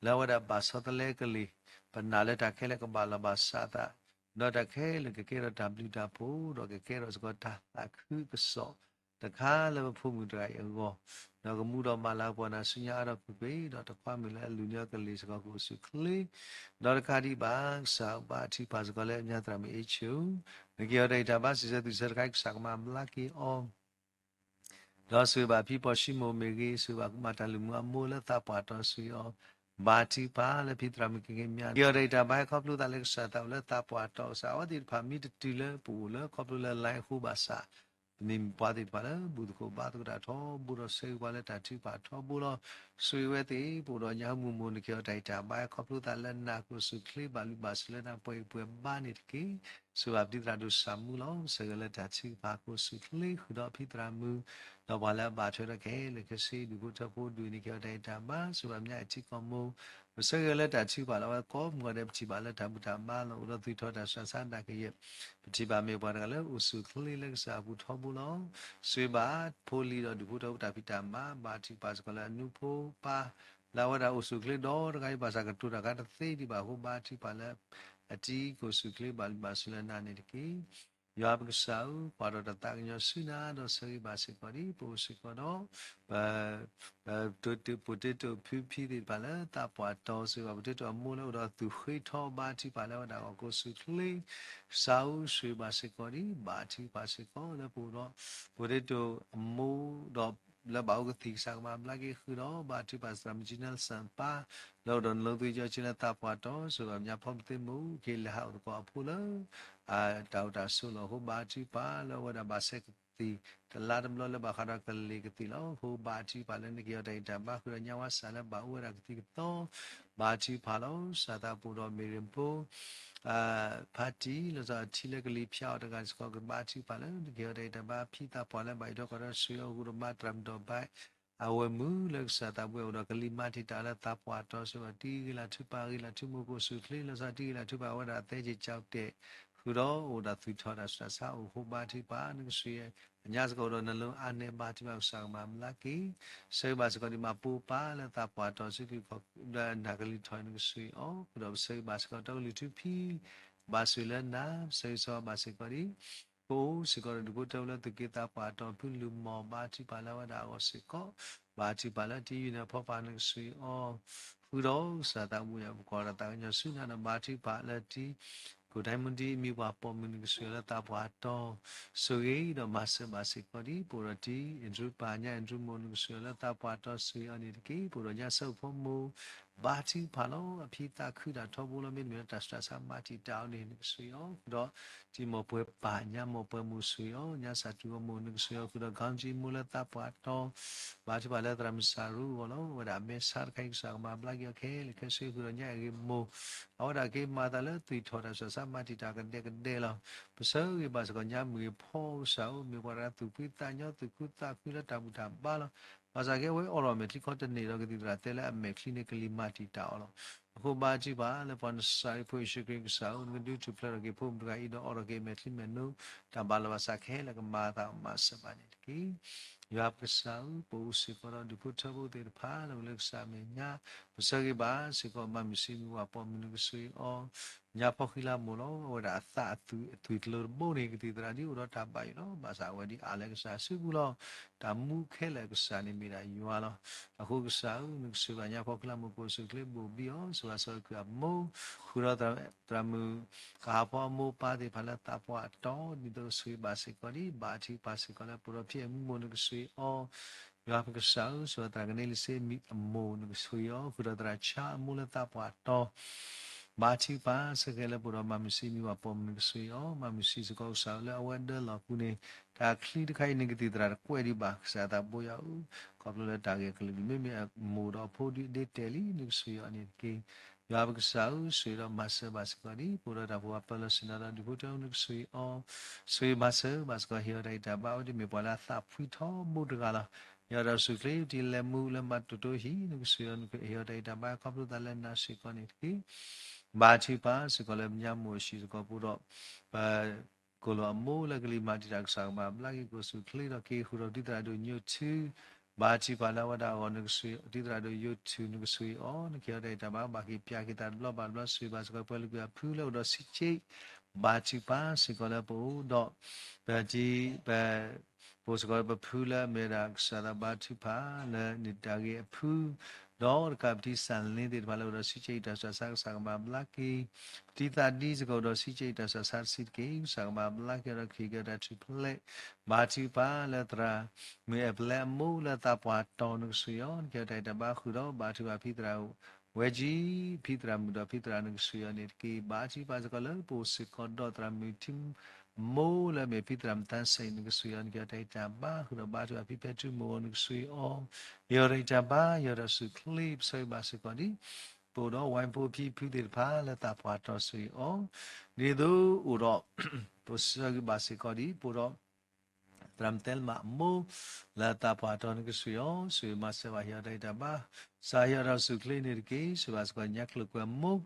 လၢအဝဲဒၣ်ဘၣ်ဆီတလဲကလံၤ ပနာ်လၢတၢ်ခဲလၢာ်ကဘၣ်လီၤဘၣ်စးအသး ဒီးတၢ်ခဲလၢာ်ကကဲထီၣ်တၢ်ဘျုးတၢ်ဖှိၣ် ဒီးကကဲထီၣ်စ့ၢ်ကီးတၢ်သးခုကစီၣ် တခါလၢပဖိမုၣ်တဂၤအံၤအဂီၢ်, ဒီးကမူဒီးမၤလၤကပီၤနၤဆူညါအါထီၣ်ကွ့ၢ်ကွ့ၢ်, ဒီးတခွါမုၣ်လၢအလုၢ်န့ၢ်အီၤကလံၤစ့ၢ်ကီးကအိၣ်ဆူၣ်အိၣ်ချ့, ဒီးတကးဒံးဘၣ် ကစၢ်ဘါထုကဖၣ်စ့ၢ်ကီးလၢညါသရၣ်မုၣ်အ့ဆၢၣ်, နကဲအီၤတၢ်ဂံၢ်တၢ်ဘါစံးဆၢသူၣ်ဆၢတခါ ကစၢ်ကမၤဘျါက့ၤအီၤ ဒီးဆိၣ်ဂ့ၤဘၣ်ဖံပီၣ်ၡံမိၣ်မ့ၢ်ဂ့ၤ, ဆိၣ်ဂ့ၤဘၣ်မၤတၢ်လုၢ်မူအမိၢ်လၢသးပှၢ်တီ ဆိၣ်ဂ့ၤအီၤ, ဘါထုကဖၣ်လၢဖံသရၣ်မုၣ်က့ၤက့ၤမၠါ, ကဲအီၤတၢ်ဂံၢ်တၢ်ဘါ ခီဖျိသးလၢကစၢ်သးအိၣ်လၢသးပှၢ်တီကစၢ်, အဝဲသ့ၣ်တဖၣ်မ့ၢ်တတုၤလၢပအိၣ်လၢခီဖျိလၢ line အဃိဘၣ်ဆၣ်, ပန့ၢ်မုၢ်ပှၤသ့ၣ်တဖၣ်လၢ ဘူၣ်သကိးဘါသကိးတၢ်ထီဘိဒီး ဆၢဂ့ၤပှၤလၢတၢ်ထုကဖၣ်ထီဘိလီၤ. ဆိၣ်ဂ့ၤဝဲသ့ၣ် ပအိၣ်ဒီးညါဟူမုၢ်မိၢ် နကဲအီၤတၢ်ဂံၢ်တၢ်ဘါ ခီဖျိသးလၢနၤ ကအိၣ်ဆူၣ်အိၣ်ချ့ ဘၣ်လုၢ်ဘၣ်စၢၤလၢနၤ ပှဲၤအံၤပှဲၤဘါန့ၣ်တက့ၢ်. ဆိၣ်ဂ့ၤဘၣ်ဖံသရၣ်ဒိၣ်စၢ်မူလီၤ. ဆၢဂ့ၤလၢတၢ်ထုကဖၣ် ကအိၣ်ဆူၣ်အိၣ်ချ့ဃုာ်ဒီးဖံသရၣ်မုၣ်, ဒီးပှၤလၢအဘၣ်ထွဲဒီးခဲလၢာ်ခဲဆ့ ဒူၣ်ဖိထၢဖိဒူၣ်န့ၣ် ကဲအီၤတၢ်ဂံၢ်တၢ်ဘါ, ဆိၣ်ဂ့ၤဘၣ်မၠါအထံကီၢ်မိၢ်, ပဆၢဂ့ၤလၢတၢ်ထုကဖၣ်လီၤ. အဝဲကိးမုၢ်ဂီၤဒဲး ပထံၣ်ဘၣ်လၢတၢ်ဘူၣ်တၢ်ဘါလီၤ, အိၣ်ဒီးသူၣ်ထီၣ်တၢ်ဆူးတၢ်ဆါဒၣ်ကယဲၢ်, ပထံၣ်ဘၣ်မ့ၢ်ပှၤတဂၤလၢအိၣ်ဆူၣ်အိၣ်ချ့လၢကစၢ်အပူၤထီဘိလီၤ. ဆိၣ်ဂ့ၤဘၣ်ဖိလံၤဒီးဒူၣ်ဖိထၢဖိတၢ်ဖံးတၢ်မၤ, ဘါထုကဖၣ်စ့ၢ်ကီးလၢအနူဖိပၢ် လၢအဝဲဒၣ်အိၣ်ဆူၣ်အိၣ်ချ့ဒီးတဂၤအံၤ ဘၣ်ဆၣ်ကတိၤတၢ်ခါတသ့ဒံးဘၣ်အဃိ ဘါထုကဖၣ်လၢအတံၤကအိၣ်ဆူၣ်အိၣ်ချ့ ဘၣ်လုၢ်ဘၣ်စၢၤလၢနၤန့ၣ်တက့ၢ်. ယွၤပကစၢ်ဧၢ, ကွၢ်ဒီးတၢ်သးကညီၤဆူနၤ ဒီးဆၢဂ့ၤဘၣ်စ့ၢ်ကီးဒ် ပအိၣ်စ့ၢ်ကီးဒီး ပ ပတိတိဖံသ့ၣ်တဖၣ်လၢသးပှၢ်တီ ဆိၣ်ဂ့ၤဘၣ်ပတိတိအမိၢ်လၢအိၣ်ဒီးသူၣ်ဃ့ထီ ဘါထုကဖၣ်လၢအဝဲဒၣ်အဂီၢ် ကအိၣ်ဆူၣ်အိၣ်ချ့, ကစၢ်ဧၢ ဆိၣ်ဂ့ၤဘၣ်စ့ၢ်ကီးဒ် ဘါထုကဖၣ်စ့ၢ်ကီးလၢပအိၣ်ဒီး ပတိတိအမိၢ်ဒီး လၢဘၣ်အိၣ်ကသံၣ် ကစၢ်ကမၤဘျါက့ၤဃုာ်ဒီး ဘါထုကဖၣ်သရၣ်မုၣ်ကၠံနၢ်စၣ်ပၢ် လၢအိၣ်ဒီးနလိသံကၠီကၠံလၢသးပှၢ်တီ ဆိၣ်ဂ့ၤဘၣ်မၠါဖီမသ့မိၢ် က့ၤလဲၤဟးအိၣ်သကိးအဖိလၢ အတၢ်အိၣ်တၢ်ဆိးလီၤအဃိ ဘါထုကဖၣ်လၢအဝဲဒၣ်ဘၣ်ဆဲးကသံၣ် တလါတဘျီလၢဘၣ်ဃးဒီးကလံၤကသံၣ်လီၤ. အဃိဘါထုကဖၣ်လၢနကဲအီၤတၢ်ဂံၢ်တၢ်ဘါ ဃုာ်ဒီးညါဝါစၢ်လၢဘၣ်အိၣ်ဝဲဒၣ်ကသံၣ်ကသီ ဘါထုကဖၣ်လီၤ. စၢ်သးပူၤဒီးမ့ၢ်ရ့ၣ်ဖိ ဖါတံၢ် လီၤဆီအထံလၢကလံၤဖၠါအီၤတဂၤစ့ၢ်ကီး ကဘါထုကဖၣ်လၢနကဲအီၤတၢ်ဂံၢ်တၢ်ဘါ ဖံသးပှၢ်လၢဘၣ်အံးထွဲကွၢ်ထွဲ ဆိၣ်ဂ့ၤအီၤ ဃုာ်ဒီးဘါသရၣ်မုၣ်ဒီးဘါ အဝဲမုၣ်လၢကစၢ်သးပှၢ်အိၣ်ဒီးကလံၤမၤတံာ်တာ်လၢသးပှၢ်တီ ဆိၣ်ဂ့ၤဘၣ်တံၤဂ့ၤလၢ်ထူပၢ်ဂ့ၤလၢ်ထူမိၢ် ကအိၣ်ဆူၣ်အိၣ်ချ့ လီၤဆီတံၤဂ့ၤလၢ်ထူပၢ်အဝဲဒၣ်သဲက့ၤကၠီၣ်တဲာ် ဃုာ်ဒီးအိၣ်ဒီးသူၣ်ထီၣ်တၢ်ဆူးတၢ်ဆါအိၣ်ဃိဘါထုကဖၣ်နကစၢ်ယွၤ, အညါစ့ၢ်ကီးအိၣ်ဒီးနလိၤအါနဲဘါထုကဖၣ်ကစၢ်ကမၤဘျါက့ၤ, ဆၢဂ့ၤဘၣ်စ့ၢ်ကီးဒ်မၤပိာ်ပၢ်လၢသးပှၢ်တီၤဆူကလုၢ်ခီၣ်လၢနၢ်ကလုၢ်ထီၣ်နကစၢ်အံၤအီၤ, ဃုာ်ဒီးပဆၢဂ့ၤဘၣ်စ့ၢ်ကီးတၢ်ကလုၢ်ထူဖံး ဘၣ်ဆိၣ်လၢနၤ, ပဆၢဂ့ၤဆၢဝါဘၣ်စ့ၢ်ကီးဒ် ပအိၣ်စ့ၢ်ကီးဒီးဒူၣ်ဖိထၢဖိလၢသုးက့သးပှၢ်တီၤဖုလုၢ်မီၢ်ဘါထုကဖၣ်လၢအဝဲဒၣ်အဂီၢ်စ့ၢ်ကီး, ဘါထုကဖၣ်လၢတံၤယုၢ်န့ၣ်အဖီပာ်နကစၢ်အံၤအီၤ, ဃုာ်ဒီးကစၢ်သးဘိယွၤပကွၢ်ဒီးသးကညီၤဆူနၤဒီးဘါထုကဖၣ်လၢတံၤ ကိၣ်ဒၣ်မူဒံးအမံၤပှၢ်ပိာ်မုၣ်နကစၢ်ယွၤလၢသးပှၢ်တီၤ, ဆိၣ်ဂ့ၤဒီးမၤစၢၤဘၣ်စ့ၢ်ကီးဒ် ပအိၣ်ဒီးတံၤ Andrew ပၢ်ညါ Andrew မိၢ်နကစၢ်ယွၤလၢသးပှၢ်တီၤဆိၣ်ဂ့ၤအီၤန့ၣ်တက့ၢ်, ပအိၣ်ဒီးညါဆၢဖိမိၢ် ဘါထုကဖၣ်လီၤ, အဖံသးခုတၢ်ထီဘိလီၤ, မ့တမ့ၢ်လၢတၢ်ဆူးတၢ်ဆါမၤတံာ်တာ်အီၤန့ၣ် နကစၢ်ယွၤအီၤ, ဃုာ်ဒီးတံၤမိၢ်ပှဲၤပၢ်ညါမိၢ်ပှဲၤမိၢ်ဆိၣ်ဂ့ၤအီၤ, ညါစၢ်တူၢ်အီၤမိၢ်နကစၢ်ယွၤအီၤ, ဃုာ်ဒီးခီကၠံမိၢ်လၢသးပှၢ်တီၤ ဘါထုကဖၣ်လၢသရၣ်မုၣ်စၢ်ရူအဂီၢ်လီၤ, အဝဲဒၣ်အမဲာ်ဆါတခါအံၤကစၢ်ကမၤဘျါက့ၤအီၤခဲလၢာ်ခဲဆ့, ဃုာ်ဒီးညါအဂ့ၤမိၢ် အဝဲဒၣ်က့ၤမၤသးလၢသူၣ်ထီၣ်တၢ်ဆူးတၢ်ဆါမၤတံာ်တာ်ကဒဲကဒဲလီၤ, ပဆၢဂ့ၤဘၣ်စ့ၢ်ကီးညါမုၢ်ဂ့ၤဖီကစၢ်ဧၢ, မ့ၢ်ပှၤတဂၤသူၣ်ဖှံသးညီသူၣ်ခုသးခုလၢတၢ်ဘူၣ်တၢ်ဘါလီၤ, ဘၣ်ဆၣ်က့အဝဲအိးထီၣ်မဲာ်ချံခီတန့ၢ်ဒီး ကသံၣ်သရၣ်တဲလၢအမဲာ်ချံန့ၣ်ကလံၤမၤတံာ်တာ်အီၤလီၤ, အဃိဘါထုကဖၣ်လၢပှၤနစၤရ့းဖိယ့ၣ်ၡူးခရံာ်ကစၢ်ဧၢ, နကဒုးထူၣ်ဖျဲးထီၣ်က့ၤဖိမုၣ်တဂၤအံၤဒီးအိးထီၣ်က့ၤမဲာ်ချံမဲာ်နိ တၢ်ဘၣ်လီၤဘၣ်ဆၣ်ခဲလၢာ်ကမၤအသးမၤစၢၤဘၣ်န့ၣ်တက့ၢ်. ယွၤပကစၢ်ဧၢ, ပအိၣ်စ့ၢ်ကီးဒီးဒူၣ်ဖိထၢဖိသ့ၣ်တဖၣ်လၢအိၣ်လၢကစၢ်အမဲာ်ညါ, ပဆၢဂ့ၤဘၣ်စ့ၢ်ကီးမၤမုၢ်ဆံးမုၢ်ဝးပိာ်မုၣ်နကစၢ်အံၤအီၤ, ညါဖီဃံလၤမိၢ်လီၤ, အဝဲဒၣ်အသးအသွံၣ်အသွံၣ်ကျၢၤတဘိန့ၣ် ကသံၣ်သရၣ်ဒ်အိၣ်ဒီးတၢ်ဘၣ်ယိၣ်လီၤ, ဘၣ်ဆၣ်အဝဲဒ်အါလၢကစၢ်စုပူၤလီၤ, တၢ်မူခဲလၢာ်အကစၢ်န့ၣ်မ့ၢ်ဒၣ်ယွၤလီၤ. အဃိကစၢ်ဧၢ, နကဆိၣ်ဂ့ၤဘၣ်ညါဖီဃံလၤမိၢ် ပအိၣ်ဆူၣ်ချ့ဘိၣ်ဘံအီၤ, ဆိၣ်ဂ့ၤဘၣ်စ့ၢ်ကီးအကုၢ်အမိၢ်, ဃုာ်ဒီးသရၣ်မုၣ်ကဟးဖီအမိၢ်ပၢ်သ့ၣ်တဖၣ်လၢသးပှၢ်အတီၤ, ဒ်သိးဆိၣ်ဂ့ၤဘၣ်စ့ၢ်ကီးဒ် ဘါထုကဖၣ်စ့ၢ်ကီးလၢပအိၣ်ဒီးဖံအမံၤမိၢ်နကစၢ်အံၤအီၤ, ယွၤပကစၢ်ဧၢ, ဆိၣ်ဂ့ၤသရၣ်ကနဲလံစ့အမိၢ်နကစၢ်အံၤအီၤ, ဃုာ်ဒီးသရၣ်ဆါအမိၢ်လၢသးပှၢ်အတီၤ ဘါထုကဖၣ်စ့ၢ်ကီးလၢပအိၣ်ဒီး မၤမုၢ်ဆံးမုၢ်ဝးပိာ်မုၢ်နကစၢ်အံၤအီၤ, မၤမုၢ်ဆံးစ့ၢ်ကီးကစၢ်ဧၢ လၢအဝဲဒၢလီၢ်ပူၤန့ၣ်, တၢ်ချံတခါအံၤန့ၣ် ကသံၣ်သရၣ်တကွဲးဒံးဘၣ် ကစၢ်သးဘိယွၤဧၢ, ခီဖျိလၢတၢ်ဂဲၤကလုာ်ဒံး မ့မ့ၢ်အမိၢ်ဒီးအဖိဒ်ဒ့တဲာ်လံ နကစၢ်အံၤအီၤန့ၣ်တက့ၢ်. ယွၤပကစၢ်ဧၢ, ဆိၣ်ဂ့ၤဒီးမၤစၢၤဘၣ်စ့ၢ်ကီးဒ် ပအိၣ်ဒီးတၢ်ဖှီၣ်ပၢလီၢ်ဆ့ၣ်နီၤဒီးဒူၣ်ဖိထၢဖိနကစၢ်အံၤအီၤ, ဆိၣ်ဂ့ၤမၤစၢၤဘၣ်စ့ၢ်ကီး ဟ့ၣ်အီၤတၢ်ဂံၢ်တၢ်ဘါ အဝဲဒၣ်မ့ၢ်ပှၤလၢအသးဖှံထီဘိတဂၤလီၤ. ဟ့ၣ်အီၤတၢ်အိၣ်ဆူၣ်ချ့ ပတံၤလဲၤမူလၢမၤတိၢ်တိၢ်ဟံၣ် နကစၢ်အံၤအီၤ, ဟ့ၣ်အီၤတၢ်ဂံၢ်တၢ်ဘါ ခီဖျိသးလၢနၤစ့ၢ်ကီးန့ၣ်တက့ၢ်. ဘါထုကဖၣ်စ့ၢ်ကီးလၢပညါမိၢ်အဟံၣ်စ့ၢ်ကီး ပအိၣ်ဒီး ပ ကိၣ်လီၤအမိၢ်လၢကလံၤမၤတံာ်တာ် ကစၢ်ကမၤဘျါက့ၤ ကအိၣ်ဆူၣ်ချ့ဒီးက့ၤဃုာ်ဒီး ပတံၤသရၣ်ဒိၣ်ညိၣ်ထူ, ဘါထုကဖၣ်လၢအဝဲဒၣ်အဂီၢ် နကစၢ်အံၤ, ပတံၤသရၣ်ဒိၣ်ညိၣ်ထူ နကစၢ်အံၤအီၤ, နကဟ့ၣ်အီၤတၢ်ဂံၢ်တၢ်ဘါ ဘၣ်က့ၤပျၢ်က့ၤသးတဘျီဘၣ်တဘျီ ဆိၣ်ဂ့ၤဘၣ်စ့ၢ်ကီး ပှၤလုၢ်ကွံာ်အဖုလၢအိၣ်ဒီးဆံးက့, ဘါထုကဖၣ်စ့ၢ်ကီးလၢပအိၣ်ဒီး ပတံၤ ပ ပအိၣ်စ့ၢ်ကီးပဖုလၢအမ့ၢ်ဝဲဒၣ် ကစၢ်သးဘါထုကဖၣ်လၢနတၢ်ဂ့ၤအဖု, ဒီးတကးပတံၤစၢ်လ့သ့ၣ်တဖၣ်လၢအိၣ်ဒီးဆံးက့အံၤတၢ်ဆူးတၢ်ဆါ ကစၢ်ကမၤဘျါက့ၤ, ပတံၤသရၣ်ဒိၣ်စ့ၢ်ကီးအိၣ်ဒီးဆံးက့အံၤတၢ်ဆူးတၢ်ဆါတဆံးတက့ၢ် ကစၢ်ကမၤဘျါက့ၤဒီးကဟ့ၣ်က့ၤတၢ်ထူၣ်ဖျဲး, ဘါထုကဖၣ်လၢသရၣ်မုၣ်အဲၣ်ပလဲအမိၢ်လၢသးပှၢ်တီၤ နကစၢ်အံၤအီၤ, နကဟ့ၣ်အီၤတၢ်ဂံၢ်တၢ်ဘါဃုာ်ဒီး ဘါထုကဖၣ်ဖံသရၣ်ဝဲကံ, ဖံသရၣ်မုၣ်ဒီးဖံသရၣ် နကစၢ်အံၤအီၤန့ၣ်တက့ၢ်. ဘါထုကဖၣ်စ့ၢ်ကီးလၢပအိၣ်စ့ၢ်ကီးဒီးသရၣ်မုၣ်ထံ မိၢ်လၢအမ့ၢ်ဖံသရၣ်မုၣ်သးစဲ နကစၢ်အံၤအီၤ, နကဟ့ၣ်အီၤတၢ်ဂံၢ်တၢ်ဘါဃုာ်ဒီးဘါထုကဖၣ်ဖံဖဲထူမိၢ်အီၤ နကစၢ်အံၤအီၤ, ဟ့ၣ်အီၤတၢ်ဂံၢ်တၢ်ဘါ ဟ့ၣ်အီၤတၢ်အိၣ်ဆူၣ်ချ့ ပဆၢဂ့ၤဘၣ်စ့ၢ်ကီးဒ် ပအိၣ်ဒီးဝဲဖိဖံဖုသ့ၣ်တဖၣ်လၢသးပှၢ်တီၤ နကစၢ်အံၤအီၤ, ဒ်သိးအိၣ်ဒီး ပဆၢဂ့ၤဘၣ်စ့ၢ်ကီးဒ် ပအိၣ်ဒီး သရၣ်မုၣ်သဲလမးအမိၢ် လၢသးပှၢ်တီၤ နကစၢ်အံၤအီၤ, ဆိၣ်ဂ့ၤမၤစၢၤဘၣ် ဟ့ၣ်အီၤတၢ်ဂံၢ်တၢ်ဘါ, ကစၢ်ဟ့ၣ်အီၤတၢ်အိၣ်ဆူၣ်ချ့န့ၣ်တက့ၢ်. ဆိၣ်ဂ့ၤဘၣ်စ့ၢ်ကီးညါကျိၤကွဲၤမိၢ်,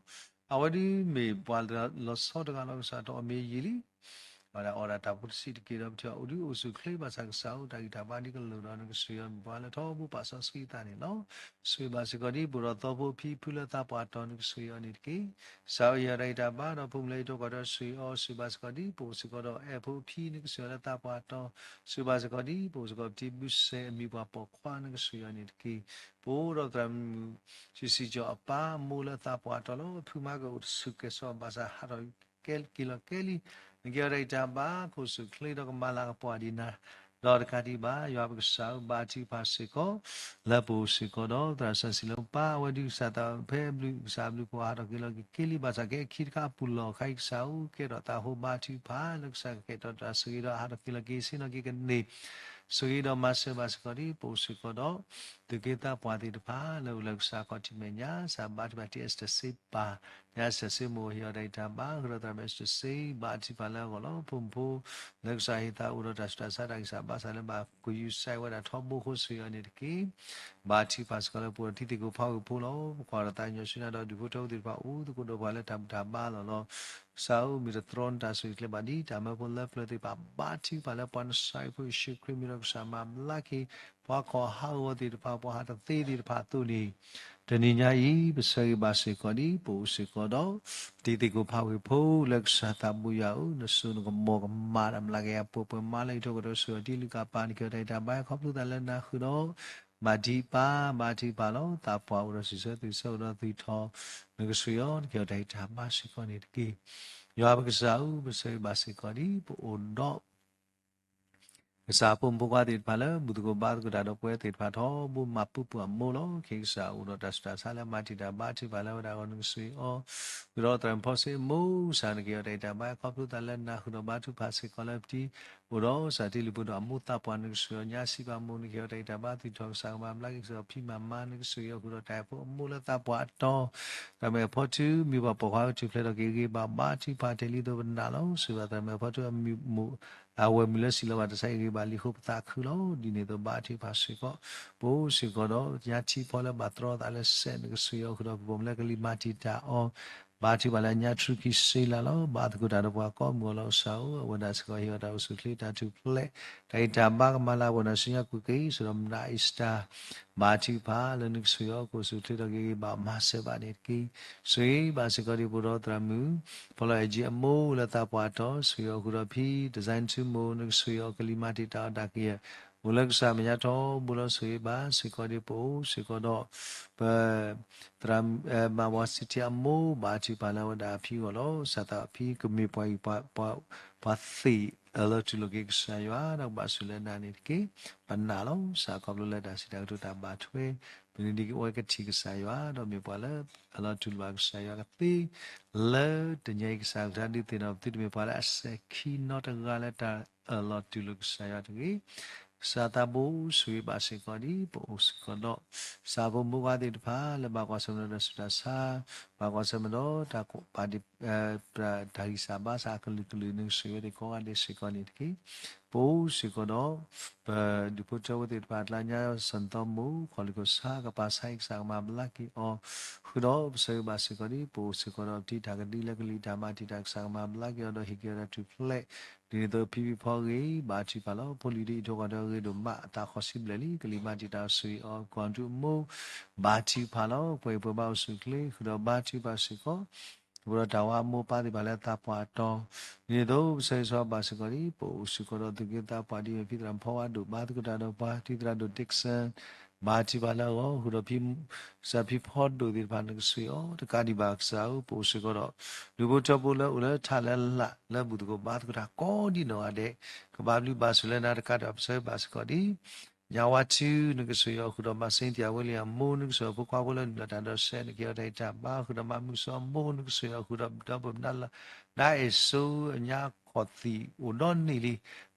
အဝဲဒၣ်မ့ၢ်ပှၤလီၤဆီတဂၤလီၤ ကစၢ်တီအီၤမ့ၢ်ယံာ်လံ အဝဲဒၣ်အီၣ်ဒၣ်တၢ်ဖိတဆံးတက့ၢ်ဒီး ပထံၣ်အီၤအိၣ်ဒံးအိၣ်ဆူၣ်ချ့ဘၣ်ဆၣ် ကစၢ်အိၣ်တၢ်ဂံၢ်တၢ်ဘါဒ်ကလုာ်ဒီး နကစၢ်အံၤအီၤ မ့ၢ်ပှၤလၢထီဘိပာ်စီဆှံအသးန့ၣ်လီၤ. ဆိၣ်ဂ့ၤဘၣ်စ့ၢ်ကီးဒ် ပအိၣ်ဒီးသီဖိဖံဖုလၢသးပှၢ်တီၤ နကစၢ်အံၤအီၤန့ၣ်တက့ၢ်. ကစၢ်အံၤဟ့ၣ်အီၤတၢ်ဂံၢ်တၢ်ဘါဒီး ဖိမုၣ်လၢဟံၣ်ထိးကွၢ်ထိး နကစၢ်အံၤအီၤ, ဆိၣ်ဂ့ၤဘၣ်စ့ၢ်ကီးဒ် ပအိၣ်စ့ၢ်ကီးဒီးအဲၣ်ဖိဖံ နကစၢ်အံၤလၢသးပှၢ်တီၤ, ဆိၣ်ဂ့ၤဘၣ်စ့ၢ်ကီးဒ် ပအိၣ်စ့ၢ်ကီးပတံၤဘုစဲအမံၤပှၢ်ပိာ်ခွါ နကစၢ်အံၤအီၤန့ၣ်တက့ၢ်. ပအိၣ်ဒီးသရၣ်မုၣ် စံၣ်စံၣ်ကၠီၣ်အပၢ်အမိၢ်လၢသးပှၢ်တီၤလီၤ. အဖုမၤကအိၣ်တဆူၣ်ကဲၤစီၤဘၣ်ဆၣ် ဟးထီၣ်က့ၤလီၤကဲလံ, နကဟ့ၣ်အီၤတၢ်ဂံၢ်တၢ်ဘါ ကအိၣ်ဆူၣ်ချ့ဒီးကမၤလၤကပီၤဒံးနၤ ဒီးတကးဒံးဘၣ် ယွၤပကစၢ်ဧၢ, ဘါထုကဖၣ်စ့ၢ်ကီး လၢပအိၣ်စ့ၢ်ကီးဒီး သရၣ်စီဆှံလၢပၢ် အဝဲဒုးကစၢ်သးဖဲဘျုး ကစၢ်ဘျုးဖှိၣ်ဟးထီၣ်က့ၤလီၤက့ၤက့ၤလံ ဘၣ်ဆၣ်ကဲခံတခါအပူၤလီၢ်ခါအံၤ ကစၢ်ဧၢ, ကဲထီၣ်သးဟိဘါထုကဖၣ် လၢကစၢ်ကကဲထီၣ်တၢ်ဆိၣ်ဂ့ၤဒီး ဟးထီၣ်က့ၤလီၤက့ၤဆ့ၣ်နီၤက့ၤကန့ၢ် ဆိၣ်ဂ့ၤဒီးမၤစၢၤဘၣ်စ့ၢ်ကီးဒ် ပအိၣ်စ့ၢ်ကီးဒီး သုးက့သးပှၢ်သ့ၣ်တဖၣ်လၢအိၣ်လၢကစၢ်ခီၣ်ထံးမဲာ်ညါ ကစၢ်ဘါထုကဖၣ်တံၤ Esther စ့ပၢ် ညါ Esther စ့မိၢ် ဟ့ၣ်အီၤတၢ်ဂံၢ်တၢ်ဘါ ဃုာ်ဒီးသရၣ်မုၣ် Esther စ့ ဘါထုကဖၣ်လၢအဂီၢ်လီၤ. ဖိမုၣ်ဖိ လၢကစၢ်ဟ့ၣ်သးအိၣ်ဒီးတၢ်ဆူးတၢ်ဆါတၢ်ဂံၢ်စၢ်ဘါစၢ်လၢ ဘၣ်ကယူၤစဲဝဲဒၣ်ထီဘိအဃိ ဆိၣ်ဂ့ၤအီၤန့ၣ်တက့ၢ်. ဘါထုကဖၣ်စ့ၢ်ကီးလၢပအိၣ်ဒီးထံသ့ၣ်ကိးဖးဂူာ်ဖိလီၤ. ပကွၢ်ဒီးသးကညီၤဆူနၤဒီး ဒူၣ်ဖိထၢဖိသ့ၣ်တဖၣ် အိၣ်သကိးဒီးပှၤလၢတၢ်ဘူၣ်တၢ်ဘါလီၤလီၤ. ကစၢ်ဧၢ မ့ၢ်တတြီနတၢ်ဆိၣ်ဂ့ၤကျဲဘၣ်ဒ်တၢ်မၢဖိလၢပျၢၤသ့ၣ်တဖၣ် ဘါထုကဖၣ်လၢပှၤနစၤရ့းဖိယ့ၣ်ၡူးခရံာ်မံၤဒီးကစၢ်မၤဘျါက့ၤ ပှၤခီၣ်ဟးဂီၤသ့ၣ်တဖၣ် ပှၤဟးတသ့သ့ၣ်တဖၣ်အသိးန့ၣ် တနံၤညါအံၤ ပဆၢဂ့ၤဘၣ်စ့ၢ်ကီးဒ် ပအိၣ်စ့ၢ်ကီးဒီး တံၤသကိးဖးဝ့ၢ်ဖိလၢကစၢ်သးဘိယွၤဧၢ, နစိနကမီၤကမၣ်တၢ်မျးကယၤပှဲၤပှဲၤမါလၢ ယထီၣ်ကဒီးဆူအီၤတံၢ်လံကပၤ နကဟ့ၣ်အီၤတၢ်အံၤတၢ်ဘါ ခီဖျိသးလၢနၢ်ဟူဒီး ဘါထုကဖၣ် ဘါထုကဖၣ်လီၤ. သးပှၢ်အိၣ်ဒီးစံးဆၢသုးဆၢအိၣ်ဒီးသုးထီၣ် နကဆှံအီၤ နကဟ့ၣ်အီၤတၢ်ဟ့ၣ်တၢ်မၤစ့ၢ်ကီးန့ၣ်တက့ၢ်. ယွၤပကစၢ်ဧၢ, ပဆၢဂ့ၤဘၣ်စ့ၢ်ကီးဒ် ပအိၣ်ဒီး ကစၢ်ဖိမုၣ်ဖိခွါသ့ၣ်တဖၣ်လၢ ဘူၣ်သကိးဘါသကိးတၢ်ဒီးပဝဲသ့ၣ်တဖၣ်ထီဘိ မၤပူၤပူၤအမိၢ်လီၤ. ခဲကစၢ်အိၣ်ဒီးတၢ်ဆူးတၢ်ဆါလၢမၤတံာ်တာ်ဘါထုကဖၣ်လၢဝဲဒၣ်အဂီၢ် နကဆှံအီၤ ဃုာ်ဒီးသရၣ်မုၣ်ဖီစ့အမိၢ် ကစၢ်နကဟ့ၣ်အီၤတၢ်အံးတၢ်ဘါ ခီဖျိသးလၢနၢ်ဟူဒီးဘါထုကဖၣ်စ့ၢ်ကီးလၢပတံၤ အိၣ်ဒီးကစၢ်တံၤလံၤဖိဒီးအမိၢ်သးပှၢ် နကဆှံအီၤညါစံးပာ်မိၢ် နကဟ့ၣ်အီၤတၢ်အံးတၢ်ဘါ သုးထီၣ်ကစၢ်ကမၤဘျါက့ၤကစၢ်အီၤဖံးမၤမါ နကဆှံအီၤဃုာ်ဒီးတၢ်အဲၣ်ဖိအမိၢ်လၢသးပှၢ်အတီၤ သရၣ်မုၣ်ဖီထု မံၤပှၢ်ပိာ်ခွါကထူၣ်ဖျဲးထီၣ်က့ၤဂ့ၤဘၣ် ဘါထုကဖၣ်တ့ၢ်လံသိးပနာ်လီၤ. စံးဘၣ်သရၣ်မုၣ်ဖီထု အဝဲၢ်မုၣ်လၢစံးလီၤဘၣ်တၢ်ဆါအံၤဂ့ၤဘၣ်လံအဃိ ပသးခုလီၤ. ဒ်န့ၣ်အသိးဘါထုကဖၣ်စ့ၢ်ကီး ပအိၣ်စ့ၢ်ကီးဒီး ညါထံဖီလၢဘၣ်တြီသးလၢစဲး နကဆှံအီၤဃုာ်ဒီးပပိာ်မုၣ်လၢကလံၤမၤတံာ်တာ်အီၤ ဘါထုကဖၣ်လၢညါထူခံစ့လးလီၤ. ဘါသကိးတၢ်ဒီးပှၤကိးမုၢ်အလီၢ်ကစၢ်ဧၢ, အဝဲဒၣ်စ့ၢ်ကီးဟ့ၣ်အီၤတၢ်အိၣ်ဆူၣ်အိၣ်ချ့တၢ်ထူၣ်ဖျဲး တၢ်အံးတၢ်ဘါကမၤလၤကပီၤနၤဆူညါကွံာ်က့ၤ စ့ၢ်ဒီးမနၤအ့စတၢ် ဘါထုကဖၣ်လၢနကဆှံအီၤ ကအိၣ်ဆူၣ်အိၣ်ချ့ထီၣ်က့ၤဂ့ၤဘၣ်မၤစၢၤဘၣ်န့ၣ်တက့ၢ်. ဆှံဘၣ်စ့ၢ်ကီးဒ်ပအိၣ်ဒီးသရၣ်မုၣ် ဖီလီၤအဲၣ်ကၠံအမိၢ်လၢသးပှၢ်အတီၤ ဆှံအီၤဃုာ်ဒီးဖံ design ထူမိၢ် နကဆှံအီၤကလံၤမၤတံာ်တာ်အီၤတၢ်ကယဲၢ် အိၣ်လၢကစၢ်မဲာ်ညါထီဘိလီၤ. ဆှံဘၣ်စ့ၢ်ကီးဒ်ပအိၣ်စ့ၢ်ကီးဒီး ပ သရၣ် မၤဝၤစံထံအမိၢ် ဘါထုကဖၣ်လၢအဝဲဒၣ်အဖံအဂီၢ်လီၤ. စးထီၣ်ဖံကမ့ၢ်ပှၤအံၤ ပှၤသ့ၣ်အၢၣ်လီၤတူၢ်လိာ်က့ၤကစၢ်ယွၤ ဒီးကဘၣ်ဆိၣ်လၢနၤန့ၣ်တက့ၢ်. ပနာ်လီၤ စးခီဖျိလၢတၢ်စံးတၢ်ကတိၤတၢ်ဘၣ်ထွဲ မ့ၢ်နဒ်အဝဲကထံၣ်ကစၢ်ယွၤ ဒီးမ့ၢ်ပှၤလၢအၢၣ်လီၤတူၢ်လိာ်ဘၣ်ကစၢ်ယွၤကသ့ လၢတနံၤအံၤ ကစၢ်ကထါဒုးသ့ၣ်နီၣ်ပသုတမ့ၢ်ပှၤလၢအစဲၤခံနီတဂၤလၢတၢ်အၢၣ်လီၤတူၢ်လိာ်ကစၢ်ယွၤတဂ့ၤ. ကစၢ်သးဘိ ဆှံဘၣ်စ့ၢ်ကီးဒ်ပအိၣ်စ့ၢ်ကီးဒီး ကစၢ်ဖိမုၣ်ဖိခွါသ့ၣ်တဖၣ် လၢဘၣ်ကွၢ်ဆၢၣ်မဲာ်ဒီးတၢ်ဆူးတၢ်ဆါ ဘၣ်ကွၢ်ဆၢၣ်မဲာ်ဒီးတၢ် တၢ်ဂံၢ်စၢ်ဘါစၢ်အကလုာ်ကလုာ် နကဆိၣ်ဂ့ၤဝဲသ့ၣ်ကိးဂၤဒဲးစ့ၢ်ကီးန့ၣ်တက့ၢ်. ပအိၣ်စ့ၢ်ကီးဒီး ပဒူၣ်ဖိထၢဖိသ့ၣ်တဖၣ်အကျါညါ စၢၣ်သီမိၢ် ခီၣ်လ့ၢ်ခိၣ်ဆါ ကပၤဆါအံၤ ကစၢ်ကမၤဘျါက့ၤအီၤ ဃုာ်ဒီးပဆၢဂ့ၤဘၣ်စ့ၢ်ကီးဒ် ပအိၣ်စ့ၢ်ကီးဒီး ပတံၤတၢ်ကဒံလၢကလံၤတၢ်မၤတံာ်တာ် ကစၢ်ကမၤဘျါက့ၤအီၤဒီးဟ့ၣ်က့ၤအီၤတၢ်ထူၣ်ဖျဲး ဒ်န့ၣ်အသိးဖံဖံဖီဂ့ၤ ဘါထုကဖၣ်လီၤ. ဖိလံၤဒ်အံၤ ထိၣ်ဃီၤဒီးအဂ့ၤဒိၣ်မး အသးခီၣ်ဆံဘျဲၣ်လံ ကလံၤမၤတံာ်တာ်အီၤဆူအံၤအီၤ ကွၢ်ဒူၣ်အမိၢ် ဘါထုကဖၣ်လီၤ. ပှဲၤအံၤပှဲၤဘါအိၣ်ဆူၣ်အိၣ်ချ့ ဃုာ်ဒီးဘါထုကဖၣ်စ့ၢ်ကီး ပဒီးတၢ်ဝါအမိၢ်အပၢ်သ့ၣ်တဖၣ်လၢသးပှၢ်အတီၤ ဒ်န့ၣ်အသိး ပဆၢဂ့ၤဆၢဝါဘၣ်စ့ၢ်ကီးဒ် ပအိၣ်စ့ၢ်ကီးဒီးသုးက့သးပှၢ်ဒ်အမ့ၢ်ဖံသရၣ်ဖီဝါဒိၣ် ဘါသကိးတၢ်ဒီးပှၤ ဖံသရၣ်ဒိၣ် Dixon ဘါထုကဖၣ်လၢအဂီၢ် ဃုာ်ဒီးဖံ ကစၢ်ဖံဖီဒိၣ်သ့ၣ်တဖၣ် နကဆိၣ်ဂ့ၤအီၤ တကးဒံးဘၣ်ကစၢ်ဧၢ ပအိၣ်စ့ၢ်ကီးဒီး ဒူၣ်ဖိထၢဖိလၢအိၣ်လၢထးလၢလာ် လၢဘူၣ်သကိးဘါသကိးတၢ်ကိးဒ်နီၢ်ဂၤဒဲး ကဘၣ်ဘျုးဘၣ်ဆိၣ်လၢနၤတကးဒံးဘၣ် ပဆၢဂ့ၤဘၣ်စ့ၢ်ကီးဒ် ညါဝါထု နကဆိၣ်ဂ့ၤအီၤဃုာ်ဒီး မၤစ့သံၣ်အဝဲလံအမိၢ် နကဆိၣ်ဂ့ၤအဖိခွါဖိလၢနုာ်လီၤတၢ်ဒီးစဲး နကဟ့ၣ်အီၤတၢ်အံးတၢ်ဘါ ဃုာ်ဒီးမၤမုာ်စီၤအမိၢ် နကဆိၣ်ဂ့ၤအီၤဃုာ်ဒီး ဒီးပမနုၤလၢ နါအဲၣ်စိအညါခီၣ်သံၣ်အိၣ်ဒီးန့ၢ်လံ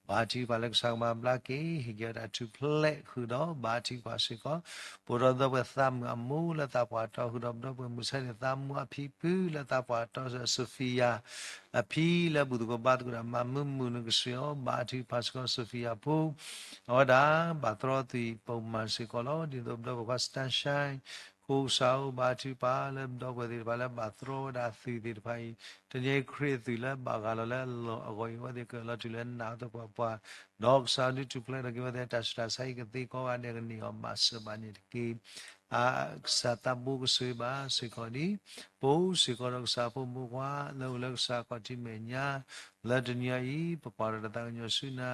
ဘါထုကဖၣ်လၢကစၢ်ကမၤဘျါက့ၤ ဟ့ၣ်က့ၤအီၤတၢ်ထူၣ်ဖျဲးဃုာ်ဒီး ဘါထုကဖၣ်စ့ၢ်ကီး ပအိၣ်ဒီးဒီပုၢ်ဝဲၢ်သးမုၣ်အမိၢ်လၢသးပှၢ်တီၤဃုာ်ဒီး ဒီပုၢ်ဝဲၢ်မုၢ်ဆါန့ၣ် သးမုၢ်အဖံဖုလၢသးပှၢ်တီၤ Sophia အဖံလၢဘူၣ်သကိးဘါသကိးတၢ် မၤမုာ်မုာ် နကဆိၣ်ဂ့ၤအီၤ ဘါထုကဖၣ်စ့ၢ်ကီး Sophia ဖိ အဝဲဒၣ်ဘၣ်တြီသံၣ်ပိာ်မုၣ်စ့ၢ်ကီးလီၤ. ဒ်သိးပဒီပုၢ်ဝဲၢ်ခွါ Sunshine ဃိးစၢ်ဧၢ ဘါထုကဖၣ်လၢပဒီပုၢ်ဝဲၢ်သ့ၣ်တဖၣ်လၢဘၣ်တြီဝဲဒၣ်အသွံၣ်သ့ၣ်တဖၣ်အံၤ တနံၤအံၤခရံာ်အသွံၣ်လၢဘၣ်ဂၢ်လီၤလၢအလီၢ်အဂီၢ်အံၤ အဝဲသ့ၣ်ကအၢၣ်လီၤတူၢ်လိာ်နးအသပှၢ်ပှၢ် ဒီးကစၢ်ဒုးထူၣ်ဖျဲးထီၣ်က့ၤဝဲသ့ၣ် တၢ်ဆူးတၢ်ဆါအံၤကသ့ကိးဂၤဒဲးကန့ၢ်အီၤမၤစၢၤဘၣ်န့ၣ်တက့ၢ်. အကစၢ်သးဘိကဆိၣ်ဂ့ၤဘၣ်စ့ၢ်ကီးဒ် ပအိၣ်စ့ၢ်ကီးဒီးကစၢ်ဖိမုၣ်ဖိခွါလၢအိၣ်လၢကစၢ်ခီၣ်ထံးမဲာ်ညါ လၢတနံၤအံၤ ပကွၢ်ထီၣ်တၢ်သးကညီၤဆူနၤ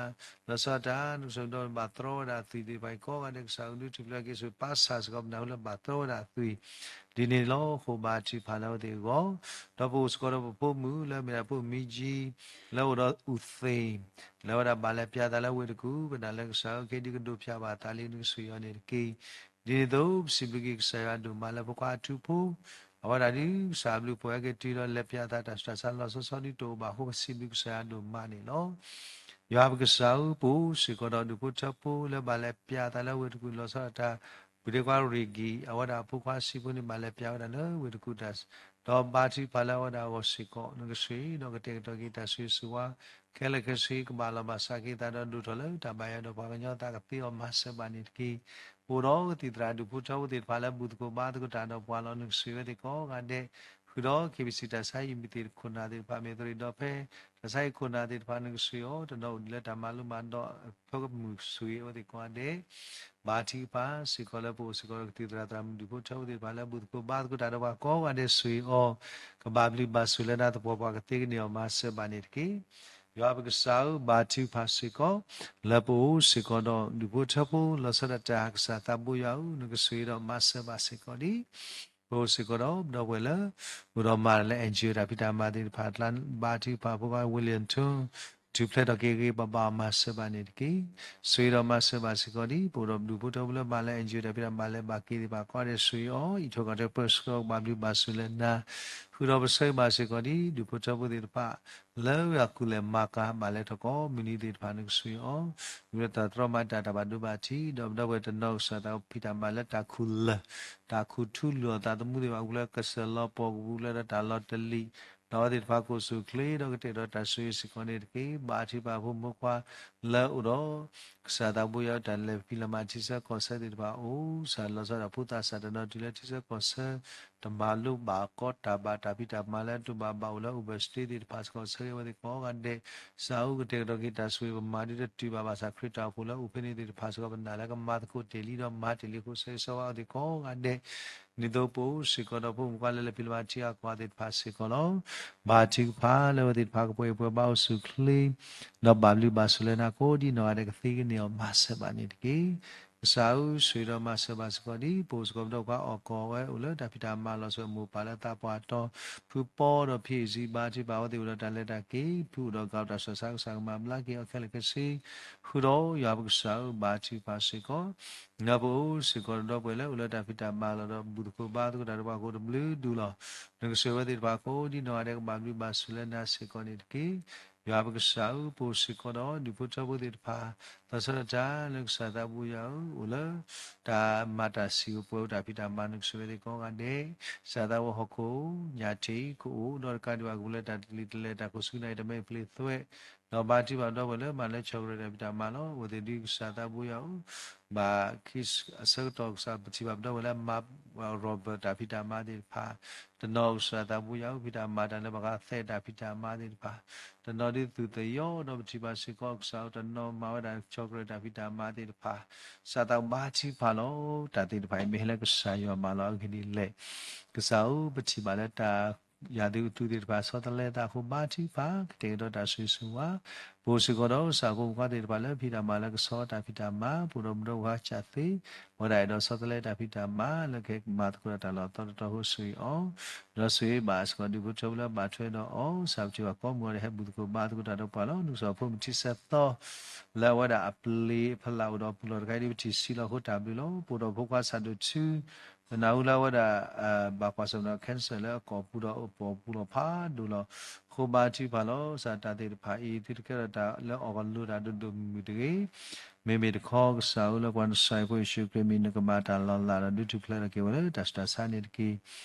လီၤဆီဒၣ်တၢ် နကဆိၣ်ဂ့ၤဒီးဘၣ်တြီဝဲဒၣ်အသွံၣ်သ့ၣ်တဖၣ်အံၤကိးဂၤဒဲး ကစၢ်ကဒုးထူၣ်ဖျဲးက့ၤဆူပၢ်ဆၣ်စ့ၢ်ကီး ပနၢ်ဟူလၢဘၣ်တြီဝဲဒၣ်အသွံၣ် ဒ်န့ၣ်လီၤ. အဃိဘါထုကဖၣ်လၢအဝဲသ့ၣ်အဂီၢ် ဒီးပအိၣ်စ့ၢ်ကီးဒီးပဖိမုၣ်လၢအမ့ၢ်ဒၣ်ဖိမံကၠံ လၢအိၣ်ဒီးအူၣ်သ့ၣ် လၢဝဲဒၣ်ဘၣ်လဲၤပျးသးလၢဝ့ၢ်တကူၣ် ပနာ်လၢကစၢ်ဧၢ ခဲဒုးကဒိးဖျါဘၣ်သးလံ နကဆိၣ်ဂ့ၤအီၤန့ၣ်တက့ၢ်. ဒ်န့ၣ်အသိး ပစံးဘျုးက့ၤကစၢ်ယွၤဒိၣ်မးလၢဖိခွါအထူဖိ အဝဲဒၣ်ဒုးကစၢ်ဘျုးဖှိၣ်ဝဲက့ၤတုၤဒီးလဲၤပျးသး တၢ်ဆူးတၢ်ဆါလီၤဆီဆီဒုးတအိၣ်ဘၣ်အဃိ ပစံးဘျုးကစၢ်ယွၤဒိၣ်မးန့ၣ်လီၤ. ယွၤပကစၢ်ဧၢ ပအိၣ်စ့ၢ်ကီးဒီးဒူၣ်ဖိထၢဖိလၢဘၣ်လဲၤပျးသးလၢဝ့ၢ်တကူၣ် လီၤဆီဒၣ်တၢ် ပူၤဒ့ခွါရ့ၣ်ကံၣ် အဝဲဒၣ်အဖိခွါဆံးဖိန့ၣ် ဘၣ်လဲၤပျးဝဲဒၣ်လၢဝ့ၢ်တကူၣ် ဒီးဘါထုကဖၣ်လၢအဝဲဒၣ်အဂီၢ်စ့ၢ်ကီး နကဆိၣ်ဂ့ၤဒီးကတဲာ်ကတီၤက့ၤတၢ်ဆိၣ်ဂ့ၤဆိၣ်ဝါ ခဲလၢာ်ခဲဆ့ ကဘၣ်လီၤဘၣ်စးက့ၤသးဒီးဒိၣ်ထီၣ်လၢတၢ်ဘၣ်ယွၤဒီးပှၤကညီသးကသ့အီၤမၤစၢၤဘၣ်န့ၣ်တက့ၢ်. ပအိၣ်ဒီးကသံၣ်သရၣ်ဒူၣ်ဖိထၢဖိသ့ၣ်တဖၣ်လၢဘူၣ်သကိးဘါသကိးတၢ်ဒီးပှၤလီၤ နကဆိၣ်ဂ့ၤဝဲသ့ၣ်ကိးဂၤဒဲး ဃုာ်ဒီး KBC တၢ်ဆါဟံၣ်မုၢ်သ့ၣ်ခိၣ်နၢ်သ့ၣ်တဖၣ် မ့ၢ်သရံၣ်ဒီးဖဲ တၢ်ဆါဟံၣ်ခိၣ်နၢ်သ့ၣ်တဖၣ် နကဆိၣ်ဂ့ၤအီၤ တနီၤအိၣ်ဒံးလၢတၢ်မၤလိမၤဒိးအဖၢကမုာ် ဆိၣ်ဂ့ၤအဝဲသ့ၣ်ကိးဂၤဒဲး ဘါထုကဖၣ်စ့ၢ်ကီးလၢပအိၣ်စ့ၢ်ကီးဒီးကသံၣ်သရၣ်သရၣ်မုၣ်ဒူၣ်ဖိထၢဖိသ့ၣ်တဖၣ်လၢအဘူၣ်သကိးဘါသကိးတၢ်ဒီးပှၤကိးဂၤဒဲး ဆိၣ်ဂ့ၤအီၤ ကဘၣ်ဘျုးဘၣ်ဆိၣ်လၢနၤသပှၢ်ပှၢ်ကသ့ကန့ၢ်အီၤမၤစၢၤဘၣ်န့ၣ်တက့ၢ်. ယွၤပကစၢ်ဧၢ ဘါထုကဖၣ်စ့ၢ်ကီး လၢပအိၣ်စ့ၢ်ကီးဒီးဒူၣ်ဖိထၢဖိ လီၤဆီဒၣ်တၢ်ကစၢ်သးဘိယွၤဧၢ နကဆိၣ်ဂ့ၤဒီးမၤစၢၤဘၣ်စ့ၢ်ကီးဒံး ပအိၣ်စ့ၢ်ကီးဒီးပဒီပုၢ်ဝဲၢ်လၢ အိၣ်ဒီးမၤတၢ်လၢ NGO တၢ်ဖံးတၢ်မၤသ့ၣ်တဖၣ်အကျါ ဘါထုကဖၣ်ဖိခွါ William Tun ထူၣ်ဖျဲးထီၣ်က့ၤဂ့ၤဂ့ၤဘၣ်ဘၣ်အီၤ မၤစၢၤဘၣ်န့ၣ်တက့ၢ်. ဆိၣ်ဂ့ၤဒီးမၤစၢၤဘၣ်စ့ၢ်ကီးဒံး ပအိၣ်ဒီးဒူၣ်ဖိထၢဖိလၢဘၣ်လၢ NGO တၢ်ဖံးတၢ်မၤလၢဘၣ်က့ၤသ့ၣ်တဖၣ်ကိးဂၤဒဲး ဆိၣ်ဂ့ၤအီၤ အံးထွဲကွၢ်ထွဲပၢဆှၢအီၤ ကဘၣ်ဘျုးဘၣ်ဆိၣ်လၢနၤ ဃုာ်ဒီးပဆၢဂ့ၤဘၣ်စ့ၢ်ကီးဒံး ဒူၣ်ဖိထၢဖိသ့ၣ်တဖၣ် လၢအကူၣ်လဲၤမၤကၤဘၣ်လဲၤထီၣ်ကိးမုၢ်နံၤသ့ၣ်တဖၣ် နကဆိၣ်ဂ့ၤအီၤ ဒ်လၢတၢ်တြီမၤတၢ်တၢ်ဘၣ်ဒိဘၣ်ထံး ဒီးပဒီပုၢ်ဝဲၢ်တနီၤကစၢ်သးဖံးတၢ်မၤလၢတၢ်ခူၣ်လၢၢ် တၢ်ခူၣ်ထူလူၢ်အသးသမူသ့ၣ်တဖၣ် အူလၢကစၢၢ်လီၤပှီၢ်ကပူၤလၢဒီးတၢ်လီၤတလံာ် ဒီးအဝဲသ့ၣ်တဖၣ်ကအိၣ်ဆူၣ်အိၣ်ချ့ဒီးကတဲာ်ဒီးတၢ်ဆိၣ်ဂ့ၤစ့ၢ်ကီးန့ၣ်တက့ၢ်. ဘါထုကဖၣ်ဖိမုၣ်ဖိခွါလၢအအိၣ်ဒီး ကစၢ်သးဘိယွၤတၢ်လဲၤဖံးလီၤမၤထံဆၢကီၢ်ဆၢသ့ၣ်တဖၣ်အိၣ် စၢ်လီၤဆီဒၣ်ဖိသၣ်စၢ်တနီၤတုၤလၢထံဆၢကီၢ်ဆၢ တမၤလိဘၣ်ကီတၢ်ဘၣ်တၢ်ဖံးတၢ်မၤလၢအဒိၣ်ဘၣ်ဘၣ်အိၣ်လၢ Oregon State သ့ၣ်တဖၣ်စ့ၢ်ကီး ဆၢဂ့ၤဝဲသ့ၣ်ကိးဂၤဒဲး စၢ်အိၣ်ကတဲာ်ကတီၤက့ၤတၢ်ဆိၣ်ဂ့ၤ ပမၤဒ်တတုၤဘၣ်ဘၣ်ဆၣ် ခရံာ်တၢ်အိၣ်ဖှိၣ်လၢအအိၣ်ဖဲန့ၣ်သ့ၣ်တဖၣ်စ့ၢ်ကီး ပနာ်လၢကမၤသကိးတ့ၢ်လံဒီးမၤတ့ၢ်လံအဃိ ဆၢဂ့ၤဆၢဝါအဝဲသ့ၣ်ကိးဂၤဒဲး ဒ်သိးပအိၣ်စ့ၢ်ကီးဒီးဖိမုၣ်ဖိခွါလၢလဲၤဖံးလီၤမၤထံအကွၢ်သ့ၣ်တဖၣ်စ့ၢ်ကီးလီၤ. ဘါထုကဖၣ်လၢအဝဲသ့ၣ်တဖၣ်ကပှဲၤပှဲၤဘါအိၣ်ဆူၣ်အိၣ်ချ့ ဒီးဘၣ်ဘျုးဘၣ်ဆိၣ်လၢနၤကိးဒ်နီၢ်ဂၤဒဲးကသ့ကန့ၢ်အီၤမၤစၢၤဘၣ်န့ၣ်တက့ၢ်. ကစၢ်ဧၢ ဆိၣ်ဂ့ၤဒီးမၤစၢၤဘၣ်စ့ၢ်ကီးဒ် ပအိၣ်စ့ၢ်ကီးပဒီပုၢ်ဝဲၢ်အီၣ်ကီၢ်ဝဲအိၣ်လၢတၢ်ဖံးတၢ်မၤလီၤဆီအမိၢ်ပၢ်လၢသးပှၢ်တီၤ ဖုပီဒီးဖံးစံး ဘါထုကဖၣ်အဝဲသ့ၣ်အိၣ်ဒီးတၢ်လဲၤတၢ်က့ၤ ဖုအိၣ်ဒီးကးတၢ်ဆူးတၢ်ဆါကစၢ်ကမၤဘျါက့ၤအီၤခဲလၢာ်ခဲဆ့ ဃုာ်ဒီးယွၤပကစၢ်ဧၢ ဘါထုကဖၣ်စ့ၢ်ကီး လၢပအိၣ်စ့ၢ်ကီးဒီပုၢ်ဝဲၢ်လၢအိၣ်လၢတၢ်ဖံးတၢ်မၤလီၤဒီးဘူၣ်သကိးဘါသကိးတၢ်ဒီးပှၤကိးတဘျုးဒူၣ်လီၤ. နကဆိၣ်ဂ့ၤဝဲသ့ၣ်တဖၣ်ကိးဒ်နီၢ်ဂၤဒဲးကဘၣ်ဘျုးဘၣ်ဆိၣ်လၢနၤစ့ၢ်ကီးန့ၣ်တက့ၢ်. ယွၤပကစၢ်ဧၢ ပအိၣ်စ့ၢ်ကီးဒီးဒူၣ်ဖိထၢဖိသ့ၣ်တဖၣ် လီၤဆီဒၣ်တၢ်လၢကစၢ်သးဘိယွၤဧၢ အိၣ်လၢ တၢ်မၤတၢ်စံၣ်အိၣ်ပှဲၤအိၣ်တၢ်ဖံးတၢ်မၤ နကဆိၣ်ဂ့ၤဝဲသ့ၣ်ကိးဂၤဒဲး ကစၢ်သးဘိဟီၣ်ခိၣ် ညၣ်ထံးကအိၣ်ဒီးတကးဒံးဘၣ်ကပူၤလၢတၢ်တလံၤတလဲၤတၢ်ခိၣ်ဆူနၢ်အံၤတမ့ၢ်ပျ့ၤသွဲး ဒီးဘါထုကဖၣ်ပဒီပုၢ်ဝဲၢ်လၢမၤလၢဆီၣ်ကရၢၢ်တၢ်ဖံးတၢ်မၤလီၤ. အိၣ်သ့ၣ်ဒုးကစၢ်သးဘိယွၤဧၢ ဘၣ်ခံအဆၢကတီၢ်ကစၢ်ပထံၣ်ဘၣ်ပဒီပုၢ်ဝဲၢ်လၢမၤ Robert တၢ်ဖံးတၢ်မၤသ့ၣ်တဖၣ် တနီၤကစၢ်သးဘိယွၤဧၢ ဖံးတၢ်မၤတၢ်လၢပှၤဂၤသဲးတၢ်ဖံးတၢ်မၤသ့ၣ်တဖၣ် တနီၤဒုးသူၣ်သယီဒီးပထံၣ်ဘၣ်စ့ၢ်ကီးကစၢ်ဧၢ တနီၤမၤဝဲဒၣ်ဆီၣ်ကရၢၢ်တၢ်ဖံးတၢ်မၤသ့ၣ်တဖၣ် ကစၢ်သးဘိဘါထုကဖၣ်လီၤ. တၢ်သ့ၣ်တဖၣ်အံၤမ့ၢ်ဟဲလၢကစၢ်ယွၤမၤလီၤအဂ့ၢ်ဒ်လဲၣ်. ကစၢ်ဧၢ ပထံၣ်ဘၣ်လၢတၢ် ယၤသုးအသူးသ့ၣ်တဖၣ် ဆီတလဲအသးအဃိ ဘါထုကဖၣ် ကတဲာ်ကတီၤတၢ်ဆိၣ်ဂ့ၤဆိၣ်ဝါ ပအိၣ်စ့ၢ်ကီးဒီးကစၢ်ဖိမုၣ်ဖိခွါသ့ၣ်တဖၣ်လၢဖံးတၢ်မၤလၢကဆီတၢ်ဖံးတၢ်မၤ ပအိၣ်ဒီးပဒီပုၢ်ဝဲၢ်စၢ်သ့ အဝဲဒၣ်အဲၣ်ဒိးဆီတလဲတၢ်ဖံးတၢ်မၤ လၢကဟဲမၤသကိးတၢ်လီၢ်အသီတတီၤအဃိ ဆိၣ်ဂ့ၤအီၤ ဒီးဆိၣ်ဂ့ၤဘၣ်စ့ၢ်ကီးဒူၣ်ဖိထၢဖိလၢအဘၣ်ထွဲဒီးအီၤ စၢ်ပထံၣ်ဘၣ်ကိးမုၢ်ဂီၤဒီးဟဲဘူၣ်သကိးဘါသကိးတၢ်ဒီးပှၤလီၤ. နကစၢ်ဖိမုၣ်ထံဆၢသီ လၢအဝဲဒၣ်အပျ့ၤအဖီလာ်အိၣ်ဒီးပူၤလီၤတခါအံၤဒ်ပထံၣ်ဆံးလီၤအဃိ တၢ်ဘျုးလီၤ. ပအိၣ်ဒီးဖိခွါဆၣ်ဒိၣ်ထူ ပနၢ်ဟူလၢအဝဲဒၣ် ဘၣ်ကွၢ်ဆၢၣ်မဲာ်ဒီး cancer လၢအကိာ်ပူၤဒီးအပိာ်ပူၤလီၤဖးဒိၣ်လီၤ. အဃိဘါထုကဖၣ်လီၤ. ကစၢ်တၢ်သ့ၣ်တဖၣ်အံၤ သုတကဲထီၣ်တၢ်လၢအီၣ်ကလိတၢ်ဒိၣ်ဒိၣ်မုၢ်မုၢ်တဂ့ၤ. မ့မ့ၢ်တခီ ကစၢ်ဧၢ လၢပှၤနဆၣ်အံၤဖိယ့ၣ်ၡူးခရံာ်မံၤ နကမၤတၢ်လီၤလးဒီးဒုးထူၣ်ဖျဲးထီၣ်က့ၤဝဲလၢတၢ်ဆူးတၢ်ဆါန့ၣ်တက့ၢ်.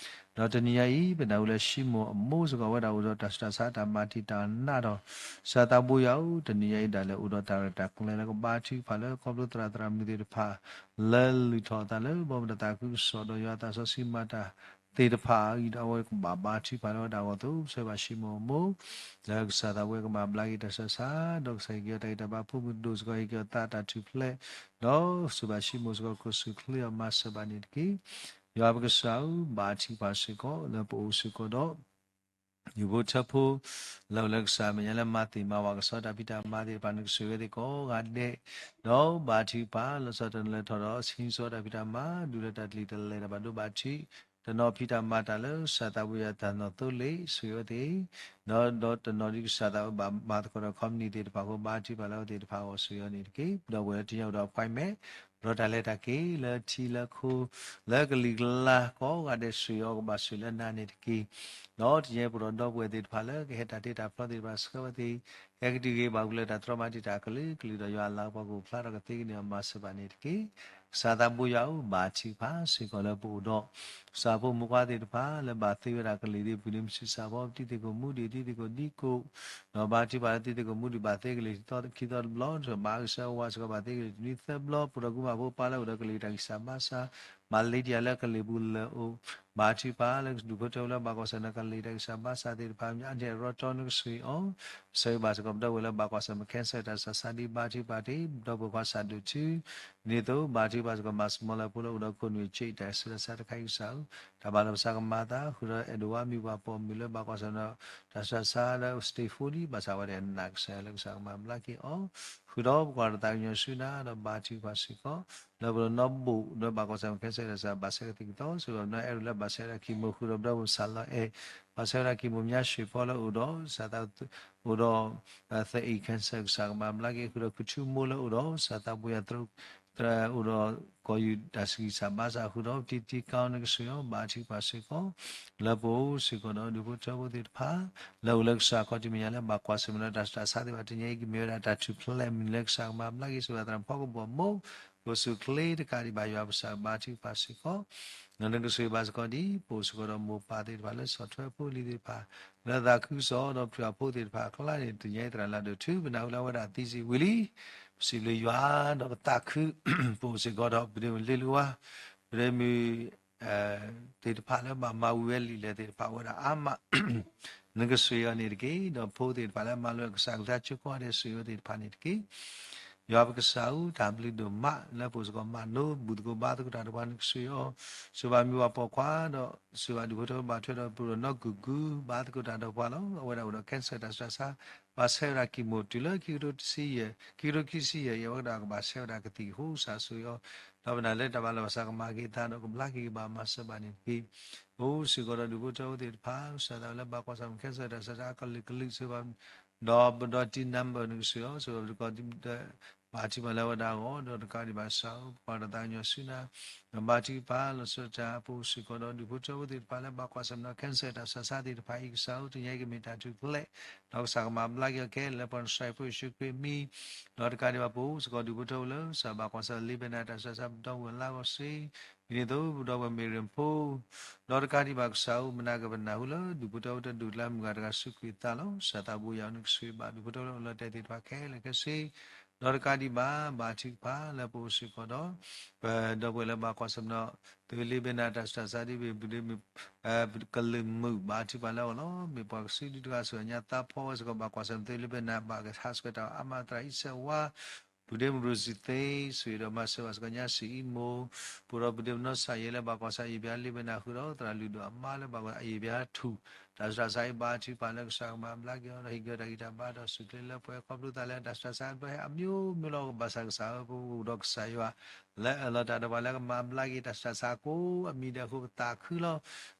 ဒီးတနံၤညါအံၤ ပနၢ်ဟူလၢၡံမိၣ်အမိၢ်စ့ၢ်ကီး အဝဲဒၣ်အိၣ်ဒီးတၢ်ဆူးတၢ်ဆါ တၢ်မၤတံာ်တာ်အနးဒီး ကစၢ်သးဘိယွၤဧၢ တနံၤညါအံၤဒၣ်လဲာ် အိၣ်ဒီးတၢ်ရဲၣ်တၢ်ကျဲၤလၢကဘါထုကဖၣ်လၢခီဖျိသရၣ်သရၣ်မုၣ်သ့ၣ်တဖၣ် လၢလုၢ်ထီၣ်အသးလၢဘီမုၢ်ဒီးသးခုကစီၣ်ဒီးယွၤအသးစီဆှံမၤတၢ်သ့ၣ်တဖၣ်အံၤဒီး အဝဲကဘၣ်ဘါထုကဖၣ်လၢအဝဲဒၣ်အဂီၢ်အသိး ပဆၢဂ့ၤဘၣ်ၡံမိၣ်အမိၢ် လၢကစၢ်သးဘိယွၤကမၤဘျါက့ၤတၢ်ဆူးတၢ်ဆါ ဒီးကစၢ်ဟ့ၣ်က့ၤအီၤတၢ်ဂံၢ်တၢ်ဘါ ဖိမုၣ်ဒိၣ်စ့ၢ်ကီး ဟ့ၣ်က့ၤအီၤသးတၢ်ထူၣ်ဖျဲး ဒီးဆိၣ်ဘၣ်ၡံမိၣ်စ့ၢ်ကီး ကဆိၣ်ချ့အီၤမၤစၢၤဘၣ်န့ၣ်တက့ၢ်. ယွၤပကစၢ်ဧၢ ဘါထုကဖၣ်စ့ၢ်ကီး လၢပအိၣ်စ့ၢ်ကီးဒီး ဒူၣ်ဖိထၢဖိ လၢအိၣ်လၢကစၢ်အမဲာ်ညါလၢမၤသ့ၣ်မၤဝၤကဆီတၢ်ဖံးတၢ်မၤသ့ၣ်တဖၣ် နကဆိၣ်ဂ့ၤဝဲသ့ၣ်ကိးဂၤဒဲး, ဒီးဘါထုကဖၣ် လီၤဆီတနံၤလၢထီၣ်ဒီး ဆံၣ်စိတၢ်ဖံးတၢ်မၤ ဒူၣ်လၢတၢ်တလံၤတလဲၤတၢ်ဘၣ်ဒိဘၣ်ထံး, တနီၤဖံးတၢ်မၤတၢ်လၢကစၢ်သးဘိယွၤတၢ်နီၣ်သိလ့ၣ် ဆိၣ်ဂ့ၤဝဲသ့ၣ်, ဒီးတနီၤဒ်ကစၢ်သးဘိဘၣ်မၤသကိးဒီး ခီပနံၣ်သ့ၣ်တဖၣ်အဃိ ဘါထုကဖၣ်လၢအဝဲသ့ၣ်တဖၣ်အဂီၢ် ဆိၣ်ဂ့ၤအီၤန့ၣ်တက့ၢ်. ဒီပုၢ်ဝဲၢ်လၢတနံၤညါအိၣ်ဒီး appointment ဒီးတၢ်လဲၤတၢ်က့ၤလၢထံလၢခိ လၢကလံၤကျါကိးဂၤဒဲး ဆိၣ်ဂ့ၤအီၤကဘၣ်ဆိၣ်လၢနၤန့ၣ်တက့ၢ်. ဒီးတနံၤညါပအိၣ်ဒီးဒီပုၢ်ဝဲၢ်သ့ၣ်တဖၣ်လၢကဟဲတၢ်တ့တၢ်ဖျီသ့ၣ်တဖၣ် ဆှၢဝဲသ့ၣ်, ဟဲကတုၤက့ၤဘၣ်ကွံာ်လၢတၢ်တြီမၤတံာ်တာ်အကလုာ်ကလုာ်ဒီး ယွၤအလၤကပီၤကအိၣ်ဖျါထီၣ်ကသ့ကန့ၢ်အီၤမၤစၢၤဘၣ်န့ၣ်တက့ၢ်. ကစၢ်သးဘိယွၤဧၢ ဘါထုကဖၣ်စ့ၢ်ကီးလၢပအိၣ်ဒီး ကစၢ်ဖိမုၣ်ဖိခွါသ့ၣ်တဖၣ် လၢဘၣ်သ့ဝဲဒၣ်ကလံၤသ့ၣ်ပူၤန့ၣ် မုၢ်ဆ့ၣ်စၢ်ဖီ ပတံၤသကိးမူဒံး တံၤသကိးဒံကိး, ဒီးဘါထုကဖၣ်လၢတံၤသကိးမူဒံးဘၣ်သ့ကလံၤခံသီတဘျီ, မၤကစၢ်ဝါစ့ၢ်ကီးဘၣ်သ့ကလံၤတနွံသၢဘျီ, ပအိၣ်ဒီးကုမၤဖိပၢ်လၢအိၣ်ဒီးကလံၤတၢ်ဂံၢ်စၢ်ဘါစၢ်, မၤလ့တံၢ်ယၤလၢကလံၤပူၤလၢအိၣ် ဘါထုကဖၣ်လၢဒူၣ်ဖိထၢဖိလၢဘၣ်ကွၢ်ဆၢၣ်မဲာ်ကလံၤတၢ်ဂံၢ်စၢ်ဘါစၢ်သ့ၣ်တဖၣ် အါန့ၢ်အရီတီနကစၢ်အံၤအီၤ, ဆၢဂ့ၤဘၣ်စ့ၢ်ကီးပဒီပုၢ်ဝဲၢ်လၢဘၣ်ကွၢ်ဆၢၣ်မဲာ် cancer တၢ်စှၤစှၤဒ်ဘါထုကဖၣ်တ့ၢ် ဒီပုၢ်ဝဲၢ်ခွါစၢ်ဒိၣ်ထူ ဒ်န့ၣ်အသိး ဘါထုကဖၣ်စ့ၢ်ကီး မၤစမီလၢဖိလၢအိၣ်ဒီးခိၣ်နူာ်အ့ၣ် တၢ်ဂံၢ်စၢ်ဘါစၢ်တခါအံၤကစၢ်ဧၢ, တၢ်ဘၣ်လီၤပသးကမၤအသး ဃုာ်ဒီးအဲၣ်ဒိးဝါမံၤပှၤပိာ်မုၣ်လၢဘၣ်ကွၢ်ဆၢၣ်မဲာ်ဒီး တၢ်စှၤစှၤလၢ stage four ဒ် ဘၣ်ဆၣ်ဝဲဒၣ်နာ်ကစၢ်ယွၤလၢကစၢ်ကမၤဘျါက့ၤအီၤ, ဃုာ်ဒီးပကွၢ်တၢ်သးကညီၤဆူနၤဒီးဘါထုကဖၣ်စ့ၢ်ကီး လၢပနီၢ်ဘိၣ်ဒီးဘၣ်ကွၢ်ဆၢၣ်မဲာ် cancer တၢ်စှၤဘါစၢ်ကသံၣ်ကသီ စ့ၢ်ကီးပနီၢ်အဲၣ်ဒိးလၢဘၣ်ဆၢဝဲဒၣ်ကံၢ်မိၢ် ဃုာ်ဒီးပဒီပုၢ်ဝဲၢ်စၢ်လီၤအဲၣ် ဘၣ်ဆၢဝဲဒၣ်ကံၢ်မိၢ် မၠါၡ့ၣ်ဖီလၢအိၣ်ဒီး စၢ်သး အိၣ်ဒီး သအ့ၣ် cancer ကစၢ်ကမၤဘျါက့ၤ ဃုာ်ဒီးခုၣ်ထူမိၢ်လၢအိၣ်ဒီး စၢ်သးဘိယၤသရူး အိၣ်ဒီးကီၢ်ယူၢ်တၢ်ဂံၢ်စၢ်ဘါစၢ် ဃုာ်ဒီးတံၤတံၤကီနကစၢ်အံၤ ဘါထုကဖၣ်စ့ၢ်ကီး လၢပအိၣ်စ့ၢ်ကီးဒီးဒူၣ်ဖိထၢဖိသ့ၣ်တဖၣ် လၢအိၣ်လၢကစၢ်ခီၣ်ထံးမဲာ်ညါလၢဘၣ်ကွၢ်ဆၢၣ်မဲာ်ဒီးတၢ်ဆူးတၢ်ဆါသ့ၣ်တဖၣ် တနံၤအံၤကမ့ၢ်ဝဲဒၣ်တၢ်ထူၣ်ဖျဲးမုၢ်နံၤလၢကစၢ်ကမၤဘျါက့ၤ စ့ၢ်ကီးသရၣ်ဖီကဘီၣ်မိၢ် ပစိၤချ့တကးဒံးဘၣ်ယွၤပကစၢ်ဘါထုကဖၣ်စ့ၢ်ကီး နကစၢ်ဘါစ့ၢ်ကီးဒ် ပအိၣ်စ့ၢ်ကီးဒီးမိၢ်ပၢ်သ့ၣ်တဖၣ်လၢဆီၣ်ထွဲဖိလံၤသ့ၣ်တဖၣ် လၢသးခုကစီၣ်ဒီးပထံၣ်အဖိသ့ၣ်တဖၣ်အကျါန့ၣ် တနံၤအံၤသရၣ်လၢဒိၣ်ထူ ပနၢ်ဟူလၢအဝဲဒၣ်သံစ့ၢ်ဝံၤလံ ပစံးဘျုးယွၤဒီးပသးခု ပအိၣ်စ့ၢ်ကီးဒီးပဒ့မုၣ်လ့လူဝါ ပဒ့မုၣ် သ့ၣ်တဖၣ်လၢဘၣ်မၤဝံၤဝဲလံာ်လဲၢ်သ့ၣ်တဖၣ်အဝဲဒၣ်အါမး နကစၢ်အံၤန့ၣ်တက့ၢ် ဒီးဖိသ့ၣ်တဖၣ်လၢမၤလိကစၢ်ကလုၢ်ကထါဆိကမိၣ်ဒဲးစ့ၢ်ကီးသ့ၣ်တဖၣ်န့ၣ်တက့ၢ် ယွၤပကစၢ်ဧၢ တၢ်ဘျုးဒိၣ်မး လၢပအိၣ်စ့ၢ်ကီးမၤလိ ဘူၣ်သကိးဘါသကိးတၢ်ဒီးပှၤနကစၢ်အံၤအီၤ စ့ၢ်ဘၣ်မုၢ်ပှၤပိာ်ခွါဒီး စ့ၢ်ဘၣ်ဒူၣ်ဖိထၢဖိဘၣ်ထွဲဒီးပရၢနီၢ်ကူၣ်ကူၣ် ဘါသကိးတၢ်ဒီးပှၤလီၤ. အဝဲဒၣ်အိၣ်ဒီး cancer တၢ်စှၤစှၤ ဘၣ်ဆၢဝဲဒၣ်ကံၢ်မိၢ်တုၤလၢ ခံကထိတဆံယဲၢ် ခံကထိခံဆံယဲၢ်အံၤ အဝဲဒၣ်ကဘၣ်ဆၢဝဲဒၣ်ကသံၣ်ကဖိကစၢ်စ့ၢ်ကီးအီၤ ဒီးပနာ်လၢတၢ်ဘၣ်လီၤပသးကမၤက့ၤအသးဒီးကဘျါက့ၤကဘၣ်မၤစၢၤဘၣ်န့ၣ်တက့ၢ် အိၣ်စ့ၢ်ကီးဒီးဒူၣ်ဖိထၢဖိသ့ၣ်တဖၣ် ကစၢ်သးလၢဘၣ်ကွၢ်ဆၢၣ်မဲာ် cancer တၢ်စှၤစှၤအကလုာ်ကလုာ်စ့ၢ်ဘၣ် ဒီးပဒီတံၤနါဘၢၣ်နကစၢ်အံၤအီၤ စ့ၢ်ကီးပတကီၢ် ဘါထုကဖၣ်လၢအဝဲဒၣ်အဂီၢ် ဒီးတကးဒံးဘၣ်ကစၢ်ဧၢ ပကွၢ်တၢ်သးကညီၤဆူနၤ ဒီးဘါထုကဖၣ်လီၤဆီဒၣ်တၢ် ပအိၣ်စ့ၢ်ကီးဒီးဒူၣ်ဖိထၢဖိသ့ၣ်တဖၣ်လၢဘၣ်ကွၢ်ဆၢၣ်မဲာ်ဒီး cancer တၢ်စှၤစှၤသ့ၣ်တဖၣ်အံၤ ကစၢ်ဧၢ တနံၤအံၤကမ့ၢ်တၢ်ထူၣ်ဖျဲး ဒီးကစၢ်ကမၤဘျါက့ၤအီၤခဲလၢာ် လၢပှၤနစၢၤဖိယ့ၣ်ၡူးခရံာ်အမံၤ ဒီးတကးဒံးဘၣ်ပအိၣ်စ့ၢ်ကီးဒူၣ်ဖိထၢဖိလၢ ကစၢ်ဘၣ်ကွၢ်ဆၢၣ် လ့ဘဲနၤ တၢ်စှၤစှၤ ပဒီပုၢ်ဝဲၢ်လါဂီၢ်စ့ ဒ်န့ၣ်အသိး ပဒီပုၢ်ဝဲၢ်မ့ၢ်ရ့ၣ်ဖိ ဒီးတကးဒံးဘၣ်ကစၢ်ဧၢ မနၤကပနၢ်ဟူလၢ ဒူၣ်ဖိထၢဖိတဒူၣ်လၢမုၢ်ဂၤတဂၤ စူးကွံာ်သးလီၤ. ကစၢ်သးဘိယွၤနကစၢ်ဘၣ်ဒူၣ်ဖိထၢဖိလၢအိၣ်လၢတဲာ်သ့ၣ်တဖၣ်ခဲလၢာ်ခဲဆ့ ဒီးတကးဒံးဘၣ် ဘါထုကဖၣ်လၢပအိၣ်စ့ၢ်ကီးဒီး ပဒီပုၢ်ဝဲၢ်လၢဘၣ်ကွၢ်ဆၢၣ်မဲာ်ဒီး သုးလ့ဘဲနၤ တၢ်စှၤစှၤဒ်ဘ့ၣ် ပဒ့မုၣ် ကလုာ်မုာ် ဘါထုကဖၣ်လၢအဂီၢ်လီၤ. မ့ၢ်ပှၤကစုဒုတဂၤစ့ၢ်ကီးညါသးဖီဝဲစ့ၢ်ကီး ဘၣ်ကွၢ်ဆၢၣ်မဲာ်သုးလ့ဘဲနၤ ဘၣ်ကဟးဆှဲးတၢ်အါမး သရၣ်အံၣ်စဲးဝါ ပူၤဒ့မုၣ်ရူစံသ့ စ့ၢ်ဒီးမၤစၢၤဘၣ်စ့ၢ်ကီးညါစံၣ်အံၣ်မိၢ် ပူၤဒီးပူၤဒ့မုၣ်နီၢ်ဆၣ်ယဲလၢဘၣ်ကွၢ်ဆၢၣ်အယံာ်ဘၣ်လ့ဘဲနၤ ဃုာ်ဒီးသရၣ်လုၢ်ဒိၣ်အမါလၢဘၣ်ကွၢ်အယံာ်ဘၣ်ထူၣ် တၢ်စှၤစှၤအံၤ ဘါထုကဖၣ်လၢကစၢ်ကမၤဘျါက့ၤအီၤ ဒီးဟ့ၣ်က့ၤတၢ်ဂံၢ်တၢ်ဘါဒီးစူၣ်ချ့လၢပှဲၤ ခီဖျိသးလၢတၢ်စှၤစှၤ ပဟဲအမျိုးမျိုးလီၤ ဘၣ်ဆၣ်ကစၢ်ဧၢ ပအိၣ်ဒီးကစၢ်ယွၤ လၢအၢၣ်လီၤတၢ်ဒီးပှၤလၢကမၤဘျါက့ၤတၢ်စှၤစှၤကိးအမံၤဒဲးအဃိ ပသးခုလီၤ.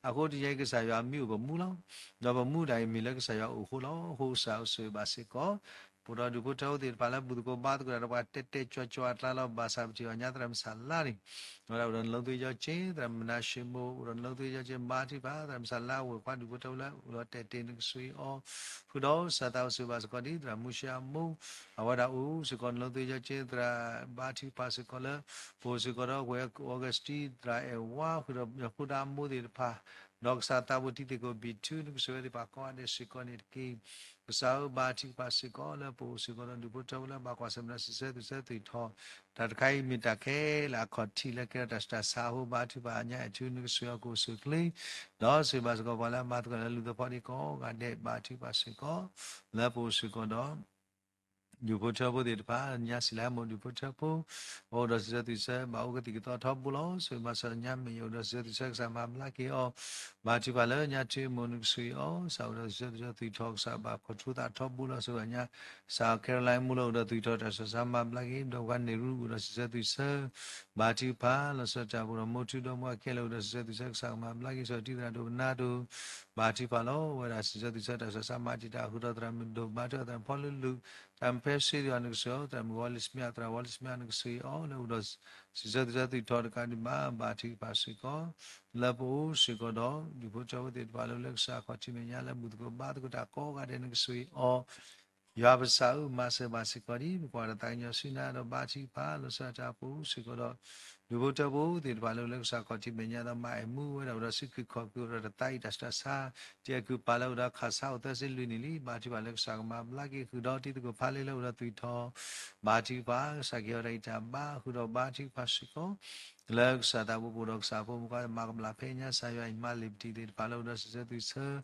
အဃိတနံၤအံၤကစၢ်ယွၤမံအိၣ်ပမူလီၤ. ဒီးပမူဒၣ်အံၤမ့ၢ်လၢကစၢ်ယွၤအိၣ်အဃိလီၤ. အဃိကစၢ်အိၣ်ဆိၣ်ဂ့ၤဘၣ်စ့ၢ်ကီး ပဒီပုၢ်ဝဲၢ်ဒူၣ်ဖိထၢဖိသ့ၣ်တဖၣ်လၢဘူၣ်သကိးဘါသကိးတၢ်ဒီးပှၤတဲတဲကၠွၤကၠွၤအကျါလီၤ. ဘၣ်ဆၣ်ပထံၣ်ဘၣ်ညါသရၣ်မုၣ်ဆၣ်လါန့ၣ် အဝဲဒၣ်အိၣ်ဒီးနလိသ့ယီကၠ့ သရၣ်မုၣ်မနၤၡ့မိၢ် အိၣ်ဒီးနလိသ့ယီကၠ့ ဘါထုကဖၣ် သရၣ်မုၣ်ဆၣ်လါဝဲၢ်ခွါဒူၣ်ဖိထၢဖိလၢအိၣ်ဒီးတဲာ်တ့ၢ်နကစၢ်အံၤအီၤ ဃုာ်ဒီးစၢ်သးအိၣ်ဆိၣ်ဂ့ၤဘၣ်စ့ၢ်ကီးဒ်သရၣ်မုၢ်ၡ့အမိၢ် အဝဲဒၣ်အိၣ်စ့ၢ်ကီးနလိသ့ယီကၠ့ သရၣ်ဘါထုကဖၣ်စ့ၢ်ကီးလၢ ပအိၣ်စ့ၢ်ကီးဒီးဝဲၢ် Augustine သရၣ်အဲၣ်ဝါ ဃုာ်ဒီးယဖိဒၣ်မိၢ်သ့ၣ်တဖၣ် ဒီးကစၢ်သးဘိတံၤသကိးဘံၣ်ထူ နကစၢ်ဝဲသ့ၣ်တဖၣ်ကိးဂၤဒဲးစ့ၢ်ကီးန့ၣ်တက့ၢ်. ကစၢ်ဧၢ ဘါထုကဖၣ်စ့ၢ်ကီးလၢပအိၣ်စ့ၢ်ကီးဒီးဒူၣ်ဖိထၢဖိလၢဘၣ်ကွၢ်ဆၢၣ်မဲာ်ဒီးစံးဆၢသူၣ်ဆၢသုၣ်ထီၣ် တၢ်တခါအံၤမ့ၢ်တၢ်ခဲလၢာ်အခီၣ်ထံးလၢကဲထီၣ်တၢ်စှၤစှၤအဃိ ဘါထုကဖၣ်ညါအဲၣ်ထူ နကစၢ်အီၤကအိၣ်ဆိၣ်ချ့ ဒီးစံးဘၣ်စ့ၢ်ကီးပှၤလၢအမၤသကိးလၢလူၤသဖီဒံးကိးဂၤဒဲး ဘါထုကဖၣ်စ့ၢ်ကီး လၢပအိၣ်စ့ၢ်ကီးဒီး ဒူၣ်ဖိထၢဖိသ့ၣ်တဖၣ် ညါစံးလၢမိၢ်ဒူၣ်ဖိထၢဖိ အိၣ်ဒီးစံးဆၢသူၣ်ဆၢ ဘၣ်အိၣ်ကသံၣ်ကသီထီဘိလီၤ. ဆိၣ်ဂ့ၤမၤစၢၤညါမ့ၢ်အိၣ်ဒီးစံးဆၢသူၣ်ဆၢ ကစၢ်မၤဘျါက့ၤအီၤ ဘါထုကဖၣ်လၢညါထံမိၢ်နကစၢ်အံၤအီၤ ကစၢ်အိၣ်ဒီးစံးဆၢသူၣ်ဆၢသူၣ်ထီၣ် ကစၢ်ဘၣ်ခီၣ်ထူသးထီဘိလီၤ. ဆိၣ်ဂ့ၤညါ ကစၢ် Caroline မိၢ်လၢအိၣ်ဒီးသူၣ်ထီၣ်တၢ်စှၤစှၤမၤဘျါက့ၤ ဒီးပှၤန့ၢ်ရူ အိၣ်ဒီးစံးဆၢသူၣ်ဆၢ ဘါထုကဖၣ် လီၤဆီဒၣ်တၢ်ပူၤဒီးမိၢ်ထူဒီးမိၢ်အခဲလၢာ်အိၣ်ဒီးစံးဆၢသူၣ်ဆၢ ကစၢ်ကမၤဘျါက့ၤ ဆီၣ်တံၢ်သရၣ်ဒိၣ်ပနါဒိၣ် ဘါထုကဖၣ်လီၤ. အဝဲဒၣ်စံးဆၢသူၣ်ဆၢတၢ်စှၤစှၤမၤတံာ်တာ် ဃုာ်ဒီးသရၣ်မုၣ်ဒိၣ် ဘါထုကဖၣ်သရၣ်ဖီလုၢ်လုၢ် သရၣ်မုၣ်ဖဲစ့ဒီးနကစၢ်အံၤ သရၣ်မုၣ်ဝီလံစမ့ၣ် သရၣ်ဝီလံစမ့ၣ်နကစၢ်အံၤအီၤ လၢအိၣ်ဒီးစံးဆၢသူၣ်ဆၢသူၣ်ထီၣ်တကးဒံးဘၣ် ဘါထုကဖၣ်စ့ၢ်ကီး လၢပအိၣ်စ့ၢ်ကီးဒီး ဒူၣ်ဖိထၢဖိသ့ၣ်တဖၣ်လၢလၢကစၢ်ခီၣ်ထံးမဲာ်ညါလၢဘူၣ်သကိးဘါသကိးတၢ်ကိးဂၤဒဲးနကစၢ်အံၤအီၤ ယွၤပကစၢ်ဧၢ မၤစၢၤဘၣ်စ့ၢ်ကီးဒ် ပကွၢ်ဒီးသးကညီၤဆူနၤဒီးဘါထုကဖၣ် လီၤဆီဒၣ်တၢ်ပူၤစ့ၢ်ကီးဒီး ဒူၣ်ဖိထၢဖိသ့ၣ်တဖၣ်လၢအိၣ်လၢကစၢ်ခီၣ်ထံးမဲာ်ညါ ဒီးမၤအဲၣ်မူဝဲဒၣ်အိၣ်ဒီးစုခူၣ်ခီၣ်ခူၣ် အိၣ်ဒီးတၢ်သးအံၣ်တၢ်ဆူးတၢ်ဆါ တံၢ်အကုၢ်ပာ်လၢအိၣ်ဒီးခးဆါအိၣ်သၢဆံလွံၢ်နံၣ်လံ. ဘါထုကဖၣ်လၢကစၢ်ကမၤဘျါက့ၤဃုာ်ဒီးတံၤသကိးဖးလ့လၢအိၣ်ဒီးသွံၣ်ထီၣ် ဘါထုကဖၣ် ကစၢ်ကဟ့ၣ်အီၤတၢ်အံၣ်တၢ်ဘါဃုာ်ဒီး ဘါထုကဖၣ်စ့ၢ်ကီး လၢကစၢ်သးဘိပအိၣ်ဒီးကစၢ်ဖိမုၣ်ခွါမၤကမၣ်ဖဲညါ ကစၢ်ယွၤအံၤ မၤလံာ်ပတံၤသ့ၣ်တဖၣ်လၢအိၣ်ဒီးစံးဆၢသွံၣ်ဆၢ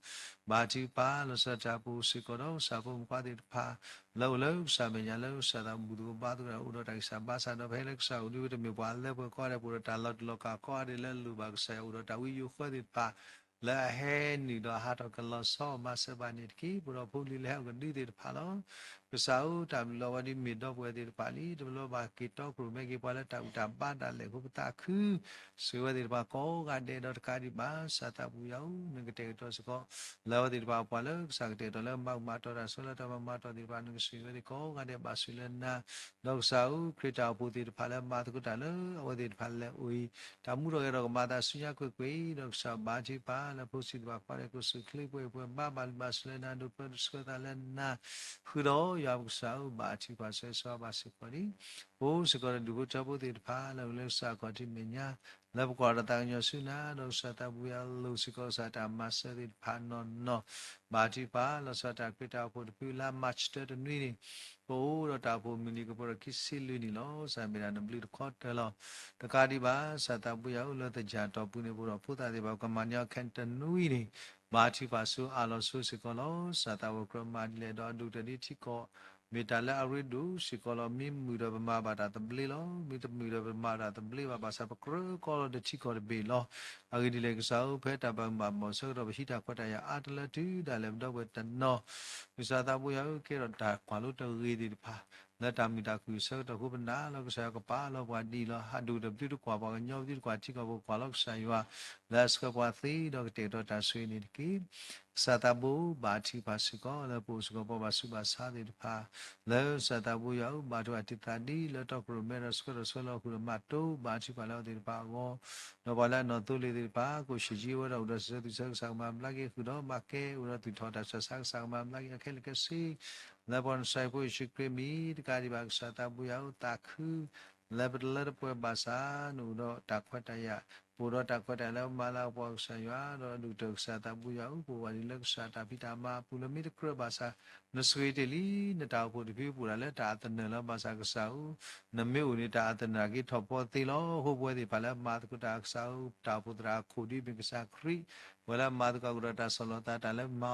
ဘါထုကဖၣ် လီၤဆီဒၣ်တၢ်အပူၤစ့ၢ်ကီးဒီး ကစၢ်ဖိမုၣ်ခွါသ့ၣ်တဖၣ် လၢအိၣ်လၢကစၢ်မဲာ်ညါလၢကစၢ်သးဘူၣ်သကိးဘါသကိးတၢ် အိၣ်ဒီးတၢ်ဂံၢ်စၢ်ဘါစၢ်ဒီး ပဟဲလၢကစၢ်အိၣ်ဒံးဝဲတမ့ၢ်ပှၤလၢပှဲၤကိးဂၤဒဲး ပအိၣ်ဒီးတၢ်လီၤတူာ်လီၤကာ်ကိးဂၤဒဲးလၢအလိၣ်ဘၣ်ကစၢ်ယွၤ အိၣ်ဒီးတၢ်ဝံယိၤဃၢသ့ၣ်တဖၣ် လၢအဟဲနုာ်ဒီးဟးထီၣ်ကလီၤဆီ မၤစၢၤဘၣ်န့ၣ်တက့ၢ်. ပအိၣ်ဒီးဖိလံၤလၢဟဲအိၣ်ကဒုသ့ၣ်တဖၣ်လီၤ. ကစၢ်ဧၢ တၢ်ဘျုးလီၤဝဲဒ်မ့ၢ်ဒီပုၢ်ဝဲၢ်သ့ၣ်တဖၣ်လံ တဘျီဘၣ်က့ၤတီခိၣ်ရိၣ်မဲက့ၤပှၤလၢတၢ်ဘူၣ်တၢ်ဘါတၢ်လဲၤဃိပသးခု စံးဝဲသ့ၣ်တဖၣ်ကိးဂၤဒဲးဒီးတကးဒံးဘၣ် ကစၢ်သးဘိယွၤဧၢ နကတဲာ်ကတီၤစ့ၢ်ကီး လၢအဝဲသ့ၣ်တဖၣ်အပှၤလၢကစၢ်ကတဲာ်ကတီၤလၢမၤကမၣ်တီၢ်တၢ်ဆၢလၢတၢ်မၤမၤတီၢ်သ့ၣ်တဖၣ် နကဆိၣ်ဂ့ၤဝဲသ့ၣ်ကိးဂၤဒဲးဘၣ်ဆူလၢနၤ ဒီးကစၢ်ဧၢ ခရံာ်တၢ်အိၣ်ဖှိၣ်သ့ၣ်တဖၣ်လၢမၤသကိးတၢ်လၢအဝဲသ့ၣ်တဖၣ်လဲၤအိၣ်အံၤ တၢ်မူထီၣ်ဂဲၤထီၣ်ကမၤသးဆူညါကွ့ၢ်ကွ့ၢ်အံၤ ဒီးကစၢ်ဘါထုကဖၣ်လၢဖိဆံးသ့ၣ်တဖၣ်ကိးဂၤဒဲး ကစူၢ်ချ့ပှဲၤပှဲၤဘါဘၣ်လုၢ်ဘၣ်စူၢ်လၢနၤ ဒိးဖျၢၣ်ဆှၢသးလၢနၤ ဃုာ်ဒီးယွၤပကစၢ်ဧၢ ဘါထုကဖၣ်ဆၢဂ့ၤဆၢဝါဘၣ်စ့ၢ်ကီးန့ၣ် အိၣ်စ့ၢ်ကီးဒီးဒူၣ်ဖိထၢဖိသ့ၣ်တဖၣ်လၢအိၣ်လၢကစၢ်ခီၣ်ထံးမဲာ်ညါ လၢပကွၢ်ဒီးသးကညီၤဆူနၤ ဒီးကစၢ်သးဘိယွၤအလိၤစ့ၢ်ကီး ကစၢ်တၢ်မၤစၢၤသ့ၣ်တဖၣ်နီၢ်နီၢ် ဘါထုကဖၣ် လီၤဆီဒၣ်တၢ်ခရံာ်တၢ်အိၣ်ဖှိၣ်တဖုလၢ March တၢတနွံန့ၣ် ပအိၣ်ဒီးတၢ်အိၣ်ဖှိၣ်မုၢ်နံၤကပၤဒီးခံဆံလွံၢ်နံၣ်လီၤ. ကစၢ်မ့ၢ်ဒၣ်နဘျုးတခီတၢၢ်လီၤ. တကးဒံးဘၣ် ကစၢ်သးဘိယွၤအိၣ်လၢသယၢၢ်တီၢ်ပူၤန့ၣ် ပအိၣ်ဒီးဖိသၣ်သ့ၣ်တဖၣ် ကမၤန့ၢ်အီၤခဲတနွံန့ၣ် ဘါထုကဖၣ်ဆိအးလီၤဆိစ့ၢ်ကီးလီၤ. ကစၢ်သးဘိကြၢးမၤဒ်လဲၣ်ဒီးအဒိၣ်ကတၢၢ်ဒ်ထံကီၢ် မ့ၢ်တၢ်လၢအရ့ဒိၣ်စ့ၢ်ကီးလီၤ. မ့ၢ်မုာ်ဒီးပမၤဘၣ်တၢ်သဘျ့လီၤ. မ့ၢ်တမုာ်ဒီးပမၤဘၣ်တၢ်သဘျ့ဘၣ်. ဘၣ်ဆၣ်ပကြၢးကီလီၤဒီးထံကီၢ်တဘ့ၣ်လီၤ. အဂ့ၢ်ဒ်လဲၣ် ကစၢ်ဧၢ ဖဲတၢ်ဘၣ်မုာ်ဘၣ်ဘီၣ်ဆၢကတီၢ် ပဟံးတၢ်ခွဲးတၢ်ယာ်အါတလၢတုၤဒၣ်လဲာ် ပဒီပုၢ်ဝဲၢ်တနီၤ ကစၢ်သးဘိယွၤဧၢ ကဲထီၣ်တၢ်ကွၢ်လိတဂ့ၤသ့ၣ်တဖၣ် လၢတၢ်မုာ်တၢ်ခုၣ်အဆၢကတီၢ်အဃိ ပနာ်လီၤကစၢ်ယွၤကပာ်လီၤပှၤဒ်အံၤလီၤ. ဟးဒိၣ်ဒီးပသုတကွၢ်ပှၤကညီ ပသုတကွၢ်ထံကီၢ် ပကကွၢ်လီၤကစၢ်ယွၤ လၢအဆှၢပှၤသ့ဒီးကတဲာ်ကတီၤတၢ်ဆိၣ်ဂ့ၤန့ၣ်တက့ၢ်. ကစၢ်သးဘိဘါထုကဖၣ်စ့ၢ်ကီး လၢပအိၣ်စ့ၢ်ကီးပှၤဘၣ်ဆူးဘၣ်ဆါသ့ၣ်တဖၣ် လၢကစၢ်သးဘိယွၤဧၢ ဘါထုကဖၣ်တံၢ်သးဒ်လၢတီခိၣ်ရိၣ်မဲဒီးဆှၢထီၣ်ဆှၢလီၤဃုာ်ဒီးမၤတိၢ်ဘါထုကဖၣ်လၢအဝဲသ့ၣ်တဖၣ်အဂီၢ် ဒီးပှၤလၢအနီၢ်သိလ့ၣ်သ့ၣ်တဖၣ် ကိၣ်ဆံးကၠံဝဲဒီးအိၣ်ဒီးစံးဆၢသွံၣ်ဆၢ ကစၢ်ကမၤဘျါက့ၤဃုာ်ဒီးမၤကဲအိၣ်ဒီးသွံၣ်ထီၣ်တၢ်ဆူးတၢ်ဆါ ကစၢ်ကမၤဘျါက့ၤအခဲလၢာ်ခဲဆ့ လၢပှၤနစၤရ့းဖိယ့ၣ်ၡူးခရံာ်မံၤ တကးဒံးဘၣ် ကစၢ်သးဘိယွၤဧၢ သးခု လၢပတလၢတပှဲၤဘၣ်ဆၣ် နအိၣ်ဒီးတၢ်ခွဲးတၢ်ယာ် ပအိၣ်ဒီးတၢ်ခွဲးတၢ်ယာ်လၢပမၤလၤကပီၤကစၢ်ယွၤ ဒီးအဒိၣ်ကတၢၢ်ကစၢ်သးဘိယွၤဧၢ ပအိၣ်ဘၣ်ဒ်လၢကစၢ်တၢ်ဖံးတၢ်မၤအပူၤလၢမ့ၢ်တကြၢးဘၣ်ဆၣ် နဆိၣ်ဂ့ၤတ့ၢ်လံ နတၢ်အိၣ်ဖှိၣ်တဖုပအိၣ်ဒၣ်လၢတၢ်အသနၢၣ်လီၤ ဘၣ်ဆၣ်ကစၢ်ဧၢ နမ့ၢ်အိၣ်န့ၣ် တၢ်အသနၢၣ်က့ၤထီၣ်ပီသ့လီၤ. အဃိပဝဲသ့ၣ်တဖၣ်လၢမၤသကိးတၢ်ကစၢ်ဧၢ တၢ်အိၣ်ဖှိၣ်သရၣ်အခိၣ်ဒ်မ့ၢ်ကစၢ်ခရံာ် ပှၤလၢမၤသကိးကဒီးတၢ်ဆီၣ်လီၤသးတၢ်လၢ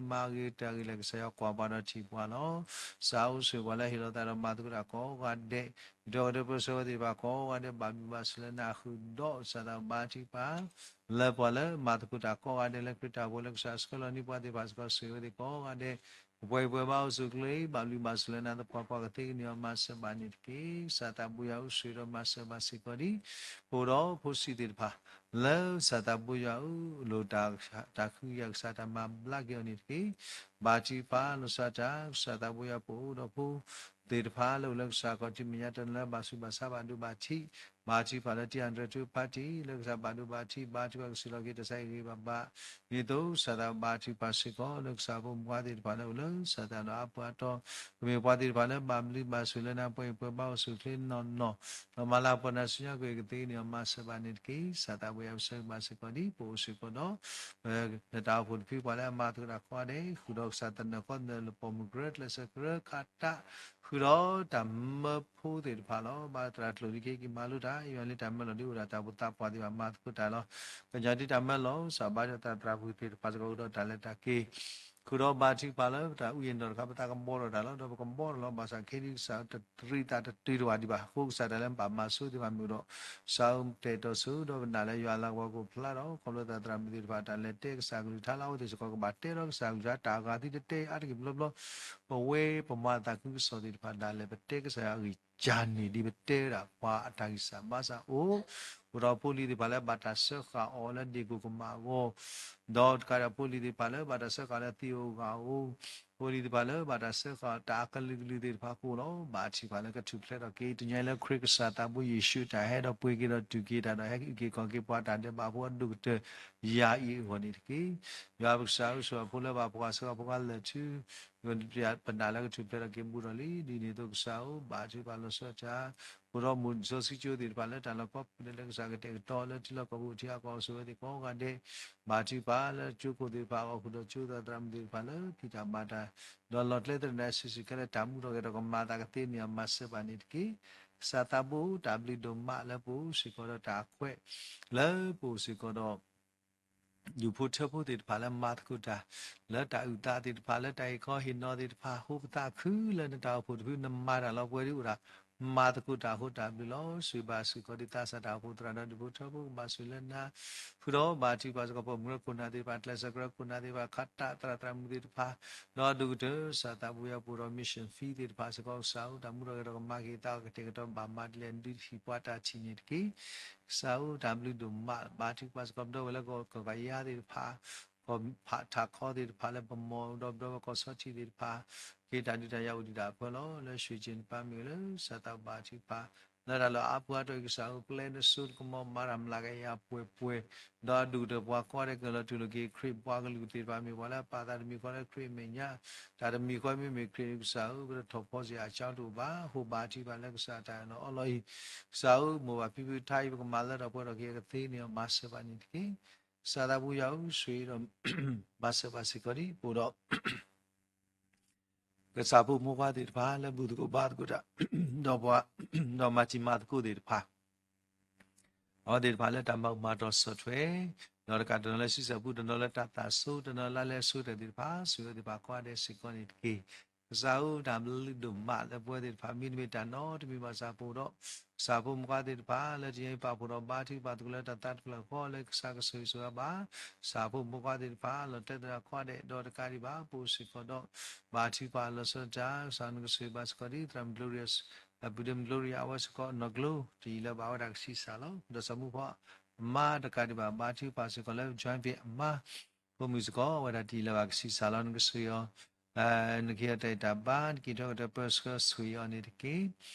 မၤအီၤသ့ မၤဂ့ၤတၢ်ဂ့ၤလၢကစၢ်ယွၤကွၢ်ပှၤဒီးထံၣ်ပှၤလီၤ. ကစၢ်အိၣ်ဆိၣ်ဂ့ၤပှၤလၢဟ့ၣ်လီၤသးဒီးမၤသကိးတၢ်ကိးဂၤဒဲး ယွၤကဒဲးပၢဆှၢဝဲသ့ၣ်တဖၣ်ကိးဂၤဒဲး ဘၣ်ဘျုးဘၣ်ဆိၣ်လၢနၤဃုာ်ဒီးကစၢ်သးဘါထုကဖၣ် လၢပှၤလၢမၤသကိးတၢ်ကိးဂၤဒဲးလၢခရံာ်တၢ်အိၣ်ဖှိၣ်လၢကစၢ်ဆှၢလီၤန့ၢ်ပှၤသ့ၣ်တဖၣ်စ့ၢ်ကီး ဆိၣ်ဂ့ၤဝဲသ့ၣ်ကိးဂၤဒဲး ပှဲၤပှဲၤဘၣ်အိၣ်ဆူၣ်အိၣ်ချ့ ဘၣ်ဘျုးဘၣ်ဆိၣ်လၢနၤသပှၢ်ပှၢ်ကသ့ကန့ၢ်အီၤ မၤစၢၤဘၣ်န့ၣ်တက့ၢ်. ကစၢ်သးဘိယွၤဧၢ ဆိၣ်ဂ့ၤဒီးမၤစၢၤဘၣ်စ့ၢ်ကီးဒံး ပအိၣ်ဒီးဖိဆံးသ့ၣ်တဖၣ် လၢကစၢ်သးဘိယွၤဧၢ အလိၣ်တၢ်တၢ်ခုကယာ် ကစၢ်တၢ်မၤဘျါက့ၤအီၤန့ၣ်တက့ၢ်. ဘါထုကဖၣ် လီၤဆီဒၣ်တၢ် ကစၢ်သးဘိယွၤ ပအိၣ်ဒီးဖိသ့ၣ်တဖၣ်လၢအိၣ်လၢကစၢ်ခီၣ်ထံးမဲာ်ညါ တနီၤလၢဘၣ်ဆူးဘၣ်ဆါဘၣ်ဒိဘၣ်ထံး ဘါထုကဖၣ်လၢတံၢ်အၣ်တြဲၤထူဖးတံၢ် လၢကစၢ်ဘၣ်ဒိဘၣ်ထံး ဘါထုကဖၣ်ကစံၣ်လီၤက့ၤတၢ်ဆါဟံၣ်ဂ့ၤဂ့ၤဘၣ်ဘၣ် ဒ်သိးကစၢ်သးဘါထုကဖၣ်စ့ၢ်ကီး လၢကစၢ်ဖိမုၣ်ခွါသ့ၣ်တဖၣ်လၢအိၣ်လၢကစၢ်သးဒီးအါပှၤတီၤ ကမ့ၢ်ပှၤသ့ၣ်တဖၣ်လၢဘၣ်ဘျုးဘၣ်ဆိၣ်လၢနၤ ပှဲၤပှဲၤဘၣ်အိၣ်ဆူၣ်အိၣ်ချ့နီၢ်နီၢ် ဒီးမၤလၤကပီၤနၤဆူညါကွံာ်ကသ့န့ၣ် မၤစၢၤဘၣ်န့ၣ်တက့ၢ်. ကစၢ်သးဘိယွၤ ပဆၢဂ့ၤဘၣ်စ့ၢ်ကီးဒ် ပအိၣ်စ့ၢ်ကီးဒီး နတၢ်အိၣ်ဖှိၣ်တဖုပှၤလၢအမၤသကိးတၢ်ကိးဂၤဒဲး ဃုာ်ဒီးကစၢ်သနၢၣ်ဃီသနၢၣ်လၢပိာ်မုၣ်ကရၢ ကျဲးစၢးကရၢခးတၢ် ဃုာ်ဒီးတၢ်မၢဖိသ့ၣ်တဖၣ်လီၤ. ဘၣ်သရၣ်ကျိာ်ဒ်က့ၤက့ၤမၤလိတၢ် ယွၤလၢတၢ်မၢလီၤဒ်အိၣ်ဒၣ်တၢ်အိၣ်ဖှိၣ်သးပှၢ်သ့ၣ်တဖၣ်မၤသကိးတၢ်လီၤ. ကညီဒ်တၢ်မၢလီၤ ကစၢ်ဘါထုကဖၣ်သရၣ်မုၣ်သ့ၣ်တဖၣ်စ့ၢ်ကီး ဃုာ်ဒီးတၢ်လဲၤတၢ်က့ၤ ဃုာ်ဒီးဘါထုကဖၣ်လၢပတၢ်အူယံၤနီၢ်တခါ ပသးကဘီထီၣ်တၢ်လီၤ. ဒီးပကဘီထီၣ်လီၤ ဘၣ်ဆၣ်ခဲဒ်ကစၢ်တရံးသးတတုၤတဝၢ်ဒံးဘၣ် အဃိကစၢ်တၢ်လၢဘၣ်မၤဆိသ့ၣ်တဖၣ်မ့ၢ်အိၣ်ဒီး ကစၢ်ဧၢ တဲာ်တီၢ်ဆိဒီးပနာ်လၢယွၤလၤကပီၤကအိၣ်ဖျါဒီး ခီဖျိသးသရၣ်မုၣ်သ့ၣ်တဖၣ်တၢ်လဲၤတဲကစၢ်ကလုၢ်ကထါလၢအဝဲသ့ၣ်စ့ၢ်ကီးကဘၣ်တဲဒီးကစၢ်ကလုၢ်ကထါ တၢ်အဂၤသံတတဲအါတက့ၢ်ဘျီဘျီ ပဝဲပမၤသးခုကစီၣ်သ့ၣ်တဖၣ်ဒၣ်လဲာ် ပတဲကစၢ်ယွၤအဂံၢ်စၢ်န့ၣ် ဒ်ပတဲဒၣ်ပှၤအတၢ်ဂံၢ်စၢ်ဘါစၢ်အိၣ် အိၣ်ဒီးဖိလံၤသ့ၣ်တဖၣ်လၢဘၣ်တၢ်စၢဃာ်အီၤလၢဒ့ၣ်ကိၣ်ကမၣ်အဂီၢ် ဒီးတကးဒံးဖိလံၤသ့ၣ်တဖၣ်လၢဘၣ်တၢ်စၢဃာ်လၢသံၣ်ဧိၤဂၤဧိၤ ဖိလံၤသ့ၣ်တဖၣ်လၢဘၣ်တၢ်စၢဃာ်တၢ်အကလုာ်ကလုာ်သ့ၣ်တဖၣ်အဃိလီၤ. ဘါထုကဖၣ်လၢကထူၣ်ဖျဲးထီၣ်က့ၤ တနံၤအံၤလၢခရံာ်ကစၢ်သးဘိယ့ၣ်ၡူးတၢ်ဟဲဒီးပှ့ၤက့ၤဒီးတူၢ်က့ၤတၢ်ဒီးဟဲအုၣ်က့ၤခီၣ်က့ၤပှၤတၢ်ဒဲးဘးဖိအဒိၣ်ကတၢၢ်ယၤအံၤအဂီၢ်န့ၣ်တက့ၢ်. ယွၤပကစၢ်ဧၢ ဆိၣ်ဂ့ၤဖိလၢဘၣ်ပှၤစၢဃာ်ဖိခွါလၢာ်ထူ ပနာ်လၢကထူၣ်ဖျဲးထီၣ်က့ၤဘူးထီၣ်လံ ဒ်န့ၣ်အသိးကစၢ်ဧၢ ဘါထုကဖၣ်လီၤဆီဒၣ်တၢ် ပိာ်ထီၣ်မိၤစီဆှံကၠိသ့ၣ်တဖၣ်လၢတၢ်လီၢ်ကိးပူၤဒဲးလၢကစၢ်ကတဲာ်ကတီၤလၢထံလီၢ်ကီၢ်ပူၤ ထံအကီၢ်အိၣ်ဆိးဝဲသ့ၣ်ကိးဂၤဒဲး, ဘါထုကဖၣ်လၢကၠိခိၣ်သ့ၣ်တဖၣ် အဂီၢ်ဃုာ်ဒီးကၠိသရၣ်သရၣ်မုၣ်သ့ၣ်တဖၣ်လၢခံတၢ်ဘါတၢ်, ဒီးလီၢ်ကျဲသရၣ်စုာ်စုာ်ခဲလၢာ် တၢ်မူထီၣ်ဂဲၤထီၣ်ကမၤအသးကသ့န့ၢ်အီၤ မၤစၢၤဘၣ်န့ၣ်တက့ၢ်. ကစၢ်သးဘိတၢ်ဘျုးဒိၣ်မးလၢပအိၣ်စ့ၢ်ကီးဒီးတၢ်ခွဲး လၢပအိၣ်စ့ၢ်ကီးဒီး ဒူၣ်ဖိထၢဖိသ့ၣ်တဖၣ်လၢမၤသကိးတၢ် လၢတၢ်အုၣ်သးသ့ၣ်တဖၣ် လၢတၢ်ဟ့ၣ်ခီဟ့ၣ်နီၤသ့ၣ်တဖၣ် ဟိပသးခုလၢနတၢ်အိၣ်ဖှိၣ်တဖု နမၤတၢ်လီၤပှဲၤဒ်အိၣ်ဒၣ် မၤသကိးတၢ်အဃိတၢ်ဘျုးလီၤ. ဆိၣ်ဂ့ၤဘၣ်စ့ၢ်ကီးဒ်သးစၢ်တၢ်အိၣ်ဖှိၣ်သရၣ်ဒီးဒူၣ်ဖိထၢဖိကဘၣ်ဆိၣ်ဂ့ၤလၢနၤ, ဃုာ်ဒီးဘါထုကဖၣ်စ့ၢ်ကီး ပိာ်မုၣ်ခိၣ်နၢ်သ့ၣ်တဖၣ် ကျဲးစၢးကရၢခိၣ်နၢ်သ့ၣ်တဖၣ် ခးတၢ်သရၣ်သရၣ်မုၣ်သ့ၣ်တဖၣ် ဒီးဒိၣ်ကတၢၢ် ကစၢ်သးဘိယွၤ ပိာ်ထီၣ် mission field သ့ၣ်တဖၣ်စ့ၢ်ကီး ကစၢ်ဧၢ တၢ်မူထီၣ်ဂဲၤထီၣ်ကမၤက့ၤသးအီၤ ကတဲာ်ကတီၤဘၣ်မၤဒ်လဲၣ် နဒုးဟံးပှၤတၢ်ထံၣ်န့ၣ်တက့ၢ်. ကစၢ်ဧၢ တၢ်ဘျုးဒိၣ်မး ဘါထုကဖၣ်စ့ၢ်ကီး ပဒီဝဲလၢကီၢ်ကပၤယါသ့ၣ်တဖၣ် ကီၢ်ဖးထးခီသ့ၣ်တဖၣ်လၢပမီၢ်ဒီးပဒီဝဲကီၢ်ဆီထံးသ့ၣ်တဖၣ် က့ၤတၢ်ဒုးတၢ်ယၤအိၣ်ဒံးတၢ်အဖၢလီၤ လၢရွှ့ၣ်ကၠ့ၣ်နပၢ်မ့ၢ်ဂ့ၤ လၢကစၢ်သးဘိဘါထုကဖၣ် လၢတၢ်လၢအါပှၤတအံၤ ကစၢ်ဧၢ ပျဲနစိတကမီၤ မၤတၢ်မျးကယၤပှဲၤပှဲၤ ဒီးအဒူၣ်ကတၢၢ်ပှၤကိးဂၤဒဲးကလီၤတူာ်လိာ်က့ၤခရံာ် ပှၤကလုာ်သ့ၣ်တဖၣ်မ့ၢ်ပှၤလၢအပာ်သးတမံၤဃီလၢခရံာ်အမဲာ်ညါ တၢ်တမံၤဃီမ့မ့ၢ်ခရံာ်န့ၣ် ကစၢ်ဧၢ ပတထီၣ်ဖီစ့ၢ်အကၠီတအိၣ်ဘၣ် ဟိဘါထုကဖၣ်လၢကစၢ်တၢ်အၢၣ်လီၤအီလီၤအံၤ ကစၢ်ဧၢ မိၢ်ပၢ်ဖံဖုထါအံၤ ပကမၤလၢထီၣ်ပှဲၤထီၣ်က့ၤအကသ့န့ၣ် မၤစၢၤဘၣ်န့ၣ်တက့ၢ်. ကစၢ်သးဘိယွၤဧၢ ဆိၣ်ဂ့ၤဒီး ဘၣ်စၢၤဘၣ်စ့ၢ်ကီးဒ်ပအိၣ်ဒီး ကစၢ်ဖိမုၣ်ဖိခွါသ့ၣ်တဖၣ် လၢဘူၣ်သကိးဘါသကိးတၢ် ဒီးပှၤ ဒီးမၤတံၤမၤသကိးသ့ၣ်တဖၣ် အဝဲသ့ၣ်တဖၣ်လၢတၢ်မၤမၤတီၤဆီၣ်ထွဲ ဒီးတကးတနီၤလၢဆံဆၢပူ တနီၤလၢတၢ်သးဆိ တနီၤလၢလၢအဆိတၢ်သ့ၣ်တဖၣ် ဆိၣ်ဂ့ၤသ့ၣ်တဖၣ်ကိးဂၤဒဲးစ့ၢ်ကီးန့ၣ်တက့ၢ်. ကစၢ်ဧၢ တၢ်ဘျုးဒိၣ်မးလၢပဝဲသ့ၣ်တဖၣ် မ့တမ့ၢ်တၢ်နီတမံၤဘၣ် ကစၢ်ပအိၣ်ဒီး ကစၢ်ဖိမုၣ်ဖိခွါသ့ၣ်တဖၣ် လၢတနံၤအံၤပာ်ဖှိၣ်ဒီးဘါထုကဖၣ်သကိးလၢတၢ်သးတဖျၢၣ်ဃီ လၢကစၢ်ကဆိၣ်ဂ့ၤဆိၣ်ဝါဘၣ် ကစၢ်ဖိမုၣ်ဖိခွါသ့ၣ်တဖၣ် လီၤတဲာ်သရၣ်ကိးဂၤဒဲး ဒီးတကးဒံးဘၣ် ပအိၣ်စ့ၢ်ကီးဒီး ဘါထုကဖၣ်လီၤဆီဒၣ်တၢ် ကစၢ်နကဆိၣ်ဂ့ၤဘၣ်စ့ၢ်ကီးဒ်သရၣ်မုၣ် Gloria လၢပုၢ်ဒ့မုၣ် Gloria အဝဲစ့ၢ်ကီး နီၢ်ကျိ တယံာ်လၢဘၣ်ဝဲဒၣ်ကဆံးစၢ်လီၤ ဒီးစီၤမူဖီ အမါတကးဒံးဘၣ် ဘါထုကဖၣ်စ့ၢ်ကီးလၢ Joint အမါ ဖိမုၣ်စ့ၢ်ကီး အဝဲဒၣ်တယံာ်လၢဘၣ်ကဆံးစၢ်လီၤ နကဆိၣ်ဂ့ၤအီၤ နကဟ့ၣ်အီၤတၢ်ဂံၢ်တၢ်ဘါ နက့ၤထီၣ်ကတၢၢ်ပၢဆှၢဆိၣ်ဂ့ၤအီၤန့ၣ်တက့ၢ်.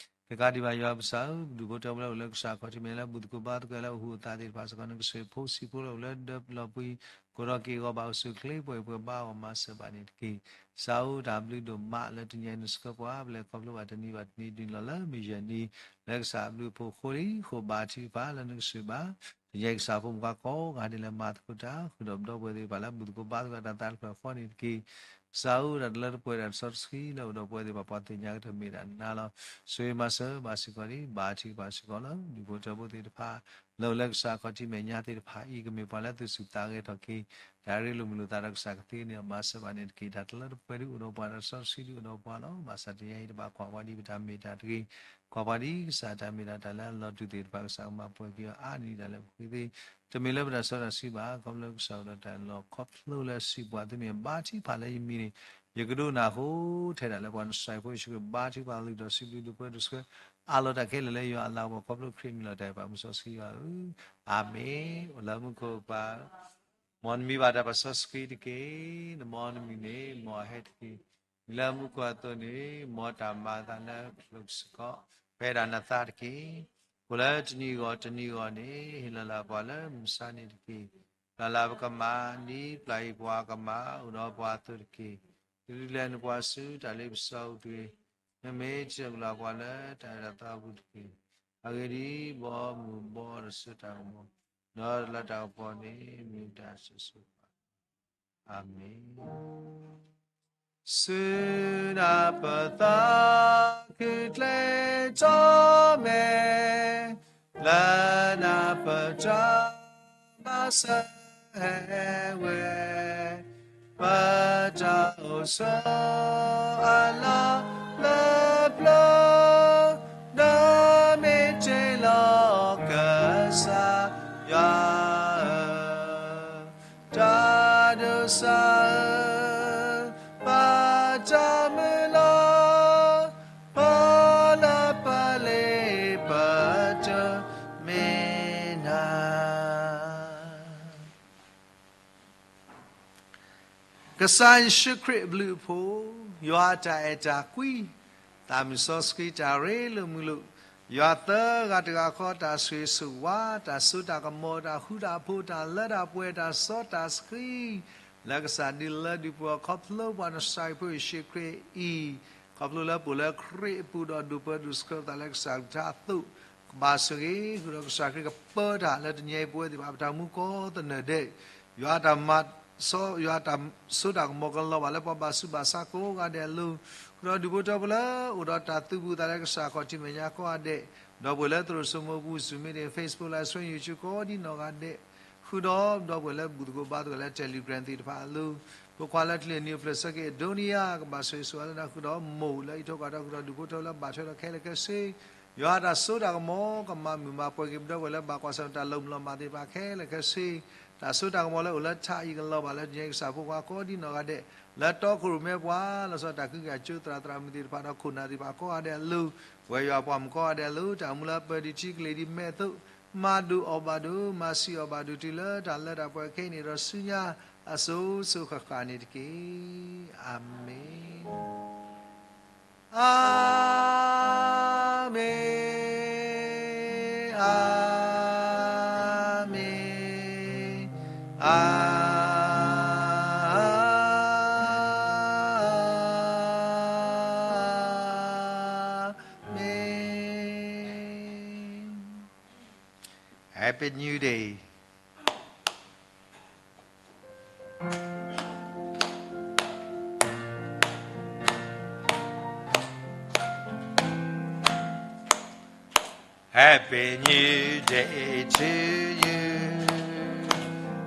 တကးဒံးဘၣ်ယွၤပကစၢ်ဧၢ ဒူၣ်ဖိထၢဖိလၢအိၣ်လၢကစၢ်ခီၣ်ထံးမဲာ်ညါလၢ ဘူၣ်သကိးဘါသကိးလၢအဟူးအသးသ့ၣ်တဖၣ်စ့ၢ်ကီး နကဆိၣ်ဂ့ၤဖိဆံးဖိလၢအိၣ်လၢဒၢးလီၢ်ပှံၤ ကိးထီၣ်က့ၤအဂီၢ်ဘၣ်အိၣ်ဆူၣ်အိၣ်ချ့ ပှဲၤပှဲၤဘါအဂီၢ် မၤစၢၤဘၣ်န့ၣ်တက့ၢ်. ကစၢ်ဧၢ တၢ်ဘျုးဒိၣ်မးလၢတနံၤအံၤ နဆှၢပှၤ ပလဲၤခီဖျိဘၣ်တနံၤဘၣ်တနံၤ ဒုးလီၤလၢမုၢ်ယဲၢ်နံၤ လၢကစၢ်အဘျုးအဖှိၣ်အဃိလံ ဃိဘါထုကဖၣ်လၢနကဆိၣ်ဂ့ၤဘၣ် တနံၤအံၤကစၢ်ဖိမုၣ်ဖိခွါကိးဂၤဒဲးလၢမၤသကိးတၢ် ဃုာ်ဒီးပဒီပုၢ်ဝဲၢ်သ့ၣ်တဖၣ်လၢ ဘူၣ်သကိးဘါသကိးတၢ်သးတဖျၢၣ်ဃီန့ၣ်တက့ၢ်. ကစၢ်ဧၢ တၢ်တလၢတပှဲၤတၢ်တစီတဆှံလၢအိၣ်ဒီးပဝဲသ့ၣ်တဖၣ် ပှၤသ့ၣ်ညါကတၢၢ်မ့ၢ်ဒၣ်နၤလီၤ. ဆိၣ်ဂ့ၤမၤစၢၤဘၣ်စ့ၢ်ကီးဒ် ဘါထုကဖၣ်စ့ၢ်ကီးလၢ ဒူၣ်ဖိထၢဖိသ့ၣ်တဖၣ် လၢအိၣ်လၢကစၢ်ခီၣ်ထံးမဲာ်ညါသ့ၣ်တဖၣ်အံၤ ကမ့ၢ်ပှၤလၢသူၣ်ဆူၣ်သးဂဲၤထီၣ်က့ၤ တၢ်ရ့လိာ်မုာ်လိာ်သးဒီးကစၢ်ကသ့န့ၣ် မၤစၢၤဘၣ်န့ၣ်တက့ၢ်. တၢ်တလၢတပှဲၤဒ်အိၣ်ဒီးပှၤ တၢ်တစီတဆှံဒ်အိၣ်ဒီးပှၤလီၤ. ဘၣ်ဆၣ်တနံၤအံၤတဘၣ်ကွၢ်ပှၤဒ်ပတၢ်မ့ၢ်တၢ်တဂ့ၤ, ကွၢ်ပှၤဒ်ကစၢ်တၢ်မ့ၢ်တၢ်တၢ်လၢအလီၤတူာ်သ့ၣ်တဖၣ် ကစၢ်ကမၤပှဲၤက့ၤအီၤအါန့ၢ်ဒၣ်လၢပဃ့သ့ တမ့ၢ်လၢပတၢ်စီတၢ်ဆှံဘၣ် ခီဖျိကစၢ်အိၣ်ဒီးတၢ်လီၤခီဖျိလၢအစုပှၤသ့မ့ၢ်ဘါထုကဖၣ်လၢယမံၤန့ၣ် ယကဒိကနၣ်အဃိ ထဲဒၣ်လၢပှၤနစဲးဖိယ့ၣ်ၡူးခရံာ်ဘါထုကဖၣ်လၢ ဒီးစံးဘျုးဒုးပှဲၤဒုးဆှၢ အးလီၤတၢ်ခဲလၢာ်လၢယွၤအလၤကပီၤ ခီဖျိခရံာ်မံၤလီၤတၢ်အံၤ ပာ်မုၢ်စီဆှံယွၤဧၢ, အၤမ့ၣ်. အိၣ်လၢမူခိၣ်ပၢ် မ်နမံၤဘၣ်တၢ်ပာ်စီဆှံတက့ၢ်. နမ်နမံၤန့ၣ် မ်အဟဲတက့ၢ်. မ့ၢ်လၢမူခိၣ်အသိးန့ၣ် မ်တၢ်မၤအသးလၢပလိၤစ့ၢ်ကီး ဖဲဒၣ်နသးတက့ၢ်. အိၣ်လၢတနံၤဂီၢ်တနံၤဂီၢ်န့ၣ် ဟ့ၣ်လီၤလၢပှၤလၢမုၢ်ဆါန့ၣ်တက့ၢ်. လၢ်လၢ်ပကမၤ ဒ်ပျၢ်အံၤပှၤကမၤ အိၣ်ဒီးပှၤအသိးတက့ၢ်. တဒုးလဲၤနပှၤဆူတၢ်လ့ပစီအပူၤတဂ့ၤ. မ့မ့ၢ်စၢၤကလီၤပှၤလၢတၢ်အၢတၢ်သီအပူၤတက့ၢ်. အဂ့ၢ်ဒ်အံၤ, ဘီမုၢ်ဘီဒီးဆၢတၢ်ကမီၤ, ဒီးတၢ်လၢတၢ်ကပီၤန့ၣ် မ့ၢ်တၢ်ဆိၣ်ဂ့ၤဘၣ် အၤမ့ၣ်. ဆူနၢ်ပၢၢ်သးခုကျဲထီၣ်မဲာ်, လၢနၢ်ပၢၢ်တၢ်မၤစၢၤဟဲဝဲ, ပတၢ်အိၣ်ဆိးအလီၢ်လၢပျၢၤ, ဒီးမ့ၢ်တ့ၢ်လီၤကစၢ်ယွၤဧၢ တၢ်ဒိးစၢ်ဧၢ, ဘၣ်တၢ်မုၢ်လၢ်, ပလၢပလ့ပတမ့ၢ်နၤ ကစၢ်ယ့ၣ်ၡူးခရံာ်အဘျုးအဖှိၣ်, ယွၤအတၢ်အဲၣ်တၢ်ကွံ, သးမုၢ်စီဆှံတၢ်ရ့လိာ်မုာ်လိာ်, ယွၤသၢဂၤတဂၤဃီတၢ်ဆိၣ်ဂ့ၤဆိၣ်ဝါ, တၢ်စိတၢ်ကမီၤ, တၢ်ဃူတၢ်ဖိး, တၢ်လၢတၢ်ပှဲၤ, တၢ်စီတၢ်ဆှံ, လၢကစၢ်ဒုးလၢဒုးပှဲၤခီဖျိပှၤနစဲးဖိယ့ၣ်ၡူးခရံာ်အံၤ, ခီဖျိလၢပအိၣ်လၢခရံာ်အပူၤဒီးဒိးပၢဒိးဆှၢပသးလၢကစၢ်အကလုၢ်ကထါအသိး, ကဘၣ်ဆိၣ်ဂ့ၤ ဃုာ်ဒီးကစၢ်ခရံာ်ကပၢတၢ်လၢတနံၤအံၤပဝဲသ့ၣ်တဖၣ် ပတၢ်မူကိးသနၢၣ်ဒဲး, ယွၤတၢ်မၤ စီ ယွၤတၢ်စိတၢ်ကမီၤကလီၤဘၣ်လၢပှၤဘၣ်ဆူးဘၣ်ဆါကိးဂၤဒဲးအလိၤ, ဃုာ်ဒီးဒူၣ်ဖိထၢဖိလၢအိၣ်ဒီးတၢ်သုးဘူးသးလၢကစၢ်ခီၣ်ထံးမဲာ်ညါကိးဂၤဒဲး, ဒီပုၢ်ဝဲၢ်လၢသရိာ်စိမိၢ်ပူၤ Zoom meeting, Facebook Live Stream, YouTube ကိးဒ်နီၢ်ဂၤဒဲး, ဃုာ်ဒီးဒီပုၢ်ဝဲၢ်လၢဘူၣ်သကိးဘါသကိးလၢ Telegram သ့ၣ်တဖၣ်အလိၤ, ဖိခွါလၢကလံၤနံၤအိၣ်ဖျဲၣ်ဆၢက့ၤ Edonia ကဘၣ်ဆိၣ်ဂ့ၤဆိၣ်ဝါလၢနၤ ဃုာ်ဒီးမိၢ်လၢအံးထွဲကွၢ်ထွဲ ဃုာ်ဒီးဒူၣ်ဖိထၢလၢဘၣ်ထွဲဒီးခဲလၢာ်ခဲဆ့ ယွၤတၢ်စိတၢ်ကမီၤ ကမၤမုာ်မၤပှဲၤက့ၤပဒီပုၢ်ဝဲၢ်လၢဘၣ်ကွၢ်ဆၢၣ်မဲာ်တၢ်လီၤမုၢ်လီၤမၢ်သ့ၣ်တဖၣ်ခဲလၢာ်ခဲဆ့, တၢ်စိတၢ်ကမီၤလၢအိၣ်လၢထးအံၤကလီၤဘၣ်လၢတနံၤအံၤကစၢ်ဖိခွါကိးဒ်နီၢ်ဂၤဒဲး, လၢတီခိၣ်ရိၣ်မဲပှၤ လီၤဆီဒၣ်တၢ်ကဟုကယာ်ကၠိသရၣ်သရၣ်မုၣ်သ့ၣ်တဖၣ်ဒီးခိၣ်နၢ်သ့ၣ်တဖၣ်ကိးဂၤဒဲးအလိၤ, ပဝဲယွၤပှၤမုၣ်ကိးဂၤဒဲးအလိၤ တၢ်မူလၢပၢၤဒံးထံကလံၤဒံးမဲာ်သိး, မၤဒိၣ်အီၣ်ဘၣ်ဒိၣ် မၤဆံးအီၣ်ဘၣ်ဒိၣ်တုၤလၢတၢ်လၢတၢ်ပှဲၤခဲအံၤန့ၣ်ဒီးဆူညါ အစိၤစိၤဃၣ်ဃၣ်န့ၣ်တက့ၢ်. အၤမ့ၣ်. Amen, amen, amen. Happy New Day. Happy New Day to you.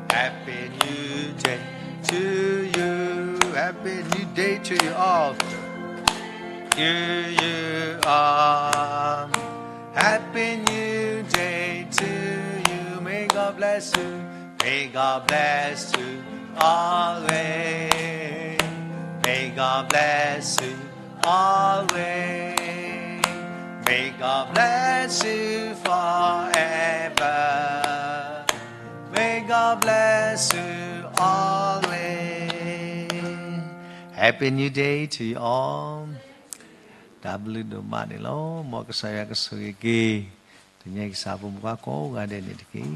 Happy New Day to you. Happy New Day to you all. To you all. Happy New Day to you. May God bless you. May God bless you always. May God bless you always. May God bless you forever. May God bless you always. Happy New Day to you all. တၢ်ဘျုးဒိၣ်မးန့ၣ်လီၤ. မ်ကစၢ်ယွၤကဆိၣ်ဂ့ၤက့ၤ တနံၤအံၤကစၢ်ဖိမုၣ်ဖိကိးဂၤဒဲးန့ၣ်တက့ၢ်.